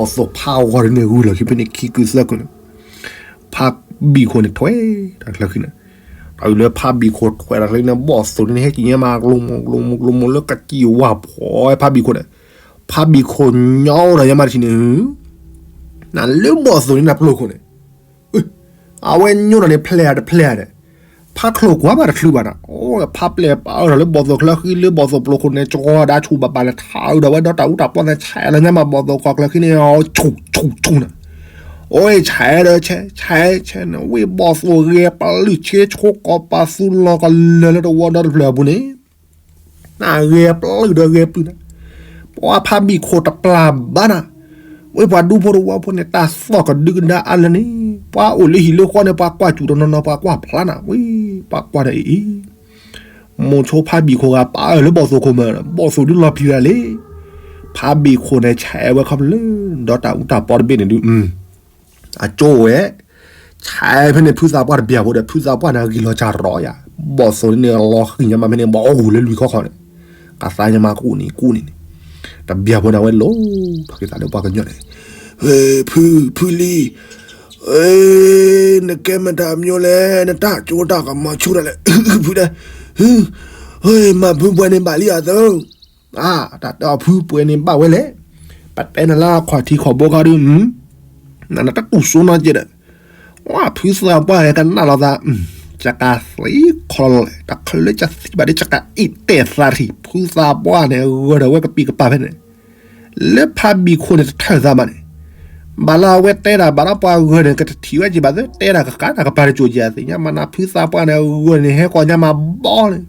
ဘံၣ်ခိၣ်, တဘ့ၣ်အဖိဒီး ဘီၣ်သိၣ်ဖးဂီၤဒ်န့ၣ် ဂုာ်လီၤခံဖဲန့ၣ်ခံကုသၢကုန့ၣ်, ဖါဘံၣ်ခိၣ်န့ၣ်ထွဲတၢ်ချၢဃံန့ၣ်, တၢ်အုၣ်လၢဖါဘံၣ်ခိၣ်ထွဲတၢ်ချၢန့ၣ် ဘီၣ်သိၣ်ဒ်န့ၣ် ဟဲကံၣ်ညါမး ကျိမိၢ်ကျိမိၢ်ကျိမိၢ်လၢကစံၣ်ဝါဖှီၣ် ဖါဘံၣ်ခိၣ်န့ၣ်, ဖါဘံၣ်ခိၣ်ညီဒီးညါမးတထံၣ်န့ၣ်, နလၢဘီၣ်သိၣ်န့ၣ်နပျိၢ်ခိၣ်န့ၣ် အဝဲညိၣ်ဒီးန့ၣ် ဖျဲၣ်တဖျဲၣ်န့ၣ်, ဖးချိၣ်ကွၢ်ဘၣ်တချုးဘၣ်နီၤ, အိၣ်ဖးပျဲၢ်ပာ်အၢထီၣ်လၢဘီၣ်သိၣ်ချၢဃံလၢဘီၣ်သိၣ်ပျိၤခိၣ်န့ၣ် ကီၤဒၣ်ဆူၣ်ဘၣ်ဘၣ်န့ၣ် ထးအုးဒီးဝဲဒီးတၢ်အူတၢ်ပီၣ်န့ၣ် ဆဲးလီၤညါမးဘီၣ်သိၣ်ခီၣ်ချၢဃံန့ၣ် ဆူၣ်ဆူၣ်ဆူၣ်နီၤ, အိၣ်ဆဲးဒီးဆဲး ဆဲးဆဲးန့ၣ် ဝ့ၢ်ဘီၣ်သိၣ်ဂဲၤပလုာ်ဆ့ဆိကီးပာ်သူလီၤကလၢာ်လၢတဝီဒီတဖျၢၣ်အပူၤန့ၣ် နဂဲၤပျုၢ်ဒီးဂဲၤပျုၢ်နၤ, ပှၤဖးဘံၣ်ခိၣ်တပျၢ်ဘၣ်နၤ, ဝ့ၢ်ပှၤဒူဖိတဝီဖိန့ၣ် တၢ်သီၣ်ကဒုကဒါအါလၢန့ၣ်, ပှၤအိၣ်လၢဟံၣ်လၢဃီန့ၣ် ပှၤကွၢ်စူၣ်တနီၤနီၤ ပှၤကွၢ်ဖျါနၤ, ဝ့ၢ်ပှၤကွၢ်ဒီးအံၤအံၤ, မိၤဆိဖးဘံၣ်ခိၣ်ဂၤပာ်အၢၣ်လၢဘီၣ်သိၣ်ခိၣ်မး, ဘီၣ်သိၣ်ဒုလီၤပျံၤဒၣ်လံ, ဖးဘံၣ်ခိၣ်န့ၣ် ဆဲးဝဲခီဖျိလၢ ဒီးတၢ်အူတၢ်ပီတဘ့ၣ်န့ၣ်ဒုး အကၠိဝဲ, ဆဲးဖဲန့ၣ် ဖုသးပှၢ်တဘျီဖိဒီး ဖုသးပှၢ်န့ၣ် ဂံၢ်လီၤစၢ်ရီယၤ, ဘီၣ်သိၣ်န့ၣ်လီၤဃံၤညါမးဖဲန့ၣ် ဘီၣ်အိၣ်လၢလွံၢ်ခီခီန့ၣ်, ကသါညါမးကူၣ်န့ၣ်ကူၣ်န့ၣ်န့ၣ်, တဘျီဖိန့ၣ် အဝဲလိၣ်ထီၣ်က့ၤသးလၢပှၤကညီန့ၣ်, ဖု ဖုလံၤ, နကဲမတၤမညိလဲၣ်, နတၢ်ကၠိတၢ်ကမၤဆူၣ်တၢ်လဲၣ်, ဖုဒီး, မၤဖုပှဲၤန့ၣ်ဘၣ်လံအသိး အါ, တၢ်တဲအီၤဖုပှဲၤန့ၣ်ဘၣ်ဝဲလဲၣ်, ပတဲနၤလၢအခီၣ်ထံးခီၣ်ဘိခါဒုး, နတတူၢ်စိနီတကဲဒီး, ဝါ ဖုသးပှၢ်ဂဲၤကနၣ်လီၤသး, ကကးသံခီလီၤလဲၣ်, တချုးလၢကသံဘၣ်ဒီး ကကအံးတဲာ်သးထံၣ် ဖုသးပှၢ်န့ၣ် ဂၢၢ်ဒီးဝဲကပံာ်ကပၤဖဲန့ၣ်, လၢဖးဘံၣ်ခိၣ်န့ၣ်တထၢၣ်သးဘၣ်န့ၣ်, ဘၣ်လၢအဝဲတဲဒၣ်ဘၣ်ဒီးပှၤဂၢၢ်န့ၣ် ကတထံၣ်ဝဲက့ၤဘၣ်သ့ တဲဒၣ်ကကးတၢ်ကပၤတစိၤက့ၤအသ့ၣ်ညါမးနၤ ဖုသးပှၢ်န့ၣ် ဂၢၢ်န့ၣ် ဟဲကီၢ်ညါမးဘီန့ၣ်,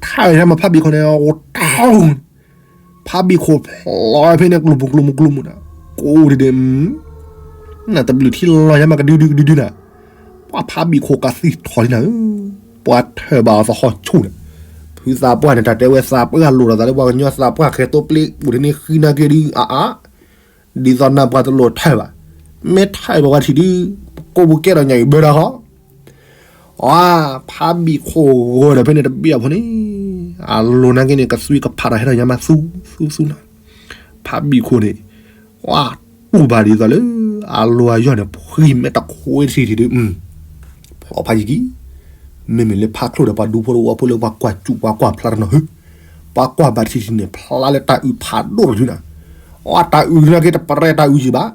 ထၢၣ်ညါမးဖးဘံၣ်ခိၣ်န့ၣ် အိၣ်တၢ် ဖးဘံၣ်ခိၣ်ဖျီဖဲန့ၣ် ကျိမုၢ်ကျိမုၢ်ကျိမုၢ်နၤ, ကိးဒံးဒဲး, နတဘျုးထံလီၤညါမးကဒုဒုကဒုဒုနၤ, ပှၤဖးဘံၣ်ခိၣ်ကသံၣ်ထီၣ်လံနၤဧၢ, ပှၤထၢၣ်ဘၣ်အီၤသဟီၣ်ဆူၣ်နၤ, ဖုသးပှၢ်န့ၣ် တၢ်တဲဝဲသးပှၢ်လိၣ်ဒီးသးလၢပှၤကညီသးပှၢ်ဃဲၤတိပျ့ပူၤန့ၣ်ဃံနၤက့ၤဒုး အါအါ ဒ်သိးနၢ်ပှၤတလိၣ်ထၢၣ်ဘၣ်, မ့ၢ်ထၢၣ်ဘၣ်ဝဲထံၣ်ဒုး, ကိးပူၤကဲထီၣ်ညါအံၤဘၢတၢ်ဃီ, အါ, ဖးဘံၣ်ခိၣ်ဂီၤဒီးဖဲန့ၣ်တဘ့ၣ်အဖိန့ၣ်, အလိၤနာ်က့န့ၣ် ကသွံကဖးဒီးဟဲထီၣ်ညါမးသူသူသူနၤ, ဖးဘံၣ်ခိၣ်န့ၣ်, အါ, တူၢ်ဘၣ်ဒ်သိးလၢ, အလိၤအယီၢ်န့ၣ် ဖှံမဲာ်တခိးဝဲတထံၣ်ထံၣ်ဒုး, ဖျီဖးယံၤကံ မ့မ့ၢ်လၢဖးချိၣ်ဒီးပှၤဒူဖိတဝီဖိလၢပှၤကွၢ်စူၣ်ပှၤကွၢ်ဖျါတနီၤဟၢ, ပှၤကွၢ်ဘၣ်တထံၣ်ထံၣ်န့ၣ် ဖျါလၢတၢ်အုးဖးဒိၣ်တထံၣ်နၤ, အတၢ်အုးနာ်က့တပရဲတၢ်အုးယံၤဘၣ်,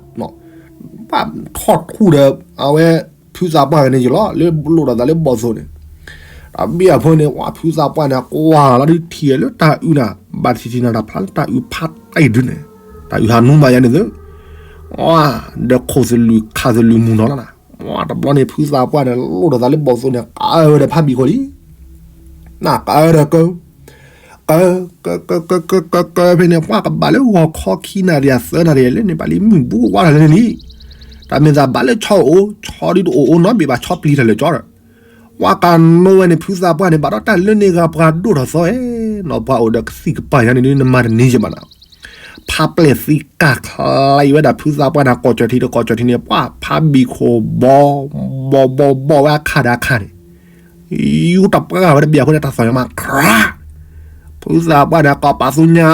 ဘၣ်ထီၣ်ထူၣ်ဒီး, အဝဲ, ဖုသးပှၢ်န့ၣ်ယံၤလီၤ လၢလိၣ်ဒီးသးလၢဘီၣ်သိၣ်န့ၣ်, တဘ့ၣ်အဖိန့ၣ် ဝါဖုသးပှၢ်န့ၣ် ကွၢ်လီၤဒုးထံၣ်လၢတၢ်အုးနၤ, ဘၣ်တထံၣ်ထံၣ်နၤတၢ်ဖျါလၢတၢ်အုးဖးတံၢ်ဒုးန့ၣ်, တၢ်အုးဟးနူမးယါန့ၣ်သၢ, ဒီးခိၣ်သလုးခးသလုးမုၢ်နီၤလီၤနၤ, တဘျီန့ၣ် ဖုသးပှၢ်န့ၣ် လိၣ်ဒီးသးလၢဘီၣ်သိၣ်န့ၣ် ကးဝဲဒီးဖးဘံၣ်ခိၣ်လံ, နကးဝဲဒီးက, က, က, က, က, က, က, ဖဲန့ၣ် ပှၤကဘၣ်လၢဂီၤခီခံနၣ်ရံၣ်အသၢနၣ်ရံၣ်လၢန့ၣ် ဘၣ်လံမုၢ်ဘူးဝါထီၣ်လၢန့ၣ်လံ, တၢ်မ့ၢ်သးဘၣ်လၢဆီအိၣ် ဆီဒုးတအိၣ်အိၣ်နီတဘ့ၣ်ဘၣ် ဆီပျံၤထီၣ်လၢာ်ကၠီဒီး, ပှၤကနိဝဲန့ၣ် ဖုသးပှၢ်န့ၣ် ဘၣ်ဒီးတၢ်လၢန့ၢ်ဂၤပှၤဒိၣ်ထီၣ်သီဧၢ, နီၢ်ပှၤအိၣ်ဒီးကသံၣ်ကပၤယါန့ၣ်ဒုး နမၤတန့ၢ်ယဲၢ်ဘၣ်နၤ ဖးပျဲၢ်သံကၢ်ချါအံၤဝဲဒၣ် ဖုသးပှၢ်န့ၣ် ကိးကၠီၣ်ထံတကိးကၠီၣ်ထံန့ၣ် ပှၤဖးဘံၣ်ခိၣ်ဘီ, ဘီဘီဘီဝဲအခါဒီးအခါန့ၣ်, ယူတပှၢ်ဝဲတဘ့ၣ်အဃိန့ၣ် တၢ်သီၣ်ညါမး ခြး, ဖုသးပှၢ်န့ၣ် ကိးပာ်သူညါ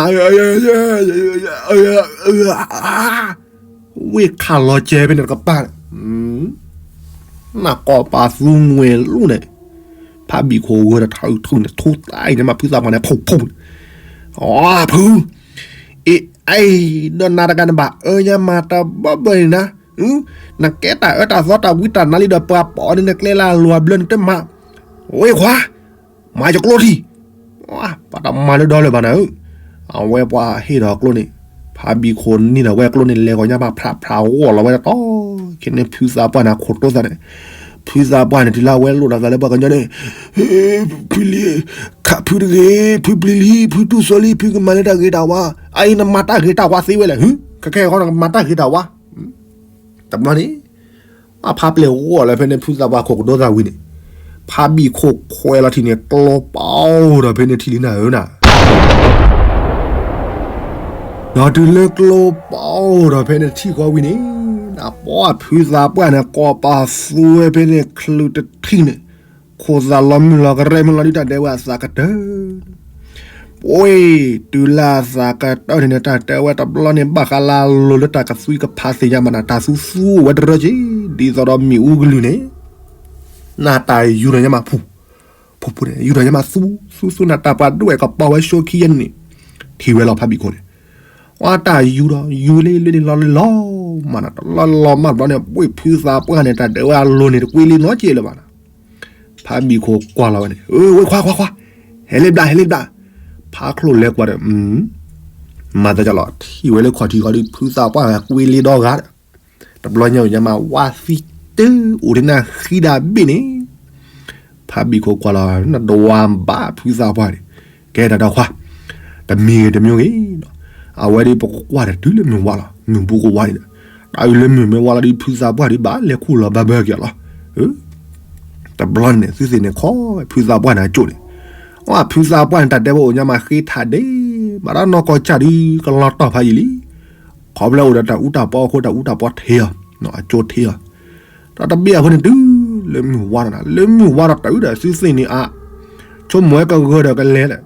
ဝ့ၢ်ခးလီၤကဲဖဲန့ၣ်တကပၤန့ၣ်, နကိးပာ်သူငွဲၣ်လိၣ်န့ၣ်, ဖးဘံၣ်ခိၣ်ဂၢၢ်ဒီးထးအုးထူၣ်န့ၣ် ထူၣ်သးအံၤန့ၣ်မး ဖုသးပှၢ်န့ၣ် ဖူးဖူးန့ၣ်, အီ ဖု, အ့ အံၤ ဒီးနၤတဂၤနဘၣ်အၢညါမၤတဘၢဘၢန့ၣ်နၤ, နကဲတၢ်အၢတၢ်သီတၢ်ဝံတၢ်နါလံဒီးပှၤပိာ်န့ၣ်နကျဲလၢအလိၤအဘျၢနတမၤ, ဝ့ၢ်ခွါ မၤယကျိထံၣ်, ပှၤတမၤလၢဒီလၢၤဘၣ်နၤဧၢ, အဝဲပှၤဟ့ၣ်ဒီးကျိန့ၣ်, ဖးဘံၣ်ခိၣ်န့ၢ်ဒီးဝဲကျိန့ၣ် လဲၤဂီၤညါဘၣ်ဖျးဖျးဂီၢ်လီၤဝဲတတီၤ, ခဲန့ၣ်ဖုသးပှၢ်န့ၣ် အခိၣ်တိသးန့ၣ်, ဖုသးပှၢ်န့ၣ် တုၤလၢအဝဲလိၣ်ဒီးသးလၢပှၤကညီန့ၣ်, ဖုလံ, ခးဖုတဂ့ၤ, ဖုပျံၤလံ, ဖုတူၢ်စိလံ, ဖုကမၤလၢတၢ်ဂ့ၤတၢ်ဝါ, အအံၤနမၤတၢ်ဂ့ၤတၢ်ဝါသ့ဝဲလဲၣ်, ဟူ, ခဲခဲအံၤနမၤတၢ်ဂ့ၤတၢ်ဝါ တဘျီန့ၣ်, အဖးပျဲၢ်ဂီၢ်လၢဖဲန့ၣ် ဖုသးပှၢ်ခိၣ်ကဒိသးဝံၤန့ၣ်, ဖးဘံၣ်ခိၣ်ခွဲးလီၤထံၣ်န့ၣ် ကျိပာ်အိၣ်ဒီးဖဲန့ၣ်ထံၣ်လံနၤဧၢနၤ, ဒီးတုၤလၢကျိပာ်အိၣ်ဒီးဖဲန့ၣ်ထံၣ်ဃီဝံၤန့ၣ်, နပှၤဖုသးပှၢ်န့ၣ် ကိးပာ်သူဝဲဖဲန့ၣ် ချုးတထံၣ်န့ၣ်, ခိၣ်သးလီၤမုၢ်လီၤကရဲမုၢ်လီၤဒုး တၢ်ဒဲးဝဲအသးကတၢၢ် ပှ့ၤ, တုၤလၢအသးကတၢၢ်န့ၣ်န့ၣ် တၢ်တဲဝဲတဘျီန့ၣ် ဘၣ်ဃးလၢအလိၤလၢတၢ်ကသွံကဖးသ့ၣ်ညါမးနၤ တၢ်သူသူအိၣ်ဝဲတရၢက့ၤ ဒ်သိးဒီးမ့ၣ်အူကလုၢ်န့ၣ်, နတၢ်ယူၤထီၣ်ညါမးဖူ, ဖူဖူန့ၣ် ယူၤထီၣ်ညါမးသူ, သူသူနၤ တၢ်ပှၤဒွဲၣ်ကပီၤဝဲဆိခံယဲၢ်န့ၣ်, ထံၣ်ဝဲလီၤဖးဘံၣ်ခိၣ်န့ၣ်, အတၢ်ယူၤဒီး ယူၤလၢလၢန့ၣ်လီၤလၢလီၤမးနၤ တလီၤလီၤမးတဘျီန့ၣ် ပှ့ၤဖုသးပှၢ်န့ၣ် တၢ်ဒဲးဝဲအလိၤန့ၣ် တကွံလံနီတကဲလၢၤဘၣ်နၤ ဖးဘံၣ်ခိၣ်ကွၢ်လီၤဝဲန့ၣ်, ဝဲခွါခွါခွါ, ဟဲလ့ဘျး ဟဲလ့ဘျး. ဖးချိၣ်လဲၤကွၢ်ဒီး, မၤသးဒ်လီၤ ထံၣ်ဝဲလၢခီၣ်ထံးဃီဒီး ဖုသးပှၢ်ကွ့လ့ဒီဂၤဒီး, တဘျီညါအံၤညါမး ဝါသံတအိၣ်ဒ်နၢ်ဃံဒၣ်ဘ့ၣ်န့ၣ် ဖးဘံၣ်ခိၣ်ကွၢ်လီၤ နဒဝါဘၣ်ဖုသးပှၢ်န့ၣ်, ကဲတၢ်ဒီးခွါ, တမံၤဂ့ၤတမံၤဂ့ၤ, အဝဲဒ်ပကကွၢ်တၢ်တုၤလၢမုၢ်ဝါလီၤ မုၢ်ဘူးကဝါန့ၣ်ဒီး, တၢ်အုၣ်လၢမုၢ်မ့ၢ်ဝါလီၤဒီး ဖုသးပှၢ်ဒ်ဘၣ်လဲၤခူၣ်လီၤဘၣ်ဘၢက့ၤလီၤ. တဘျီန့ၣ် သုသ့ၣ်န့ၣ်ခီဝဲ ဖုသးပှၢ်န့ၣ်အကၠိၣ်န့ၣ်, အဖုသးပှၢ်န့ၣ် တၢ်တဲဝဲအိၣ်ညါမးဃ့ထးဒ့, ဘၣ်ဒီးနီၢ်ကီၢ်ကၢ်ဒ်ကလီၤတီၢ်ဖးယံာ်လံ, ခီဖျိအိၣ်ဒီးတၢ်အူတၢ်ပီအဃိ တၢ်အူတၢ်ပီထ့အီၤ, အကၠိထ့အီၤ, ဒီးတဘ့ၣ်အဃိန့ၣ်တုၤလၢမုၢ်ဝါဒီး လၢမုၢ်ဝါဒီးတၢ်အုၣ်ဒီးသုသ့ၣ်န့ၣ်အါ, ဆိကမိၣ်ဝဲကဂၢၤဒီးကလဲၤလဲၣ်,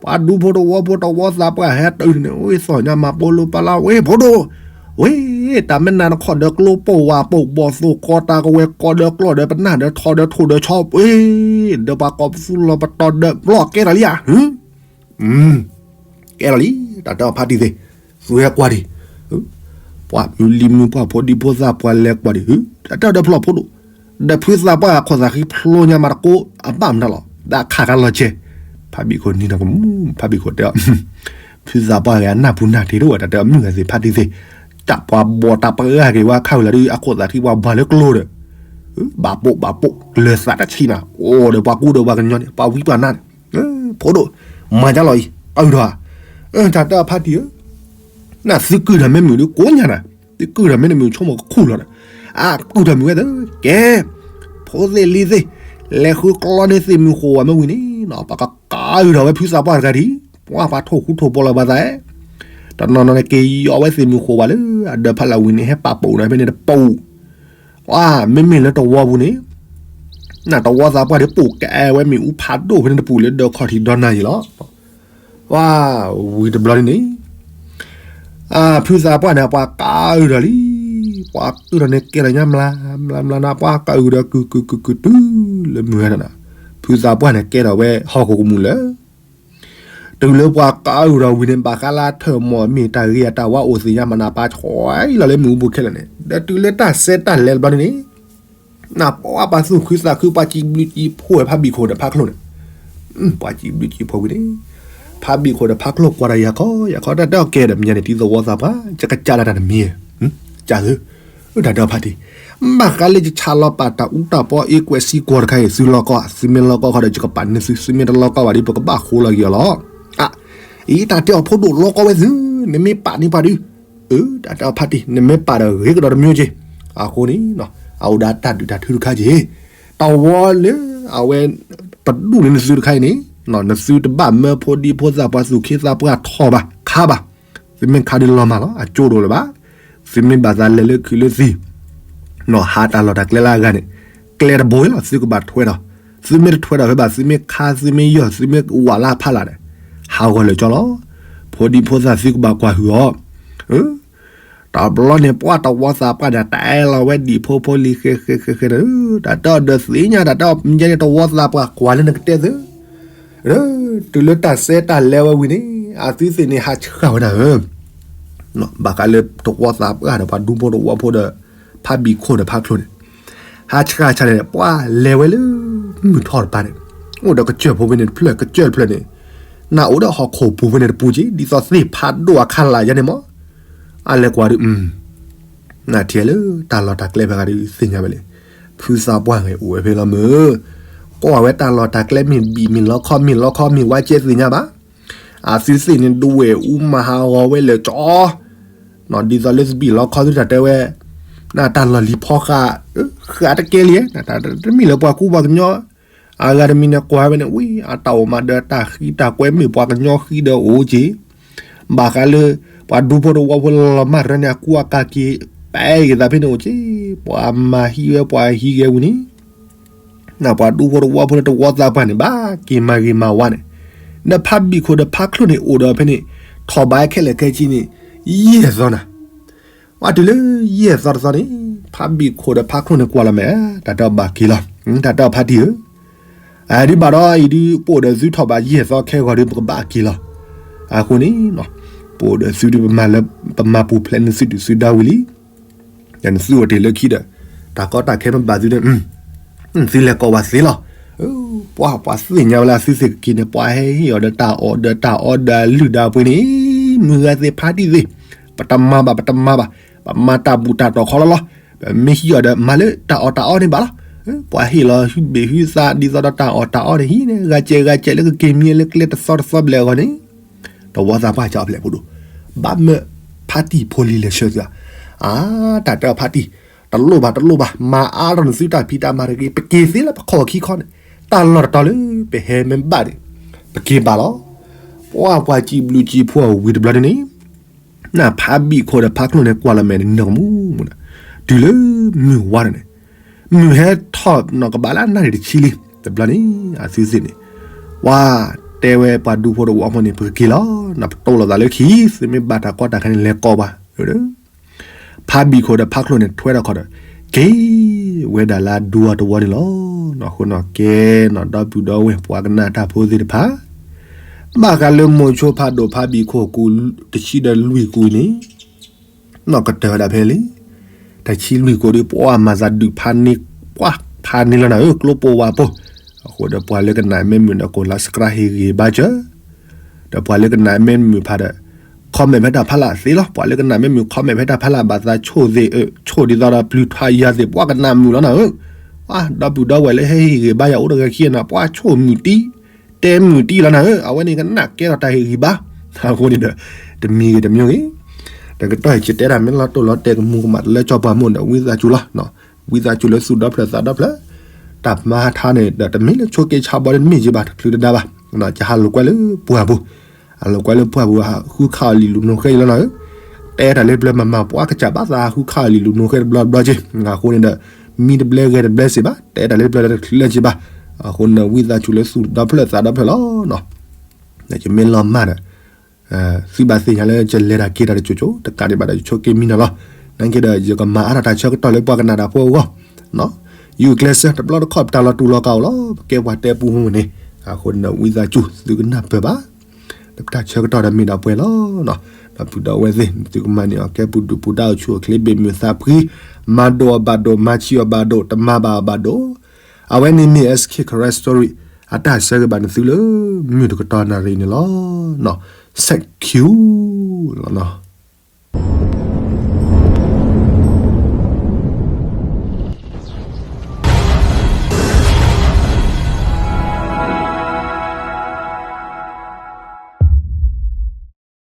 ပှၤဒူဖိတဝီဖိတဝီသးပှၢ်ဟဲတၢ်အုၣ်န့ၣ် ဝဲသီၣ်ညါမၤပိလိပလါဝဲဖိဒိၣ်, ဝဲ, တၢ်မ့ၢ်နၤနခီၣ်ဒီးကျိပိာ်ဝးပိာ်ဘီၣ်သိၣ်ကီတၢ်ကဝဲၤကီဒီးကျီၢ်ဒီးပနၢ်ဒီးထီဒီးထိၣ်ဒီးဆီ, ဝဲ, ဒီးပှၤကိးပသူလီၤပတီၢ်ဒီးဘျီၣ်ကဲထီၣ်လံဧါ, ကဲထီၣ်လံ, တၢ်တဲအီၤဖးတံၢ်သ့ၣ်, သုဟဲကွၢ်ဒံး, ပှၤမုၢ်လံၤမုၢ်ပှၢ်ဖိဒံဖိသၣ်ပှၢ်လဲၤကွၢ်ဒံး, တၢ်တဲအီၤဒီးဖျီၣ်ဖိဒိၣ်, ဒီးဖုသးပှၢ်ခိၣ်သးဃံဖျိညါမးတကိးအဘၣ်မတၤလီၤ, ဒီးခးကလီၤကဲ, ဖးဘံၣ်ခိၣ်နံၤဒီးကမူ, ဖးဘံၣ်ခိၣ်တဲအီၤ, ဖုသးပှၢ်ဂ့ၤအနၢ်ပူၤနၢ်ထံးတအိၣ် တၢ်တဲအီၤမုၢ်ဂၤသ့ၣ်ဖးတံၢ်သ့ၣ်, တၢ်ပှၤဘီၣ်တၢ်ပှၤဂၤက့ၤဝဲခါဝံၤလီၤဒီး အခိၣ်သးဃံပှၤဘၣ်လၢကျိဒီး, ဘၣ်ပိာ်ဘၣ်ပိာ် လၢာ်သးတဆံးနၤ, အိၣ်ဒီးပှၤကူဒီးပှၤကညီန့ၣ် ပှၤဝံပှၤနါန့ၣ်, ဖိဒိၣ်, မၤဒ်လီၤအံၤ အုၣ်ထီၣ်ဧါ, တၢ်တဲအီၤဖးတံၢ်ဧၢ, နသုကုၢ်ထီၣ်မ့ၢ်မုာ်ဒုကိးညါနၤ, သုကုၢ်ထီၣ်မ့ၢ်နမုာ်ဆိကမိၣ်ကခူၣ်လီၤဒီး, အကုၢ်ထီၣ်မုာ်ဝဲသ့ၣ်, ကဲ, ဖိသ့ၣ်လံၤသ့ၣ်, လဲၤဃုကျီန့ၢ်သ့ၣ်မုၢ်ဃိၣ်ဝဲမ့ၢ်ဝံၤန့ၣ် ပှၤကကးအုၣ်ထီၣ်ဝဲဖုသးပှၢ်တဂၤဒံး, ပှၤပှၤထိၣ်ဃူထိၣ်ဖိးလီၤပှၤသး, တနီၤနီၤန့ၣ်က့ၤယီၤဝဲသ့ၣ်မုၢ်ဃိၣ်ဝဲလၢ အဒၢးဖးလၢ်ဝံၤန့ၣ် ဟဲပာ်ပိာ်ဒီးဖဲန့ၣ်တပိာ် မ့မ့ၢ်လၢတဝီပူၤန့ၣ်, နတဝီသးပှၢ်ဒ်ပိာ်ကဲဝဲမ့ၣ်အူဖးဒိၣ်ဖဲန့ၣ်တပူၤလၢဒၢးခီၣ်ထံးဒီနၤယံၤလီၤ. ဝံၤတဘျီန့ၣ်န့ၣ်, ဖုသးပှၢ်န့ၣ် ပှၤကးအုၣ်ထီၣ်လံ, ပှၤကးအုၣ်ထီၣ်န့ၣ်ကဲထီၣ်ညါမျး, မျးမျးနၤ ပှၤကးအုၣ်ဒီးကုၢ်ကုၢ်ကုၢ်ကုၢ်တုၤလၢမုၢ်ဝဲနၤ, ဖုသးပှၢ်န့ၣ်ကဲထီၣ်ဝဲဟီၣ်ခိၣ်ကမူၣ်လၢ တုၤလၢပှၤကးအုၣ်ဒီးဝံၤန့ၣ် ဘၣ်ဃးလၢထၢၣ်မီၢ်မ့ၢ်တၢ်ဂ့ၤအတၢ်ဝါအိၣ်သ့ၣ်ညါမးနၤ ပာ်ဆီၣ်အံၤလီၤလၢမ့ၣ်အူပူၤခဲလၢာ်န့ၣ် ဒီးတုၤလၢတၢ်ဆဲးတၢ်လဲၤတဘျီန့ၣ်န့ၣ်, နပှၤပာ်သူၣ်ခုသးခု ပှၤစံးဘျုးစံးဖှိၣ်ဝဲဖးဘံၣ်ခိၣ်ဒီးဖးချိၣ်န့ၣ်, ပှၤစံးဘျုးစံးဖှိၣ်ဝံၤန့ၣ်, ဖးဘံၣ်ခိၣ်ဒီးဖးချိၣ်ကွၢ်တၢ်ယၤခီ ယၤခီ တၢ်တဲအီၤကဲဒီးမ့ၢ်ညါန့ၣ် တံၤသဝီသးပှၢ် ယကစၢ်ဒၣ်တၢ်တမံၤ, ကၢ်သု, တၢ်တဲအီၤဖးတံၢ်, ဘၣ်ဃးလၢယဆးလီၤပာ်တၢ်အူတၢ်ပီအ့ကွဲးစံကွီၤတခါအံၤ သုလီၢ်ကီၢ်, သုမ့ၢ်လီၢ်ကီၢ်ခီဒီး ယကပာ်န့ၢ်သု, သုမ့ၢ်တလီၢ်ကီၢ်ဘၣ်ဒီး ပကဘၣ်ဃိလီၤက့ၤအီၤလီၤ. အံၤတၢ်တဲအီၤဖိဒိၣ်လီၢ်ကီၢ်ဝဲသု, နမ့ၢ်ပာ်န့ၢ်ပှၤဒုး, တၢ်တဲအီၤဖးတံၢ် နမ့ၢ်ပာ်ဒီးဂ့ၤကဒီးတမံၤက့ၤ, အဃိန့ၣ် အအိၣ်ဒီးတၢ်ဒုးတၢ်ထုတခါက့ၤ, တဝီလၢအဝဲ ပဒူၣ်န့ၢ်နသုတခါအံၤန့ၣ်, နသုတဘၣ်မၢဖိဒံဖိသၣ်ပှၢ်သူၣ်က့သးပှၢ်ထီၣ်ဘၣ်ခါဘၣ်, သုမ့ၢ်ခါဒုးလီၤမၢ်လီၤ အကၠိတအိၣ်လၢၤဘၣ်, သုမ့ၢ်ဘၣ်သးလဲၤလၢခုးလၢသံၤ, ဟးတၢ်လီၢ်တၢ်ကျဲလၢအဂၤန့ၣ်, ကျဲတဘိလီၤ သုကဘၣ်ထွဲဒီး, သုမ့ၢ်တထွဲဒီးဖဲဘၣ် သုမ့ၢ်ခါ သုမ့ၢ်ယီၢ် သုမ့ၢ်ဝးလၢဖးလၢ်ဒီး, ဟးဂီၤလၢာ်ကၠီလီၤ, ဖိဒံဖိသၣ်သုကဘၣ်ကွၢ်ဟုၣ်အီၤ တဘျီန့ၣ် ပှၤတဝီသးပှၢ်န့ၣ် တၢ်အဲၣ်လီၤဝဲဒံၣ်ဖိဖိလံၤဃဲဃဲဃဲဃဲန့ၣ်, တၢ်တဲအီၤဒီးသ့ၣ်ညါ တၢ်တဲအီၤမ့ၢ်ညါန့ၣ် တဝီသးပှၢ်ကွၢ်လၢနကတဲသု, တုၤလၢတၢ်ဆဲးတၢ်လဲၤဝဲဝံၤန့ၣ် အသုသ့ၣ်န့ၣ်ဟးဆှၣ်ဝဲဒၣ်ဧၢ, ဘၣ်ဃးလၢတဝီသးပှၢ်ဒီးပှၤဒူဖိတဝီဖိဒီး ဖးဘံၣ်ခိၣ်ဒီးဖးချိၣ်န့ၣ်, ဟးဆှၣ်ဆှၣ်န့ၣ် ပှၤလဲၤဝဲလၢမုၢ်ထီၣ်တပၤန့ၣ်, အိၣ်ဒီးကစၢၢ်ဖိဖဲန့ၣ်တဖျၢၣ် ကစၢၢ်တဖျၢၣ်န့ၣ်, နအိၣ်ဒီးဟီၣ်ခိၣ်ပူၤဖဲန့ၣ်တပူၤက့ၤ ဒ်သိးသ့ၣ်ဖးဒိၣ်အခါလၢ်ယါန့ၣ်မး, အလဲၤကွၢ်ဒုး နထံၣ်လၢတၢ်လီၢ်တၢ်ကျဲဖဲဂၤဒုးသ့ၣ်ညါဝဲလံ, ဖုသးပှၢ်ဂ့ၤအိၣ်ဝဲဖဲလီၤမုၢ်, ကွၢ်ဝဲတၢ်လီၢ်တၢ်ကျဲမ့ၢ်ဘံၣ်မ့ၢ်လီခီမ့ၢ်လီခီမ့ၢ်ဝါကဲသ့ၣ်ညါဘၣ်, အသုသ့ၣ်န့ၣ်ဒွဲၣ်အူမၤဟးဂီၤဝဲလၢာ်ကၠီ, ဒ်သိးလၢသဘံၣ်လီခီသုတၢ်တဲဝဲ, နတၢ်လီၢ်လံၤဖီဃာ်, ဃာ်တကဲလံ, တမ့ၢ်လၢပှၤကူပှၤကညီ အဂၤတမံၤန့ၣ်ကွၢ်ဝဲန့ၣ် ဝံၤ အတၢ်အိၣ်မၤဒီးတၢ်ဃံတၢ်ကွဲမ့ၢ်ပှၤကညီဃံဒီးအိၣ်က့ၤ, ဘၣ်ဃးလၢ ပှၤဒူဖိတဝီဖိလီၤမၢ်တရၢန့ၣ် အကူအကၤက့ၤ ပဲဂ့ၤသးဖဲန့ၣ်အိၣ်က့ၤ, ပှၤမၤဟံးဝဲပှၤဟံးဂဲဝံၤန့ၣ်, ပှၤဒူဖိတဝီဖိလၢတဝီသးပှၢ်န့ၣ် ဘၣ်က့ၤမၤဂ့ၤမၤဝါန့ၣ်, ဒီးဖးဘံၣ်ခိၣ်ဒီးဖးချိၣ်န့ၣ်အိၣ်ဒီးဖဲန့ၣ်, ထီၣ်ဘးခဲလၢာ်ခဲဆ့န့ၣ်, ယဲၢ်သီနၤ ပှၤတုၤလၢယဲၢ်သီတသီန့ၣ်, ဖးဘံၣ်ခိၣ်ဒီးဖးချိၣ်န့ၣ်ကွၢ်လီၤမး, တၢ်တဲအီၤဘၣ်က့ၤလီၤ, တၢ်တဲအီၤဖးတံၢ်ဧၢ, အဒုးဘၣ်ဒီးအံၤဒုး ပအိၣ်ဒီးသုထီၣ်ဘးယဲၢ်သီခဲဂီၤဒုး ပကဘၣ်က့ၤလီၤ, အဃိန့ၣ်, ပအိၣ်ဒီးသုဒုး ပမၤပူၤဖျဲးန့ၢ်သုဒုၣ်သုဒါဝံၤလံ, ဒီးနသုအိၣ်တ့ၢ်လၢခံဒီး, တၢ်ကီတၢ်ခဲမ့ၢ်ဘၣ်သုဒီး, သုလဲၤကိးဝဲသ့လီၤ, ပှၤပှၤသ့ၣ်ညါဝဲလၢအသုသ့ၣ်ကက့ၤန့ၣ် ပှၤဟဲဟ့ၣ်အီၤဒီးတၢ်အီၣ်ဒီးတၢ်အီဒီးအလုၢ်ဒီးအပှ့ၤန့ၣ်, မုၢ်ဂၤသ့ၣ်ဖါတံၢ်သ့ၣ်, ပတမၤဘၣ် ပတမၤဘၣ်, ပမၤတၢ်ဘူၣ်တၢ်တီၤခီလီၤလီၤ, ပမ့ၢ်ဟံးအီၤဒီးမၤလၢတၢ်အီၣ်တၢ်အီန့ၣ်ဘၣ်လီၤ. ပှၤဟ့ၣ်လီၤဟုဘ့ၣ်ဟုသးဒ်သိးဒီးတၢ်အီၣ်တၢ်အီန့ၣ် ဟံးန့ၣ် ဂၤကဲးဂၤကဲးလၢကက့ၤမံလၢကျဲတသီတသီဘျဲၣ်အဂီၢ်န့ၣ်, တဝီသးပှၢ်ကၠီအဖျဲၣ်ဖိဒိၣ်, ဘၣ်မၢဖါတံၢ်ဖိလံၤလဲၤဆှၢသုဧါ, အါ တၢ်တဲအီၤဖါတံၢ်, တလိၣ်ဘၣ်တလိၣ်ဘၣ်, မၤအါထီၣ်နသုတၢ်ဖံးတၢ်မၤတဂ့ၤ, ပက့ၤသ့လၢပခီၣ်ခံခီန့ၣ်, တၢ်လီၢ်တတီၤလၢပဟဲမ့ၢ်ဘၣ်န့ၣ်, ပက့ၤဘၣ်လီၤ. ပှၤပှၤစံးဘျုးစံးဖှိၣ်အဝံၤတဘျီန့ၣ်န့ၣ် နဖါဘံၣ်ခိၣ်ဒီးဖါကျိၣ်န့ၣ်ကွၢ်လီၤမဲာ်န့ၣ်နၢ်ကမူမူနီၤ, တုၤလၢမုၢ်ဝါန့ၣ်န့ၣ်, မုၢ်ဟဲထီၣ်နီၢ်ကဘၣ်လၢအနၣ်ရံၣ်တဆံလံ, တဘျီန့ၣ် အသုသ့ၣ်န့ၣ်, ပှၤတဲဝဲပှၤဒူဖိတဝီဖိန့ၣ် ပကက့ၤလီၤ, နပတိၢ်လိာ်သးလၢခံ, သုမ့ၢ်ဘၣ်တၢ်ကီတၢ်ခဲန့ၣ် လဲၤကိးပှၤ ဖါဘံၣ်ခိၣ်ဒီးဖါကျိၣ်န့ၣ် ထွဲထီၣ်ခီဒီး က့ၤဝဲဒၣ်လၢအဒူအတဝီန့ၣ်လီၤ. အဃိနီၢ်ကဲနီၢ်ဒီပုၢ်ဒီဝဲၢ်ပှၤကနၣ်တၢ်ဖိသ့ၣ်တဖၣ်, ဘၣ်ဃးလၢမိၤဆိဖးဒိၣ်ဖါဘံၣ်ခိၣ်ကူးတဆံဒီးလွံၢ်ကူးအံၤန့ၣ်, နီၢ်ကတၢၢ်ဝဲဒၣ်ဖဲလံ, တဆံလွံၢ်ကူးဒီး ပှၤမၤသးဒုးဖးန့ၢ်, ပှၤဖးန့ၢ်လီၤနၤဧၢ ကျိပိာ်ဝးပိာ်, အဃိဒီးပှၤလၢကနၣ်မ့ၢ်မုာ်ဒီးကိးလီၤ subscribe ဟ့ၣ်ဂံၢ်ဘါစၢၤ ဒီးပှၤလၢကနၣ်မ့ၢ်မုာ်ဖးဒီး comment ဖဲတၢ်ဖးလၢ်သ့လီၤ. ပှၤလၢကနၣ်မ့ၢ်မုာ် comment ဖဲတၢ်ဖးလၢ် ဘၣ်သးဆိၣ်သ့ၣ်အၢ ဆိၣ်ဒ်သိးဒီးပျုၤထွါယၤသ့ၣ် ပှၤကနၣ်မုာ်လီၤနၤဧၢ. ပှၤဒီပုၢ်ဒီဝဲၢ်လၢဟဲဟ့ၣ်ဂံၢ်ဘါယၤအိၣ်တဂၤခံဂၤနၤ ပှၤဆိၣ်မုာ်တံၢ် တဲမုာ်တံၢ်လီၤနၤဧၢ. အဝဲန့ၣ်ကနၣ်ကဲထီၣ်တၢ်ဟ့ၣ်ဂံၢ်ဘါ, အဃိန့ၣ်ဒီး တမံၤဂ့ၤတမံၤဂ့ၤ, တကတီၢ်အံၤ ယတဲတၢ်မ့ၢ်လီၤတိၢ်လီၤတဲာ် ကမူၤကမၣ်တလၢကၠီပှၤမိၢ်ဒီး ဝံသးစူၤလီၤ. ဝံသးစူၤလၢသူၣ်ဒီဖျၢၣ်သးဒီဖျၢၣ်, တၢ်မၤဟးထါန့ၣ်ဒီး တမ့ၢ်လၢဆိးက့ဆါဘီတမ့ၢ်က့ဘၣ် တချုးတဒါဘၣ်. ယဟးလိာ်ကွဲလၢပှၢ်ပူၤ, ဟးလိာ်ကွဲလၢပှၢ်ပူၤ ဃုခးအီၤလံာ်လူၤနိၣ်ဃဲအံၤလီၤနၤဧၢ. တဲတၢ်လၢပျၢၤမၤမၤ ပှၤကစၢ်ဘၣ်သးဟးဃုခးအီၤလံာ်လူၤနိၣ်ဃဲတဘျီတဘျီက့, အဃိန့ၣ်ဒီး မံတဘျဲဂဲၤတဘျဲစ့ၢ်ဘၣ်, တဲတၢ်လၢပျၢၤလၢတချုးလၢက့ဘၣ်. အဃိန့ၣ်ဒီး ဝံသးစူၤလၢသူၣ်ဒီဖျၢၣ်သးဒီဖျၢၣ်လီၤ. ယမ့ၢ်လီၤမၢ်ဒီး သုဘၣ်သ့ၣ်ညါလၢယလဲၤတၢ်က့ၤတၢ်တစိၤစိၤ တကးဒံးဘၣ်ဒီး ယဆိးက့မံနီၤလီၤ. နာ်က့ဒီး ယကမၤအါထီၣ်တၢ်ဆၢကတီၢ်လၢပှၤကနၣ်တၢ်ဖိအဂီၢ်, ယုၢ်ကျဲးစၢး တဘျီတခီၣ်ပတၢ်လီၤတူာ်လီၤကာ်အိၣ်လီၤ. ပကဲပှၤတဲပူဖိန့ၣ်, အဃိန့ၣ်ဒီး ဝံသးစူၤ သုကနၢ်ပၢၢ်ဘၣ်. ဒီးပတၢ်ဆၢကတီၢ်ဒီးမ့ၢ်ဒၣ်ပှဲၤလီၤ. ဒီပုၢ်ဒီဝဲၢ်သ့ၣ် သုကမၤန့ၢ်အီၤကဲပူၤဒုၣ်ပူၤဒါ အိၣ်ဆူၣ်အိၣ်ချ့ ဘ့ၣ်မုာ်သးဖှံ, မၤဒိၣ်အဘၣ်ဒိၣ် မၤဆံးအီၤဘၣ်ဒိၣ် တမၤဘၣ်အီၤဘၣ်ဒိၣ်. အဝဲန့ၣ်မ့ၢ် SK Karen Story အတၢ်ဆၢဂ့ၤဘၣ်နသုလၢ မုၢ်တကတီၢ်နၣ်ရံၣ်န့ၣ်လီၤ. စဲးခံလီၤ.